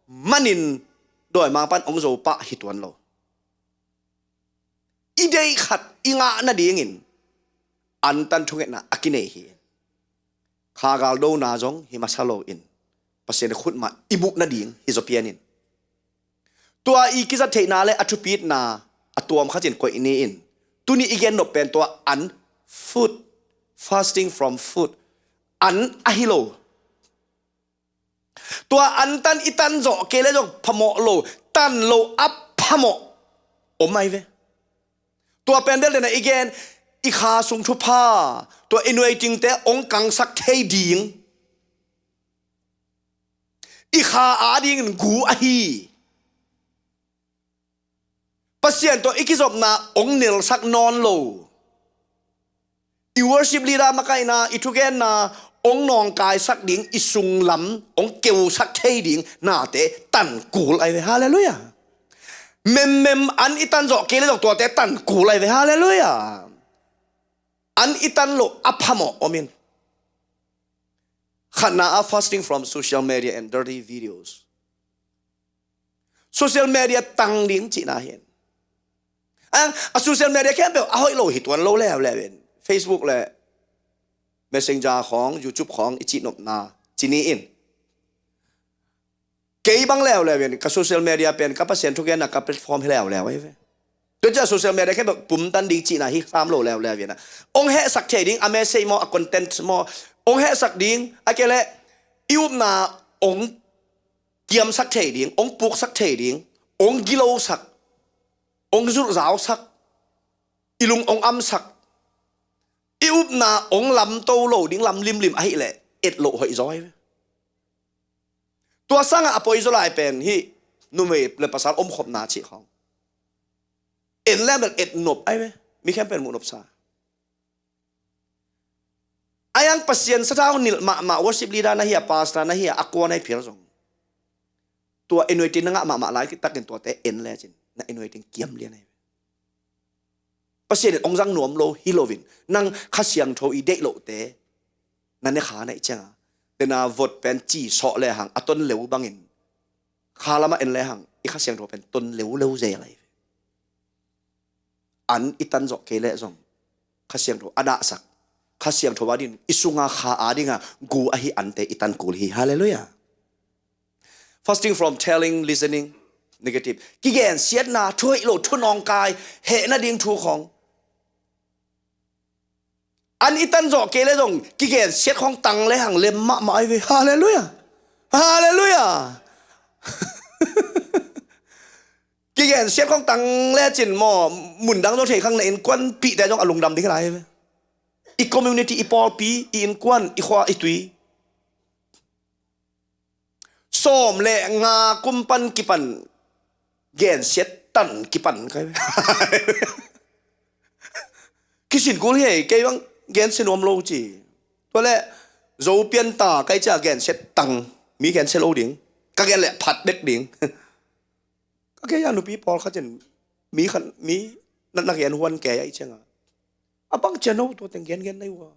manin dawimang pan hong zo pah hi tuan lo. I deih khat i ngah nadingin an tan thungetna a kinei hi. Kha galdona zong hi masa lo in Pasian khutmah i muh nading hi zaw pian in. Tua i kizat theihna le a thupitna a tuam khatin koih ni in. Tuni i gen nop pen tua an food, fasting from food. An ahi lo. Tua an tan i tan zawh kei le zawh phamawh lo, tan lo a phamawh om ai ve. Tua pen bel dena i gen, i kha sung thupha, tua anointingte hong kangsak thei ding. I kha a dingin gu ahi. Pasian tawh i kizopna hong nelsak nawn lo. I worship leader makaihna, i thugenna hong nawngkaisak ding, i sunglam hong keusak thei ding nate tan kul ai ve. Halleluiah. Memmem an i tan zawh kei le zawh tuate tan kul ai ve. Halleluiah. An i tan loh a phamawh om in. Khatna ah fasting from social media and dirty videos. Social media tang ding cihna hi in. A, a social media khempeuh a hoih lo hi tuan lo leuleu in. Facebook le Messenger khawng, YouTube khawng i cihnopna ci ni in. Kei bang leuleu in, ka social media pen, ka Pasian thugenna ka platform hi leuleu ahi ve. Tua cia social media khempeuh pumtan ding cihna hi sam lo leuleu in. Hong hehsak thei ding, a message maw, a content maw. Hong hehsak ding, a kei le, i upna hong kiamsak thei ding, hong puksak thei ding, hong gilosak, hong zulhzausak, i lung hong amsak, i upna hong lamto lo ding lam limlim ahih leh, et loh hoih zaw hi ve. Tua sangah a poi zaw lai pen hi, numei le pasal omkhopna cih khawng. En lem bel et nop ai ve, mi khempeuh muh nopsa. A yang Pasian sathau nilh mahmah worship leader na hi a, pastor na hi a, a kua na hi phial zong. Tua anointing na ngah mahmah lai takin tuate en lecin na anointing kiam lian ai. Pasian in ong zang nuam lo hi loin, nang Kha Siangtho i deih lohte na ne kha na ih cianga, tena vot pen ci sawh lehang a ton leu bangin, kha lamah en lehang i Kha Siangtho pen ton leu leu zel lai ve. An i tan zawh kei leh zong Kha Siangtho a dahsak, Kha Siangtho a din i sunga kha a dinga gu ahi ante i tan kul hi. Halleluiah. Fasting from telling, listening, negative. Kigensiatna, thu hoih lo, thu nawngkai, heh nading thu khawng. An i tan zawh kei le zong kigensiat khawng tang le hang lem mahmah ai ve. Halleluiah. Halleluiah. Kigensiat khawng tang le cin maw, mundang zong thei khang na innkuanpihte zong a lungdam ding hi lai ai ve. I community, i pawlpi, i innkuan, i khua, i tui. Sawm le nga kum pan kipan gensiat tan kipan kai ve. Kisin kul hi ei, kei bang gensiat nuam lo ci. Tua le zo pian ta kai cia gensiat tang, mi gensiat lo ding. Ka gen le phat bek ding. Ka kei a nupi pawlkhat in mi khan, mi natna gen huan kei a i cianga, a bang cia no tua teng gen gen nei ua.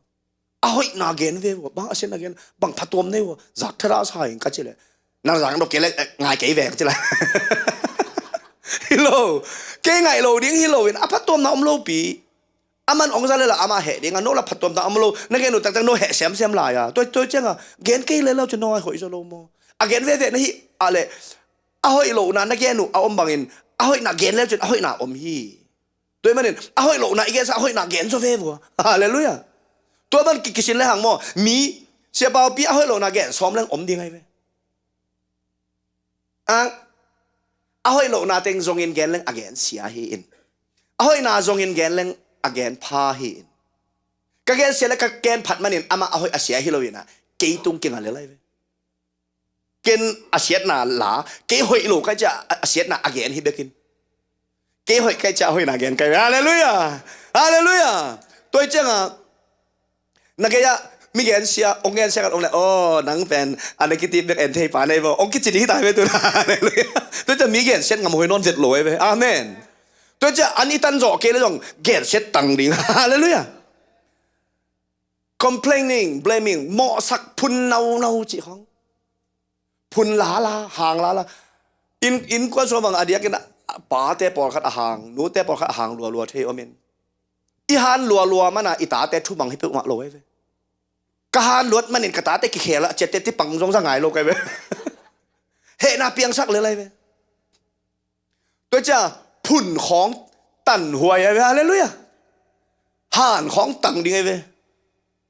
A hoihna gen ve ua, bang a siatna gen, bang phatuam nei ua, zak thada sa in ka ci le. Nang zak no kei le, eh, ngai kei ve ka ci le. Hi lo, kei ngaih lo ding hi loin, a phatuamna om lo pi. A man ong za le la ama heh ding a, no la phatuamna om lo, na gen uh taktak no heh siamsiam lai a. Tua, tua cianga, gen kei le lo ci no ai hoih zo lo maw. A gen veve na hi a le, a hoih lohna na gen uh a om bangin, a hoihna gen le cin a hoihna om hi. Tua hi manin, a hoih lohna i gensa, a hoihna gen zaw ve vua. Halleluiah. Tua ban ki, kisin le hang maw, mi, siapaupi a hoih lohna gen sawm leng om ding ai ve. A, a hoih lohna teng zongin gen leng a gen sia hi in. A hoihna zongin gen leng a gen pha hi in. Ka gen sia le ka gen phat manin, amah a hoih a sia hi lo in a, kei tung kinga le lai ve. Ken a siatna la, kei hoih lo kai cia a, a siatna a gen hi bekin. Kei hoih kai cia a hoihna gen kai. Halleluiah. Halleluiah. Tua i cianga, na kei a, mi gen sia, ong gen sia kan ong le, oh, nang pen a negative bek en thei pa nei bo, ong kici ding hi ta ve tu. Halleluiah. Tua cia mi gen siat ngam hoi non vet lo ai ve. Amen. Tua cia an i tan zawh kei le zong gen siat tang ding. Halleluiah. Complaining, blaming, mawhsak, phun naunau cih khawng. Phun lala, hang lala. In, innkuan sung bang a diakin a, pate pawlkhat a hang, nute pawlkhat a hang lualua thei om in. I han lualua mana i tate thumang hi peuhmah lo ai ve. Ka han luat manin ka tate kikhel a ciatte tipang zong za ngai lo kai ve. Hehna piangsak le lai ve. Tua cia phun khawng tan huai ai ve, halleluiah. Han khawng tang ding ai ve.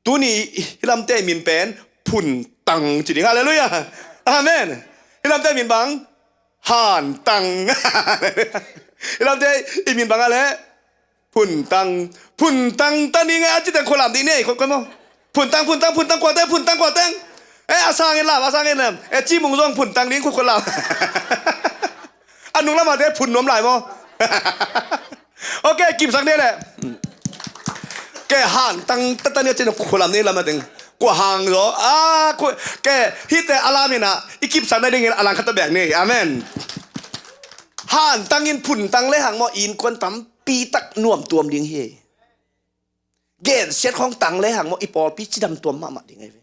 Tuni hi lamte min pen phun tang ci ding, halleluiah. Amen. Hi lamte min bang han tang. Hi lamte i min bang a le Phun tang, phun tang ta ni ngai a ci teng khualam dih nei, khuat khuat maw. Phun tang, phun tang, phun tang kua teng, phun tang kua teng. Eh, a sangin lam, a sangin lam. Eh, ci mung zong phun tang ding khuat khuat lam. A nung lam a te phun nuam lai maw. Ok, kipsak ni le. Ke han tang ta ta ni a ci nung khualam ni lam a teng. Kua hang zaw. Ah, kua, ke hite a lam in a, i kipsak na dingin a lang khat ta bek ni. Amen. Han tangin phun tang le hang maw, innkuan tampi tak nuam tuam ding hi. Gensiat khawng tang le hang maw, i pawlpi cidam tuam mahmah ding ahi ve.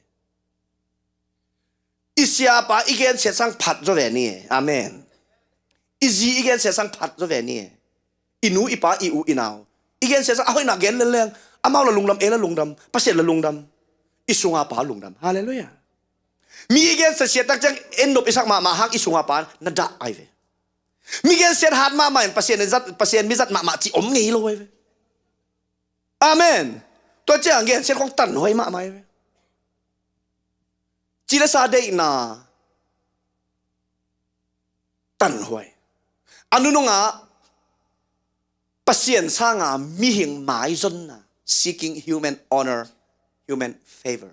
I siapa i gensiat sang phat zaw ve ni. Amen. I zi i gensiat sang phat zaw ve ni. I nu i pa i u i nau i gensiat sang a hoihna gen leleng. Amau la lungdam, ei la lungdam, Pasian la lungdam. I sunga pa lungdam. Halleluiah. Mi i gensiat siat tak ciang en nop i sak mahmah hang i sunga pa na dah ahi ve. Mi gensiat hat mahmah in Pasian in zat, Pasian mi zat mahmah ci om ngei lo ahi ve. Amen. Tua ciang gensiat khawng tan huai mahmah ahi ve. Ci le sa deihna tan huai. A nunungah Pasian sanga mihing maizonna, seeking human honor, human favor.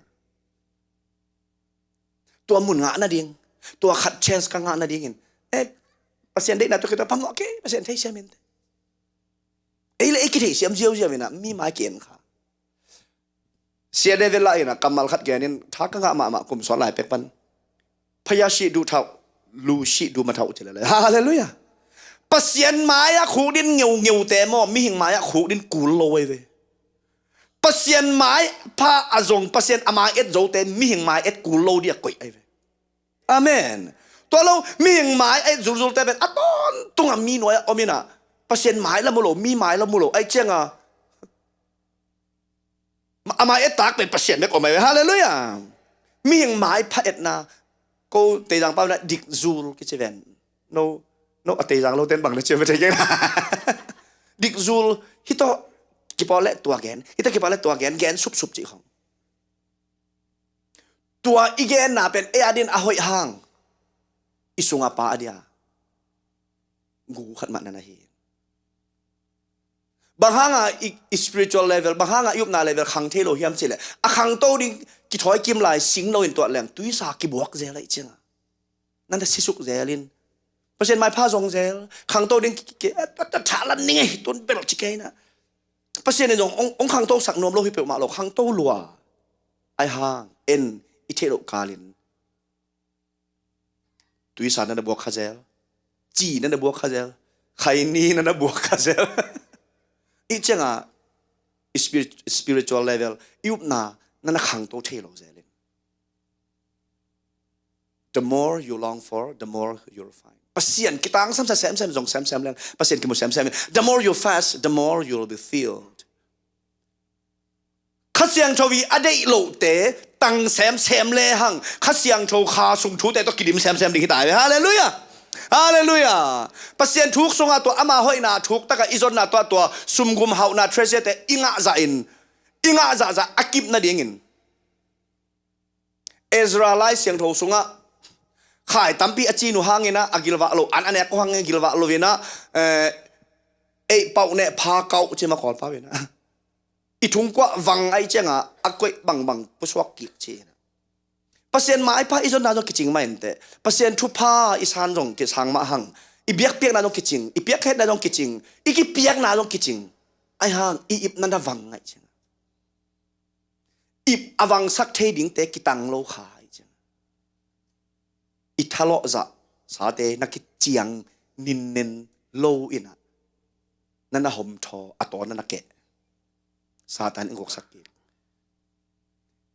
Tua mun ngah nading, tua khat chance ka ngah nadingin, eh, Pasian deihna tua khita phamawh kei, Pasian thei siam in te. Ei le ei kithei siam ziauziau ina mi mai ki-en kha. Sia David lah ina kammal khat genin tha ka ngah mahmah kum suan lai pek pan. Phaya sih duh thauh, lu sih duh ma thauh ci le le. Halleluiah. Pasian mai-ah khukdin ngeungeute maw, mihing mai-ah khukdin kul lo ahi ve. Pasian mai pha a zong, Pasian a mai et zote mihing mai et kul lo dih a koih ahi ve. Amen. Tua lo, mihing mai et zulzulte pen a tawntung a mi nuai-ah om inah, Pasian mai la mu lo, mi mai la mu lo, ahih ciangah a mai et tak pen Pasian bek om ahi ve. Halleluiah. Mihing mai pha etna, ko Teizang pau inah dikzul kici ven. No, no a Teizang lo ten bang na ci ve thei keng. Dikzul, hih tawh kipawl leh tua gen, hih tawh kipawl leh tua gen, gen supsup cih khong. Tua i genna pen ei a din a hoih hang, i sungah Pa a dia gu khat mah na na hi. Bang hanga i, i spiritual level, bang hanga i upna level khang thei lo hiam cihleh, a khangto ding kithawi kim lai sing loin tuat leng tuisa kibuak zel ahih ciangah, nan a sisuk zelin, Pasian maipha zong zel, khangto ding ki, ki, ki, a, a, a, thalan ning ahi tun bel ci kei na. Pasian in zong ong, ong khangto sak nuam lo hi peuhmah lo, khangto lua. Ai hang en i theih loh kalin tuisa nan a buak kha zel, ci nan a buak kha zel, khaini nan a buak kha zel. I ciangah i spirit, spiritual level, i upna nan a khangto thei lo zelin. The more you long for, the more you'll find. Pasian kitangsam sa semsem zong semsem leng, Pasian kimu semsem in. The more you fast, the more you'll be filled. Kha Siangtho i a deih lohte tang semsem lehang Kha Siangtho kha sung thute tawh kidim semsem ding hi ta ve. Halleluiah. Halleluiah. Pasian thuk sungah tua ama hoihna thuk takah i zonna tua, tua sumgum hauhna treasure-te i ngah zahin, i ngah zahzah a kip nadingin. Ezra Lai Siangtho sungah khai tampi a cin uh hanginah a gilvah lo, an a nek uh hangin a gilvah lo inah, eh, eih pauh neh pha kauh ci ma Kawlpau inah. I thungkuah vang ahih ciangah a koih bangbang pusuak kik ci inah. Pasian maipha i zonna zong kicing mah inteh, Pasian thupha i san zong kisang mah hang, i biakpiakna zong kicing, i piakkhetna zong kicing, i kipiakna zong kicing. Ai hang i ipna na vang ahih ciangah ip a vangsak thei dingte kitang lo kha ahih ciangah, i thalawh zahsate na kiciang ninnen lo inah, na na homthaw a tawn na na keh. Satan in guksak kik.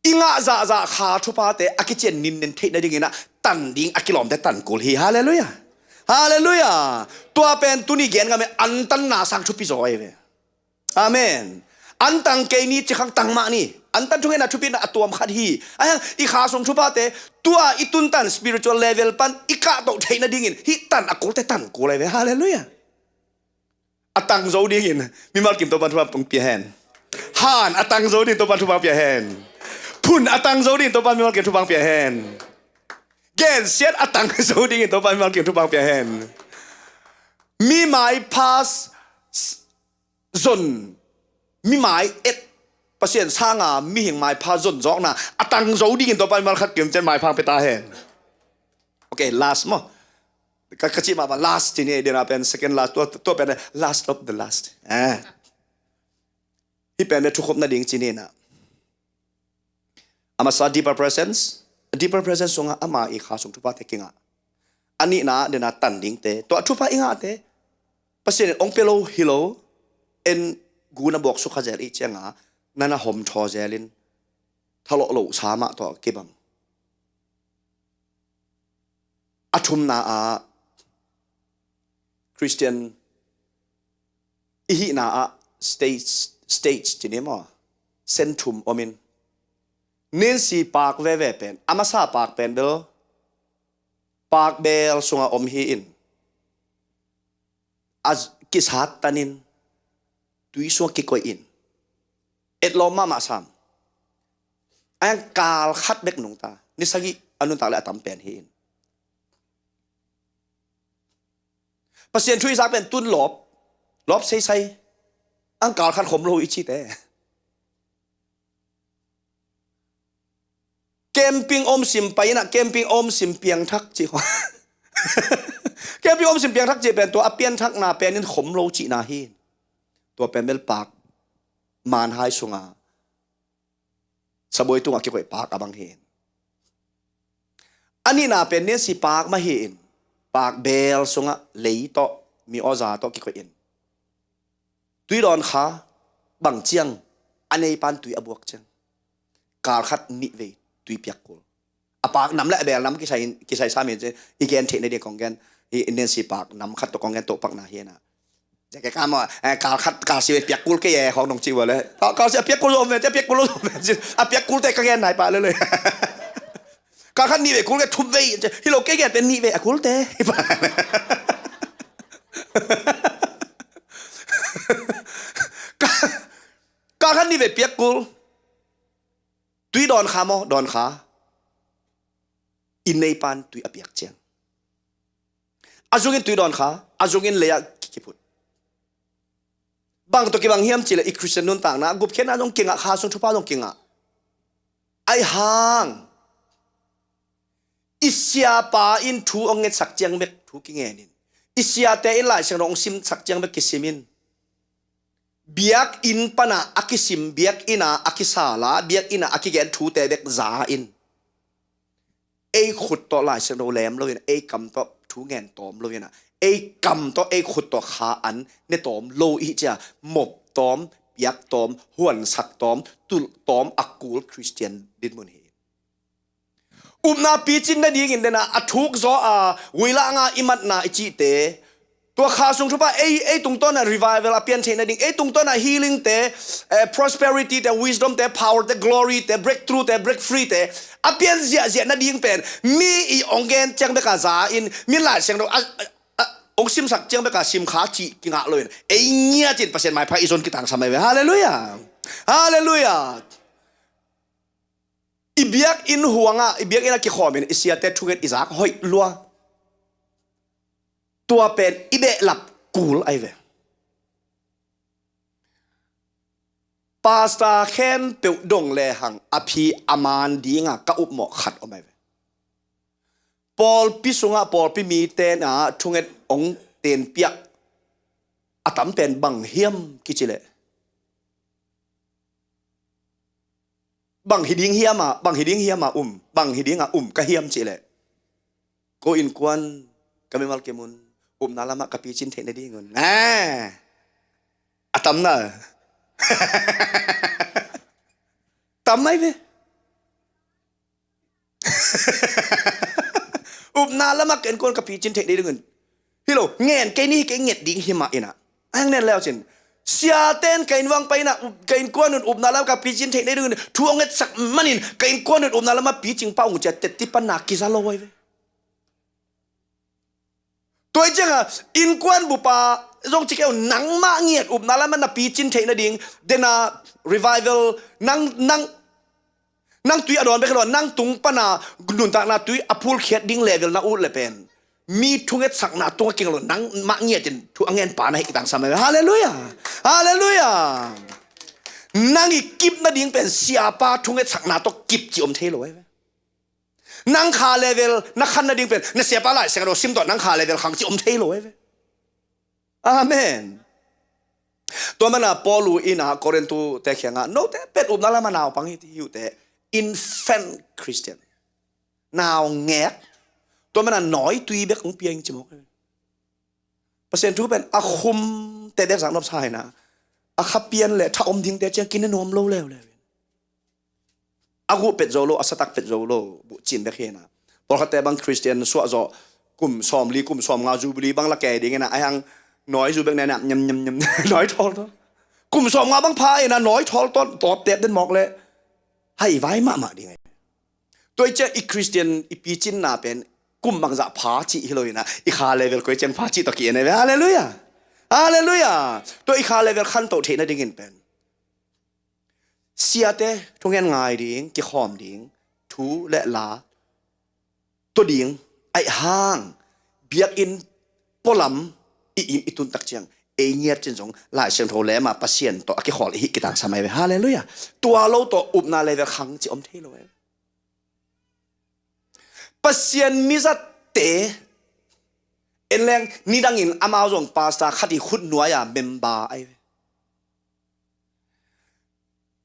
I ngah zahzah kha thuphate a kician ninnen theih nadinginah tan ding a kilawmte tan kul hi. Halleluiah. Halleluiah. Tua pen tuni gen ngam e, antanna sang thupi zaw ahi ve. Amen. Antang kei ni, cikhang tang mah ni. Antan thungetna thupina a tuam khat hi. Ahi hang i kha sung thuphate tua i tuntan spiritual level pan i kahtoh theih nadingin hih tan a kulte tan kul ahi ve. Halleluiah. A tang zo dingin mimal kim Topan thupha pia hen. Han a tang zo dingin Topan thupha pia hen. Phun a tang zo dingin Topan mimal kim thupha pia hen. Gensiat a tang zo dingin Topan mimal kim thupha pia hen. Mi maipha s-, s-, zon, mi mai et, Pasian sanga mihing maipha zon zawkna a tang zo dingin Topan mimal khat kim ciat maipha pia ta hen. Okay, last maw. Ka, ka cih mah bang last ci ni, dena pen second last, tua, tua pen last of the last. Eh. Hih pen bia thukhupna ding ci ni na. A masa deeper presence, deeper presence sungah ama i kha sung thuphate kingah. A nihna dena tan dingte, tua thupha i ngahte Pasian in ong pia lo hi lo, en gu na buak suk kha zel i cianga, na na hom thaw zelin thalawh lo sa mah tua kibang. A thumna ah Christian i hihna ah stage, stage ci ni maw, sen thum om in, ninsi paak veve pen, a masa paak pen bel paak beel sungah om hi in, a z-, kisat tanin tui sungah kikoih in, etlawm mahmah sam. A yang kal khat bek nungta, ni sagih a nuntak le a tam pen hi in. Pasian thu i zak pen tun lawp, lawp seisai, ang kal khat khom lo i cite. Camping om sim pai inah, camping om sim piangthak cih khong. Camping om sim piangthak cih pen tua a pianthakna pen in khom lo cihna hi. Tua pen bel paak manhai sunga sabuai tungah kikoih paak a bang hi in. A nihna pen ninsi paak mah hi in, paak beel sungah lei tawh mi awza tawh kikoih in, tui dawn kha, bang ciang, a neipan tui a buak ciang, kal khat nih vei tui piak kul. A pak nam le a beel nam kisai, kisai sam hi ci, i gen theih nading kong gen, i Nancy pak nam khat tawh kong gen, tohpakna hi na. Kal khat, kal si vei piak kul kei e, hong nong ci ua le, kal si a piak kul om ve, a piak kul om ve, a piak kulte ka gen nai pah lel e. Kal khat nih vei kul kei, thum vei, hi lo, kei gen pen nih vei a kulte. Kal khat nih vei piak kul. Tui dawn kha maw, dawn kha. Inn neipan tui a piak ciang, a zungin tui dawn kha, a zungin lei-ah ki, kiphut. Bang tawh kibang hiam cih leh i Khristian nuntakna gupkhiatna zong kingah, Kha Sung Thupha zong kingah. Ahi hang i siapa in thu hong ngetsak ciang bek thu kingen in, i siate in Lai Siangtho hong simsak ciang bek kisim in. Biakinn pana a kisim, biakinn a a kisala, biakinn a a kigen thute bek za in. Ei khut tawh Lai Siangtho lem lo in, ei kam tawh thu ngen tawm lo in, ei kam tawh ei khut tawh kha an ne tawm lo i hih ciang, mop tawm, piak tawm, huansak tawm, tulh tawm a kul Khristian dinmun hi. Upna picin nadingin dena a thuk zaw a, guilang a i matna i cihte, tua Kha Sung Thupha ei, ei tungtawn a revival a pian theih nading, ei tungtawn a healing te, eh, prosperity te, wisdom te, power te, glory te, breakthrough te, break free te a pian ziahziah nading pen mi i hong gen ciang bek a za in, mi Lai Siangtho a, a, a, hong simsak ciang bek a sim kha cih kingah lo in, ei ngiat in Pasian maipha i zon kitangsam ahi ve. Halleluiah. Halleluiah. I biakinn huang ah, i biakinn a kikhawm in i siate thunget i zak hoih lua. Tua pen i behlap kul ahi ve. Pastor khempeuh dong lehang a phi a man ding a ka upmawh khat om ahi ve. Pawlpi sungah pawlpi mite na thunget hong tenpiak a tam pen bang hiam kici leh, bang hi ding hiam a, bang hi ding hiam a um, bang hi ding a um ka hiam cih leh, ko innkuan, ka mimal kim un, upna lamah ka picin theih nading un. A tam na. Tam ahi ve. Upna lamah ka innkuan ka picin theih nading un. Hi lo, ngen kei ni hi, kei nget ding hi mah in a. A hang nen leu cin, siate in ka inn vang pai in a, ka innkuan un upna lamah ka picin theih nading un thu hong ngetsak manin ka innkuan un upna lamah picing pah ung ci a, teti panna kiza lo ahi ve. Tua hi ciangin innkuan bupa zong ci kei un, nangmah ngiat upna lamah na picin theih nading, dena revival, nang, nang, nang tui a dawn bek hi lo, nang tung pana nuntakna tui a phulkhiat ding level na ut le pen, mi thungetsakna tungah kingah lo, nangmah ngiat in thu a ngen pa na hi kitangsam ahi ve. Halleluiah. Halleluiah. Nang i kip nading pen siapa thungetsakna tawh kip ci om thei lo ahi ve. Nang kha level na khan nading pen na siapa Lai Siangtho sim tawh nang kha level khang ci om thei lo ahi ve. Amen. Tua mana Paul in a Korinthte kiangah, note pen upna lamah naupang hi, hi uh teh, infant Christian, naungek. Tua mana nawitui bek hong pia ing ci mawk. Pasian thu pen a khumte bek zak nopsa hi na, a kha pian le tha om dingte ciang kine nuam lo leuleu. A guh pet zo lo, a satak pet zo lo, buhcin bek hi na. Pawlkhatte bang Christian suah zawh, kum sawmli, kum sawmnga, Jubilee bang la kei ding hi na, a hang nawi zu bek ne na, nyam, nyam, nyam, nawi thawl thawl. Kum sawmnga bang pha hi na, nawi thawl thawl, tawp tep den mawk le, hai vai mahmah ding hi. Tua hi ciang i Christian i picinna pen kum bangzah pha cih hi lo hi na, i kha level koi ciang pha cih tawh ki-en ahi ve. Halleluiah. Halleluiah. Tua i kha level khantoh theih nadingin pen siate thungen ngai ding, kikhawm ding, thu le la tua ding, aih hang biakinn pualam i, i, i tun tak ciang ei ngiat cin zong Lai Siangtho lema Pasian tawh a kikhawl i hih kitangsam ahi ve. Halleluiah. Tua lo tawh upna level khang ci om thei lo ahi ve. Pasian mizatte en leng nidangin amau zong pastor khat i khut nuai-a member ahi ve.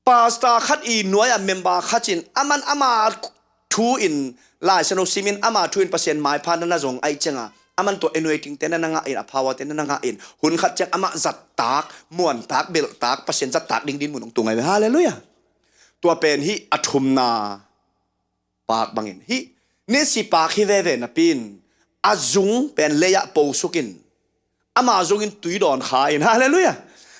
Pastor khat i nuai-a member khat in aman ama thu in Lai Siangtho simin ama thu in Pasian maipha na na zong aih cianga Aman tua anointing te na na ngah in, a power te na na ngah in, hun khat ciang amah zattak, muantak, belhtak, Pasian zattak ding dinmun hong tung ahi ve. Halleluiah. Tua pen hih a thumna paak bangin, hih nisi paak hi veve napi-in, a zung pen lei-ah posuk in, ama zungin tui dawn kha in. Halleluiah.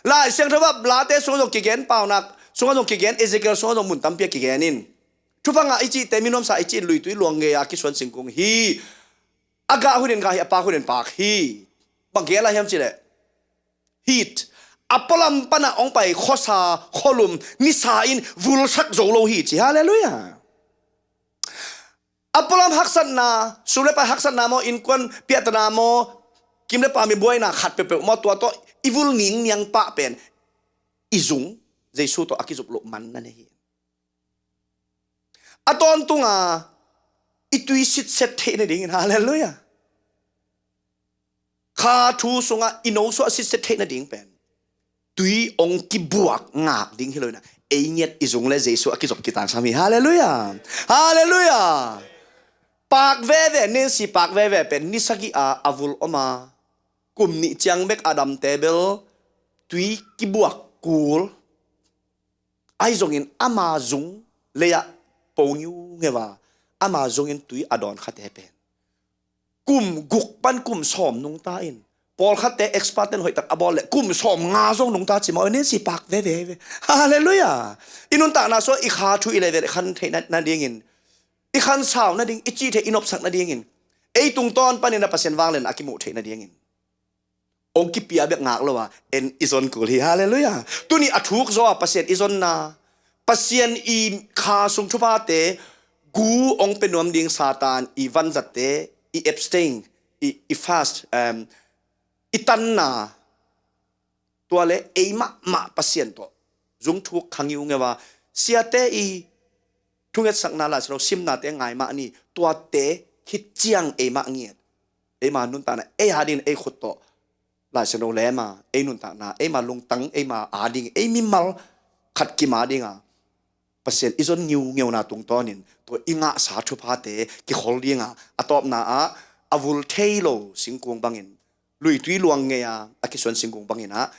Lai Siangtho ah Late sungah zong kigen, Paunak sungah zong kigen, Ezekiel sungah zong mun tampi ah kigen in, thupha ngah i cihte, mi nuamsa i cih in luitui luang ngei-a kisuan singkung hi. A gah hunin gah hi, a paak hunin paak hi. Bang gel a hiam cih leh, heat, a pualam panah hong pai khuasa, khualum, nisa in vulsak zo lo hi ci. Halleluiah. A pualam haksatna, sum le pai haksatna maw, innkuan piahtana maw, kim le pam i buaina khat peuhpeuh maw, tua tawh i vul ningniang pah pen i zung Jesu tawh a kizup loh man na nei hi. A tawntunga i tui sitset theih nadingin, halleluiah, kha thu sungah i nosuah sitset theih nading pen tui hong kibuak ngak ding hi lo inah, ei ngiat i zung le Jesu a kizop kitangsam hi. Halleluiah. Halleluiah. Paak veve, nisi paak veve pen ni sagih a a vul om a, kum nih ciang bek a damte bel tui kibuak kul. Ahi zongin ama zung lei-ah po ngiungeu a, ama zungin tui a dawn khate pen kum guk pan kum sawm nungta in, pawlkhatte expert ten hoihtak a bawl leh kum sawm nga zong nungta ci maw, nisi paak veve ve. Halleluiah. I nuntakna sungah i kha thu i level i khan theih na, nadingin, i khansau nading, i cih theih i nopsak nadingin, ei tungtawn panin a Pasian vanglian a kimuh theih nadingin hong kipia bek ngak lo a, en i zon kul hi. Halleluiah. Tuni a thuk zaw a Pasian i zonna, Pasian i kha sung thuphate, gu hong pia nuam ding Satan i vanzatte, i abstain, i, i fast, em, i tanna, tua le ei mahmah Pasian tawh zung thuk kha ngiungeu a, siate i thungetsakna, Lai Siangtho simnate ngai mah ni, tuate khit ciang ei mah ngiat. Eima nuntakna ei adingin ei khut tawh Lai Siangtho lem a, ei nuntakna, eima lungtang, eima ading, ei mimal khat kim adinga Pasian i zon ngiungeuna tungtawnin tua i ngahsa thuphate kikhol dinga, a tawpna ah a vul thei lo singkung bangin, luitui luang ngei a a kisuan singkung bangin ah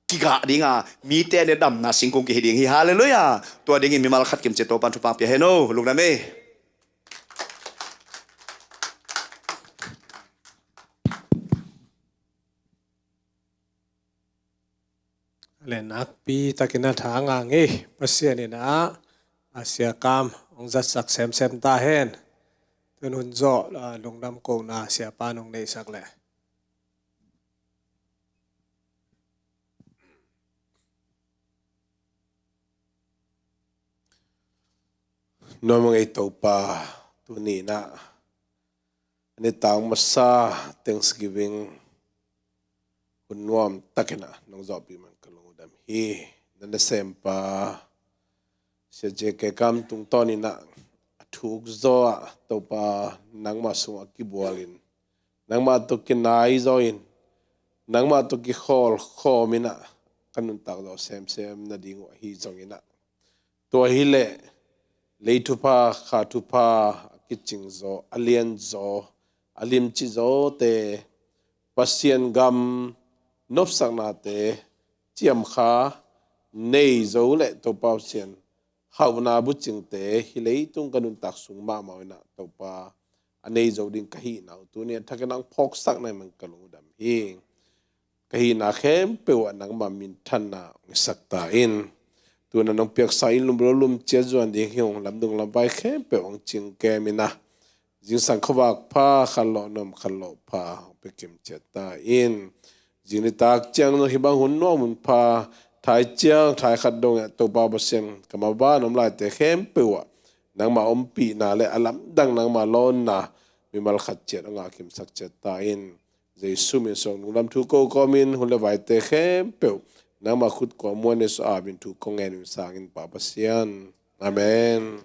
kigah dinga, mite ne damna singkung kihi ding hi. Halleluiah. Tua dingin mimal khat kimciat Topan thupha pia hen o, lungdam ei. Le nakpi takin a tha ngang hi. Pasian in ah a siakam hong zatsak semsem ta hen. Tun hun zawh, ah, lungdam kohna siapa nong neihsak leh. Nuam ong ei Topa, tuni in ah a nitak masa Thanksgiving hun nuam takin ah nong zawhpih man ka lungdam hi. Na nasempa Sia J K Kam tungtawnin ah a thuk zaw ah Topa nangmah sungah kibualin, nangmah tawh kinai zawin, nangmah tawh kikhawl khawmin ah ka nuntak zaw semsem nading uh ahi zongin ah, tua hileh lei thupha, kha thupha, a kicing zaw, a lian zaw, a limci zawte, Pasian gam nopsaknate ciamkha nei zo leh Topa Pasian hauhna bucingte hih leitung ka nuntak sung mahmah in ah Topa a nei zo ding ka hihna uh tuni a thakin nang phawksak nai man ka lungdam hi. Ka hihna khempeuh ah nangmah minthanna hong hisak ta in. Tuna nong piaksa in lum lo lum ciat zuan ding hi ung, lamdung lamvai khempeuh hong cingkem in ah, zingsang khuavak pha, khanlawh nuam khanlawh pha hong pia kimciat ta in. Zing nitak ciang zong hih bang hun nuam hun pha, thai ciang thai khat dong ah Topa Pasian ka maban om laite khempeuh ah nangmah ompihna le a lamdang nangmah lawnna mimal khat ciat hong ngah kimsak ciat ta in. Jesu min suang lungdam thu ko kawmin hun le vaite khempeuh nangmah khut kua muan Jesu a min thu kong ngen uh sangin Pa Pasian. Amen.